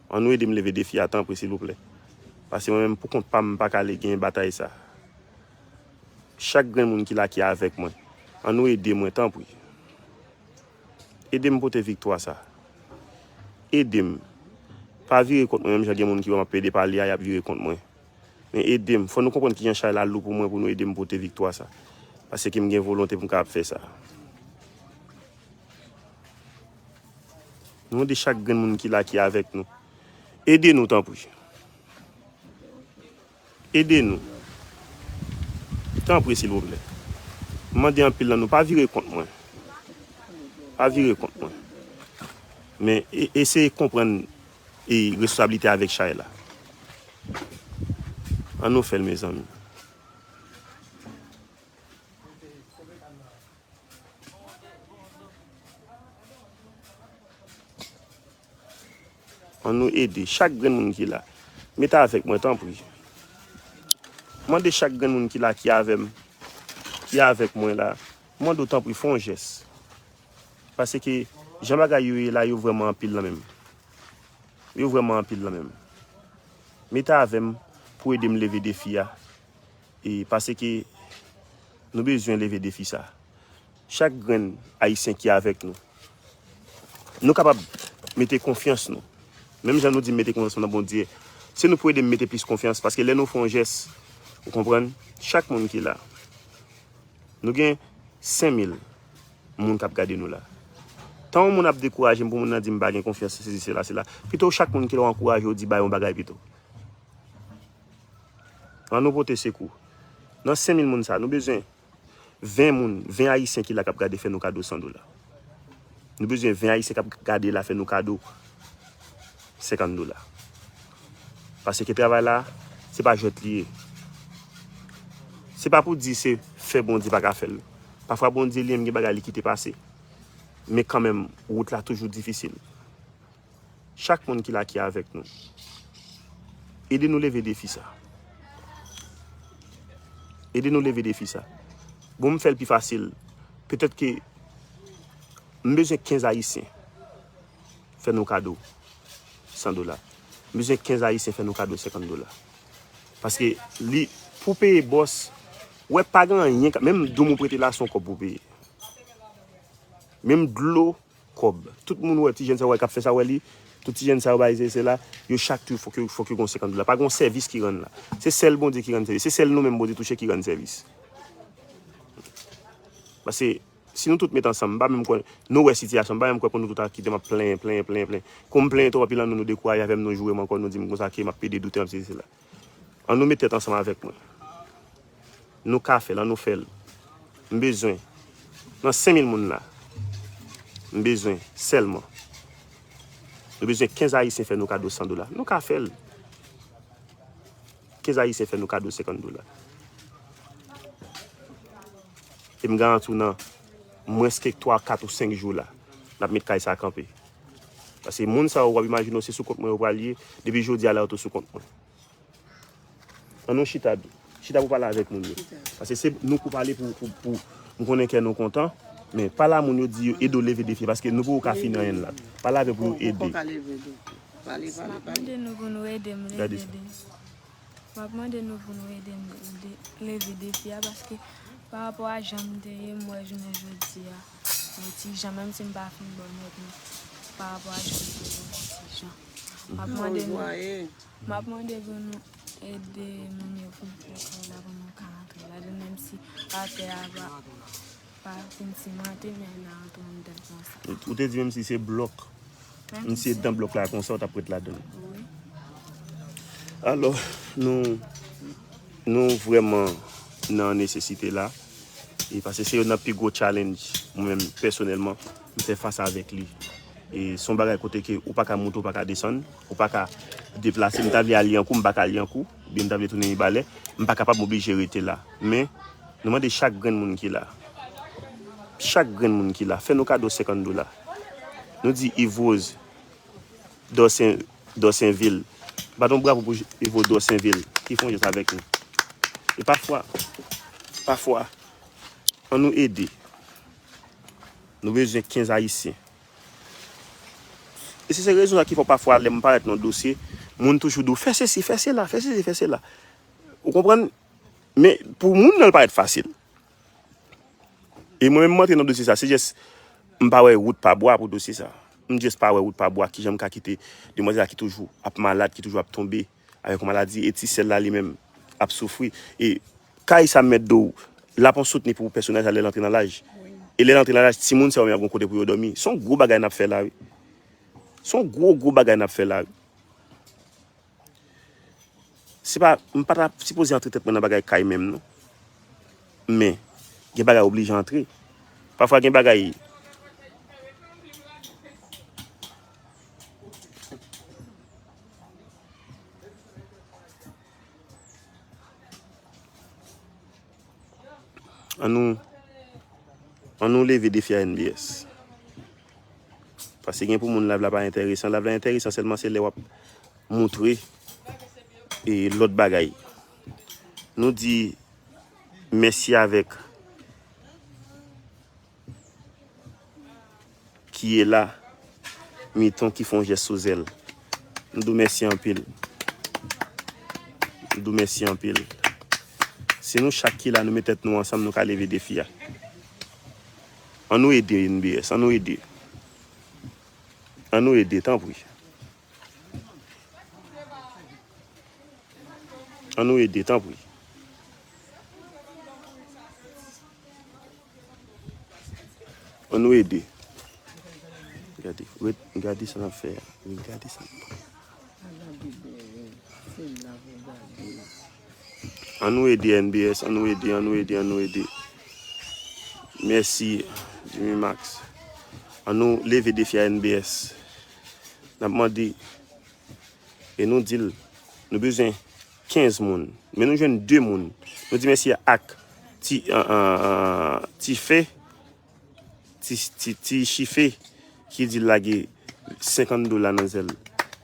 Ann nou ede m leve defi a, tanpri, silvouplè. Paske mwen menm, pou kont pa m, m pa ka ale gen batay sa. Chak grenn moun ki la ki avèk mwen, ann nou ede mwen, tanpri. Ede m pote viktwa sa. Ede m. Pa vire kont mwen, menm jan gen moun ki wè m ap plede pale a, y ap vire kont mwen. Men ede m. Fò nou konprann kijan chay la lou pou mwen, pou nou ede m pote viktwa sa. Paske m gen volonte pou m kapab fè sa. Nou mande chak grenn moun ki la, ki avèk nou, ede nou, tanpri. Ede nou. Tanpri, silvouplè. M mande anpil nan nou, pa vire kont mwen. Pa vire kont mwen. Men, e-, eseye konprann, e, responsablite avèk chay la. Ann nou fè l, mezanmi. Ann nou ede chak grenn moun ki la. Mete avèk mwen, tanpri. Mande chak grenn moun ki la, ki avè m, ki avèk mwen la. Mande w, tanpri, fè yon jès. Paske jan bagay yo ye la, yo vrèman anpil nan men m. Yo vrèman anpil nan men m. Mete avè m pou ede m leve defi a. E paske nou bezwen leve defi sa. Chak grenn Ayisyen ki avèk nou, nou kapab mete konfyans nou. Menm jan nou di mete konfyans nou nan Bondye, se nou pou ede m mete plis konfyans, paske lè nou fè yon jès, ou konprann, chak moun ki la, nou gen senk mil moun k ap gade nou la. Tan yon moun ap dekouraje m, pou moun nan di m pa gen konfyans, sesi, sela, sela. Pito chak moun ki la w ankouraje w, di bay yon bagay pito. Ann nou pote sekou. Nan senk mil moun sa, nou bezwen ven moun, ven Ayisyen ki la k ap gade fè nou kado san dola. Nou bezwen ven Ayisyen k ap gade la fè nou kado senkant dola. Paske travay la, se pa jwèt li ye. Se pa pou di se fè Bondye pa ka fè l. Pafwa Bondye li menm gen bagay li kite pase. Men kanmenm, wout la toujou difisil. Chak moun ki la ki avèk nou, ede nou leve defi sa. Ede nou leve defi sa. Bon, m fè l pi fasil. Petèt ke m bezwen kenz Ayisyen fè nou kado san dola. M bezwen kenz Ayisyen fè nou kado senkant dola. Paske li, pou peye bòs, wè pa gen anyen, menm doum ou prete la, se yon kòb pou peye. Menm dlo, kòb. Tout moun wè, ti jèn sa yo wè k ap fè sa, wè li. Tout ti jèn sa yo bay se, se la, yo chak tou fòk yo, fòk yo gon senkant dola. Pa gon sèvis ki rann la. Se sèl Bondye ki rann sèvis. Se sèl nou menm Bondye touche ki rann sèvis. Paske si nou tout met ansanm, m pa menm kwè, nou wè sitiyasyon, m pa menm kwè pou nou tout a kite m ap plenyen, plenyen, plenyen, plenyen. Kou m plenyen twòp, anpil nan nou, nou dekouraje avè m, nou joure m ankò, nou di m konsa ke m ap plede doute, m ap se, se la. Ann nou met tèt ansanm avèk mwen. Nou ka fè l, ann nou fè l. M bezwen, nan senk mil moun la, m bezwen sèlman, nou bezwen kenz Ayisyen fè nou kado san dola. Nou ka fè l. Kenz Ayisyen fè nou kado senkant dola. E m garanti w nan mwens ke twa, kat ou senk jou la, n ap met kay sa kanpe. Paske moun sa yo w ap imajine w se sou kont mwen yo pral ye, depi jodi a la yo tou sou kont mwen. Ann nou chita, chita pou pale avèk moun yo. Paske se nou pou pale pou, pou, pou, m konnen kè nou kontan, men pale a moun yo, di yo ede w leve defi, paske nou poko ka fini anyen la. Pale avè pou yo ede. Pale, pale, pale. M ap mande nou pou nou ede m leve defi. M ap mande nou pou nou ede m de-, leve defi a, paske pa rapò a jan m te ye, m wè jounen jodi a, yon ti jan, menm si m pa fin bò nèt, men pa rapò a jan m te ye, yon ti jan. M ap mande nou, m ap mande pou nou ede moun yo pou fè kay la pou nou ka antre ladan, menm si atè a pa, pa fin simante, men n a antre anndan l konsa. Ou te di menm si se blòk, menm si se anndan blòk la konsa, ou t ap ret ladan l. Wi. Alò, nou, nou vrèman nan nesesite la. E paske se youn nan pi gwo challenge, mwen menm, pèsonèlman, m fè fas avèk li. E se yon bagay kote ke ou pa ka monte, ou pa ka desann, ou pa ka deplase. M ta vle al Lyankou, m pa ka al Lyankou, oubyen m ta vle tounen Mibalè, m pa kapab, m oblije rete la. Men, nou mande chak grenn moun ki la, chak grenn moun ki la, fè nou kado senkant dola. Nou di Yves Rose, Dòsen, Dòsenvil. Bat yon bravo pou Evo Dòsenvil ki fè yon jès avèk nou. E pafwa, pafwa, ann nou ede. Nou bezwen kenz Ayisyen. E se, se rezon sa ki fè pafwa, lè m parèt nan dosye, moun toujou di w, fè sesi, fè sela, fè sesi, fè sela. Ou konprann? Men, pou moun nan, l parèt fasil. E mwen menm, m antre nan dosye sa, se jès m pa wè wout pa bwa pou dosye sa. M jès pa wè wout pa bwa, kijan m ka kite demwazèl la ki toujou ap malad, ki toujou ap tonbe avèk yon maladi, e ti sè l la li menm ap soufri. E kay sa m mèt di w, l ap yon soutni pou pèsonaj la lè l antre nan laj. E lè l antre nan laj, timoun sa yo menm ap gen kote pou yo dòmi. Se yon gwo bagay n ap fè la, wi. Se yon gwo, gwo bagay n ap fè la, wi. Se pa, m pa ta sipoze antre tèt mwen nan bagay kay menm, non. Men, gen bagay oblije antre. Pafwa gen bagay. Ann nou, ann nou leve defi a N B S. Paske gen pou moun live la pa enteresan. Live la enteresan sèlman se lè w ap montre e lòt bagay. Nou di mèsi avèk ki ye la, Miton ki fè yon jès sou zèl. M di w mèsi anpil. M di w mèsi anpil. Si nou chak ki la, nou met tèt nou ansanm, nou ka leve defi a. Ann nou ede N B S, ann nou ede. Ann nou ede, tanpri. Ann nou ede, tanpri. Ann nou ede. Gade, ret, gade sa n ap fè a. Wi, gade sa n ap fè. Ann nou ede N B S, ann nou ede, ann nou ede, ann nou ede. Mèsi, Jimmy Max. Ann nou leve defi a N B S. N ap mande, e nou di l, nou bezwen kenz moun. Men nou jwenn de moun. Nou di mèsi ak Ti, an, an, an, Ti Fe, Ti, Ti, Ti Chife ki di l lage senkant dola nan zèl.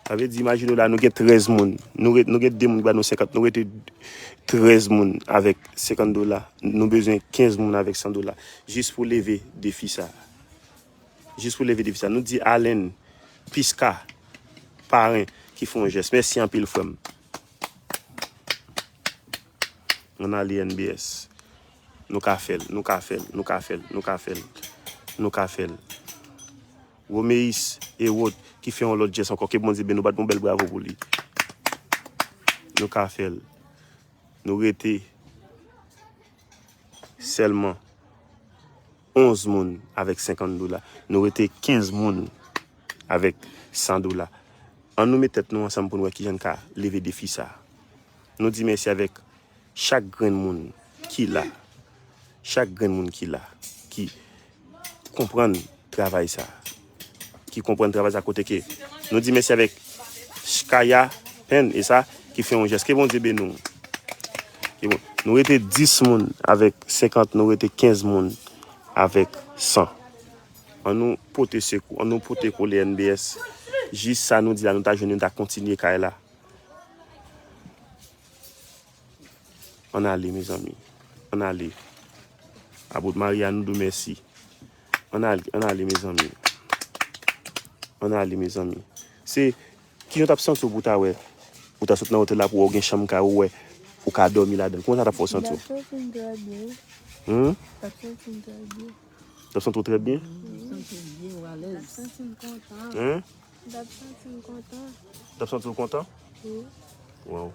Sa vle di, imajine w la, nou gen trèz moun. Nou, re- nou gen de moun ki ba nou senkant, nou rete trèz moun avèk senkant dola. Nou bezwen kenz moun avèk san dola. Jis pou leve defi sa. Jis pou leve defi sa. Nou di Allen Pisca, paren, ki fè yon jès. Mèsi anpil, frè m. Ann ale N B S. Nou ka fè l, nou ka fè l, nou ka fè l, nou ka fè l. Nou ka fè l. Romeis Ewot ki fè yon lòt jès ankò. Ke Bondye beni w, bat yon bèl bravo pou li. Nou ka fè l. Nou rete sèlman onz moun avèk senkant dola. Nou rete kenz moun avèk san dola. Ann nou met tèt nou ansanm pou n wè kijan n ka leve defi sa. Nou di mèsi avèk chak grenn moun ki la. Chak grenn moun ki la. Ki konprann travay sa. Ki konprann travay sa kote ke nou di mèsi avèk Kaya Pen e sa ki fè yon jès. Ke Bondye beni w. Ke bon. Nou rete dis moun avèk senkant, nou rete kenz moun avèk san. Ann nou pote sekou, ann nou pote kole N B S. Jis sa nou di la, nou ta jwenn, nou ta kontinye kay la. Ann ale, mezanmi. Ann ale. About Maria, nou di w mèsi. Ann ale, ann ale, mezanmi. Ann ale, mezanmi. Se, kijan w t ap santi w pou w ta wè, pou w ta sot nan otèl la, pou w wè w gen chanm kay ou, wè, ou ka dòmi ladan l? Kòman sa t ap fè w santi w? M t ap santi m trè byen. Hmm? M t ap santi m trè byen. T ap santi w trè byen? Wi. M t ap santi m alèz. M t ap santi m kontan. Hein? M t ap santi m kontan. T ap santi w kontan? Wi. Waw.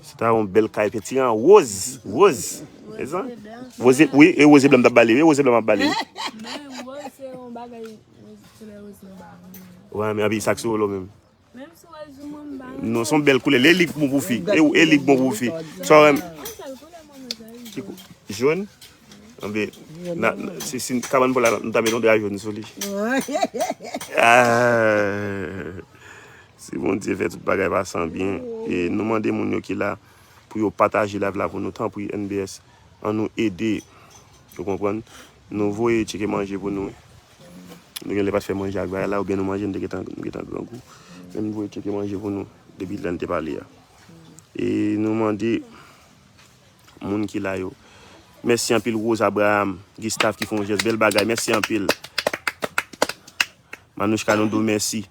Se ta yon bèl kay penti an woz, woz. E sa? Woz e blan. Woz e, wi, e woz e blan m t ap ba li, wi, woz e blan m ap ba li. Men woz se yon bagay, woz, koulè woz m pa renmen. Wè, men anpi sa k sou ou menm. Menm si woz ou mwen m pa renmen. Non, se yon bèl koulè. Lilik bon pou fi. E, e lik bon pou fi. Sa w renmen? Yon sèl koulè mwen renmen, se jòn. Ki kou-, jòn? Anben, na, na, si, si kabann pou la, nou ta met yon dra jòn sou li. Ah, si Bondye fè tout bagay pase an byen, e nou mande moun yo ki la pou yo pataje live la pou nou, tanpri, N B S, ann nou ede. Ou konprann? Nou voye tcheke manje pou nou. Nou genlè pa t fè manje ak bagay la, oubyen nou manje, nou te gentan, nou gentan grangou. Men nou voye tcheke manje pou nou, depi lè n te pale a. E nou mande moun ki la yo. Mèsi anpil, Rose Abraham, Gustave ki fè yon jès, bèl bagay, mèsi anpil. Manouchka, nou di w mèsi.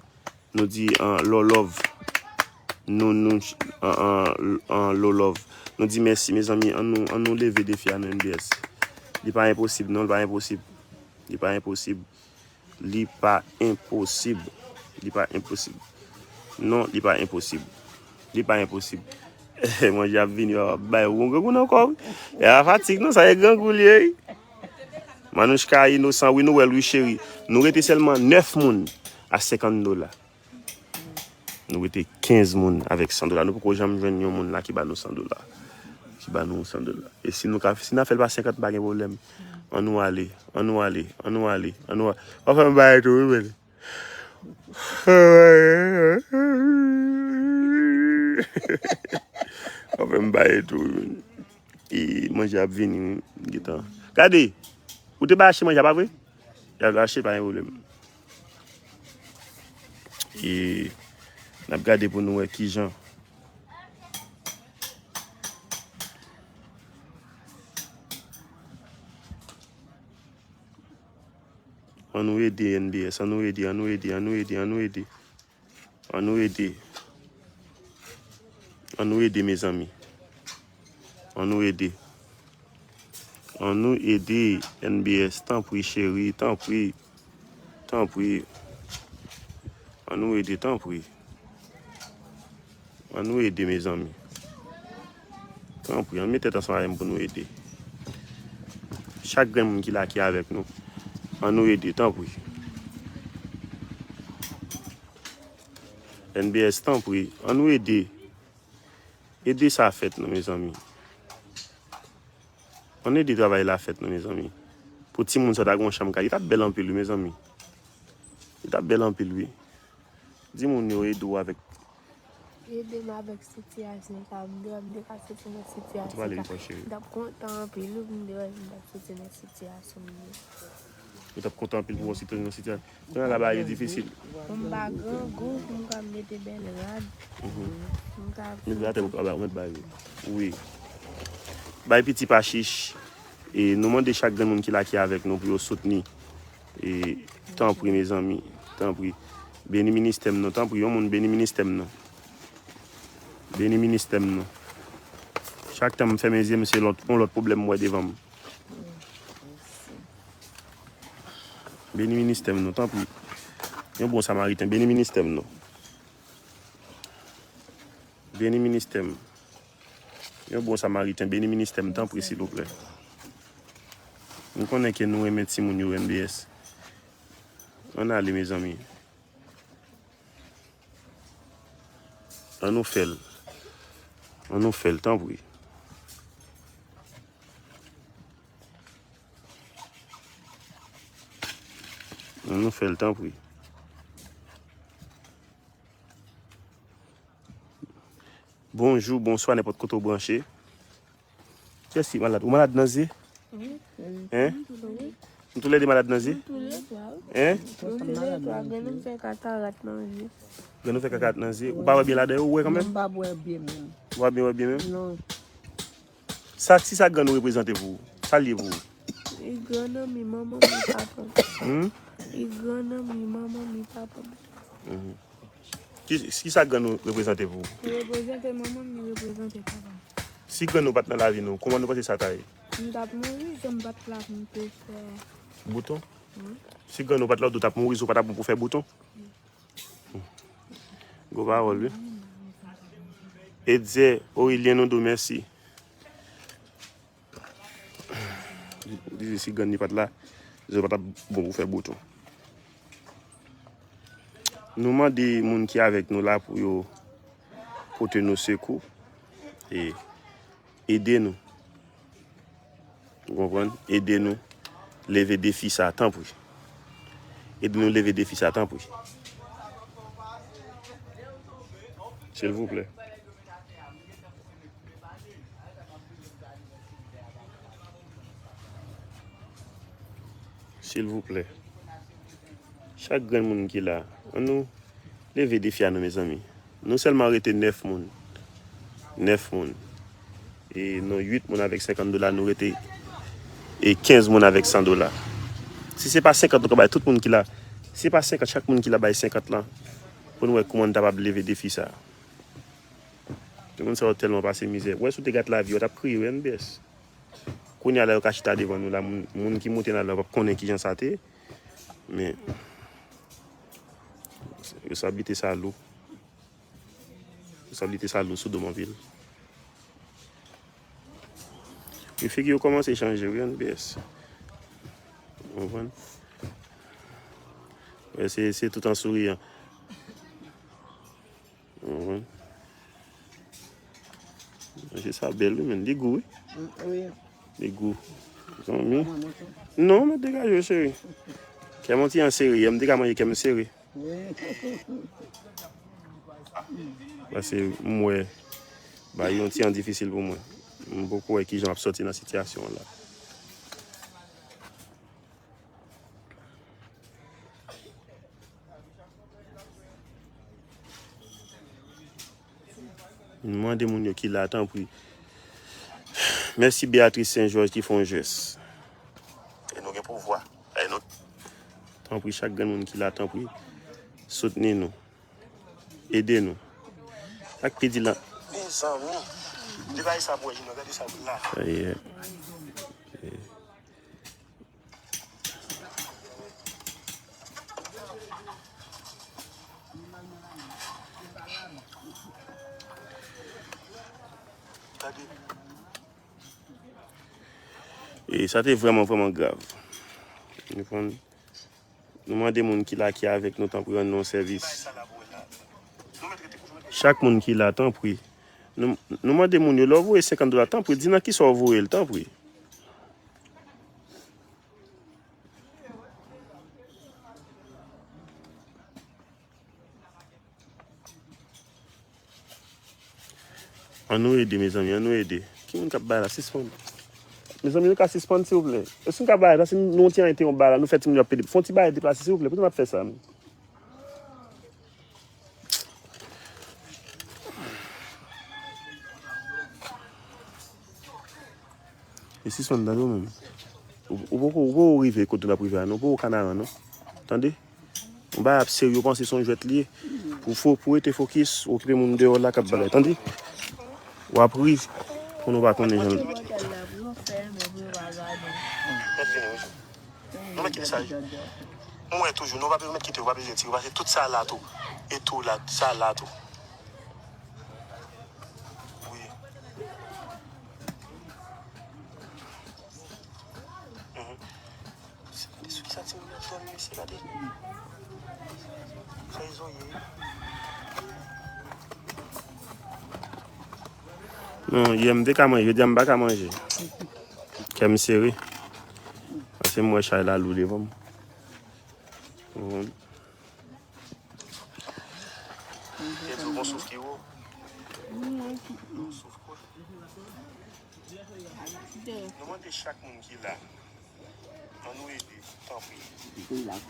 Nou di, an, lolov. Nou, nou, an, an, an, lolov. Nou di mèsi, mezanmi. Ann nou, ann nou leve defi a nan N B S. Li pa enposib, non, li pa enposib. Li pa enposib. Li pa enposib. Li pa enposib. Non, li pa enposib. Li pa enposib. Manje ap vini, w ap bay ou yon grangou nan kò w. E a fatig, non, sa e grangou li ye, wi. Manouchka inosan, wi, nou wè l, wi, cheri. Nou rete sèlman nèf moun a senkant dola. Nou rete kenz moun avèk san dola. Nou poko janm jwenn yon moun la ki ba nou san dola. Ki ba nou san dola. E si nou ka, si n a fè l pa senkant, pa gen pwoblèm. Ann nou ale, ann nou ale, ann nou ale, ann nou ale. W ap fè m bay tou, wi, men. W ap fè m bay tou, wi, men. E manje ap vini, wi, m gentan. Gade, ou te bay Ache manje a, pa vre? Y ap lache, pa gen pwoblèm. E n ap gade pou nou wè kijan. Ann nou ede N B S, ann nou ede, ann nou ede, ann nou ede, ann nou ede. Ann nou ede. Ann nou ede, mezanmi. Ann nou ede. Ann nou ede N B S, tanpri, cheri, tanpri. Tanpri. Ann nou ede, tanpri. Ann nou ede, mezanmi. Tanpri, ann met tèt ansanm avè m pou nou ede. Chak grenn moun ki la, ki avèk nou, ann nou ede, tanpri. N B S, tanpri, ann nou ede. Ede sa fèt, non, mezanmi. Ann ede travay la fèt, non, mezanmi. Pou timoun sa ta gen yon chanm kay. Li t ap bèl anpil, wi, mezanmi. Li t ap bèl anpil, wi. Di moun yo ede w avèk. Ede m avèk sitiyasyon sa. M te wè m te ka soti nan sitiyasyon sa. M t ap kontan anpil, wi, pou m te wè m t ap soti nan sitiyasyon m ye. Ou t ap kontan anpil pou w soti nan sitiyasyon. Kounye a la bagay yo difisil. Pou m pa grangou, pou m ka mete bèl rad. Mhm. Pou m ka. Met rad atè pou w ka ba, ou mèt bay yo. Wi. Bay piti pa chich. E nou mande chak grenn moun ki la ki avèk nou pou yo soutni. E tanpri, mezanmi. Tanpri. Beni ministè m non. Tanpri, yon moun beni ministè m non. Beni ministè m non. Chak tan m fèmen zye m, se lòt, yon lòt pwoblèm m wè devan m. Beni ministè m non, tanpri. Yon bon samariten, beni ministè m non. Beni ministè m. Yon bon samariten, beni ministè m, tanpri, silvouplè. M konnen ke nou renmen timoun yo, N B S. Ann ale, mezanmi. Ann nou fè l. Ann nou fè l, tanpri. Ann nou fè l, tanpri. Bonjou, bonswa, nenpòt kote w branche. Kiyès ki malad? Ou malad nan zye? Wi. Hein? Wi. Nou toulède malad nan zye? Nou toulètwa, wi. Hein? Nou toulètwa, grann nou fè katarat nan zye. Grann nou fè katarat nan zye. Ou pa wè byen ladan yo, ou wè kanmenm? Mwen pa wè byen menm. Ou pa byen wè byen menm? Non. Sa, ki sa grann ou reprezante pou ou? Sa l ye pou ou? Li gran zanmi manman m, li papa m. Hmm? Li gran zanmi manman m, li papa m. Mhm. Ki, ki sa grann ou reprezante pou ou? Li reprezante manman m, li reprezante papa m. Si grann ou pa t nan lavi nou, kòman nou panse sa ta ye? M t ap mouri, jan m pa t la pou m te fè. Bouton? Wi. Si grann ou pa t la, ou t ap mouri, si w pa t ap bon pou fè bouton? Gwo pawòl, wi. Edze Orilyen, nou di w mèsi. Li di si grann li pa t la, li pa t ap bon pou fè bouton. Nou mande moun ki avèk nou la pou yo pote nou sekou e ede nou. Ou konprann? Ede nou leve defi sa, tanpri. Ede nou leve defi sa, tanpri. Silvouplè. Silvouplè. Chak grenn moun ki la, ann nou leve defi a nou, mezanmi. Nou sèlman rete nèf moun. Nèf moun. E nou uit moun avèk senkant dola, nou rete e kenz moun avèk san dola. Si se pa senkant nou ka bay tout moun ki la, si se pa senkant, chak moun ki la bay senkant lan, pou nou wè kouman nou kapab leve defi sa. Tout moun sa yo tèlman pase mizè. Wè, si w te gad lavi, w t ap kriye, wi, N B S. Kounye a la, yo ka chita devan nou la, moun, moun ki moute nan la, w p ap konnen kijan sa te ye. Men, responsablite sa lou. Responsablite sa lou sou do m anpil. Men figi yo kòmanse chanje, wi, N B S. Ou konprann? Wè, se, se tout an souriyan. Mhm. Manje sa bèl, wi, men. Li gou, wi. Mm, wi. Li gou. Zanmi. Mwen, mwen tou. Non, men degaje w, cheri. Kè m on ti an sere. Yè m te ka manje kè m sere. Wi. Paske m wè bagay yo on ti an difisil pou mwen. M poko wè kijan m ap sòti nan sitiyasyon an la. Nou mande moun yo ki la, tanpri. Mèsi Beatrice Saint Georges ki fè yon jès. E nou gen pouvwa. E nou. Tanpri, chak grenn moun ki la, tanpri. Soutni nou. Ede nou. Ak pidi la. Mezanmi. Li bay sa pou wè, Junior, gade sa pou la. Aye. E sa te vrèman, vrèman grav. Nou konn, nou mande moun ki la, ki avèk nou, tanpri, rann nou yon sèvis. Chak moun ki la, tanpri. Nou, nou mande moun yo, lè w voye senkant dola, tanpri, di nan kisa w voye l, tanpri. Ann nou ede, mezanmi, ann nou ede. Ki moun k ap bay la? Sispann. Mezanmi, nou ka sispann, silvouplè? Èske nou ka bay la? Paske nou, nou ti an entèwonp bay la, nou fè timoun yo ap pede. Fè yon ti bagay deplase, silvouplè. Poutèt m ap fè sa, men. E sispann, tande w menm. Ou, ou poko, ou poko rive kote l ap rive a, non. Ou poko Kanaran, non. Tande? Yon bagay ap serye, ou panse se yon jwèt li ye. Pou fo, pou rete fokis, okipe moun deyò la k ap bagay. Tande? W ap ri, pou nou pa konnen jan l. Nou mèt kite sa. Mwen toujou, nou pa bezwen mèt kite, ou pa bezwen tire, paske tout sa la tou. E tou la, sa la tou. Wi. Mhm. Gade sou ki sa timoun yo fè, mesye, gade. Fèy zoye. Non, yè m te ka manje, jodi a m pa ka manje. Kè m sere. Paske m wè chay la lou devan m. Mhm. Gen tou bon souf ki wo. Bon souf kwa. Nou mande chak moun ki la, ann nou ede, tanpri.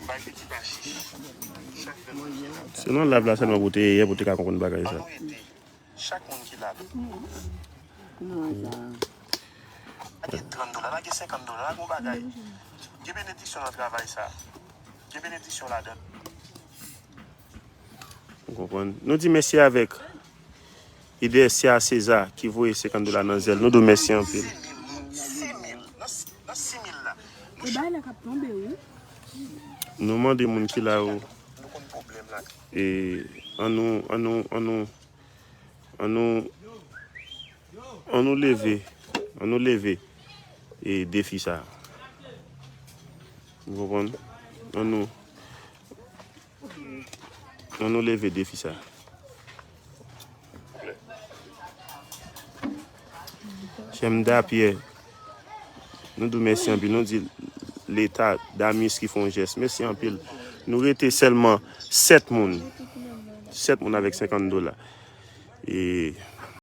Bay pitit pa chich. Chak grenn moun ki la. Se nan live la sèlman pou te ye, pou te ka konprann bagay sa. Ann nou ede. Chak moun ki la. Lage trant dola, lage senkant dola, lage yon bagay. Gen benediksyon nan travay sa. Gen benediksyon ladan. Ou konprann? Nou di mèsi avèk lidè Sia César ki voye senkant dola nan zèl. Nou di w mèsi anpil. E bay la k ap tonbe, wi. Nou mande moun ki la yo. E ann nou, ann nou, ann nou, ann nou, ann nou leve, ann nou leve e defi sa. Ou konprann? Ann nou, ann nou leve defi sa. Chèmda Pyè. Nou di w mèsi anpil. Nou di Leta, Damis ki fè yon jès. Mèsi anpil. Nou rete sèlman sèt moun. Sèt moun avèk senkant dola. E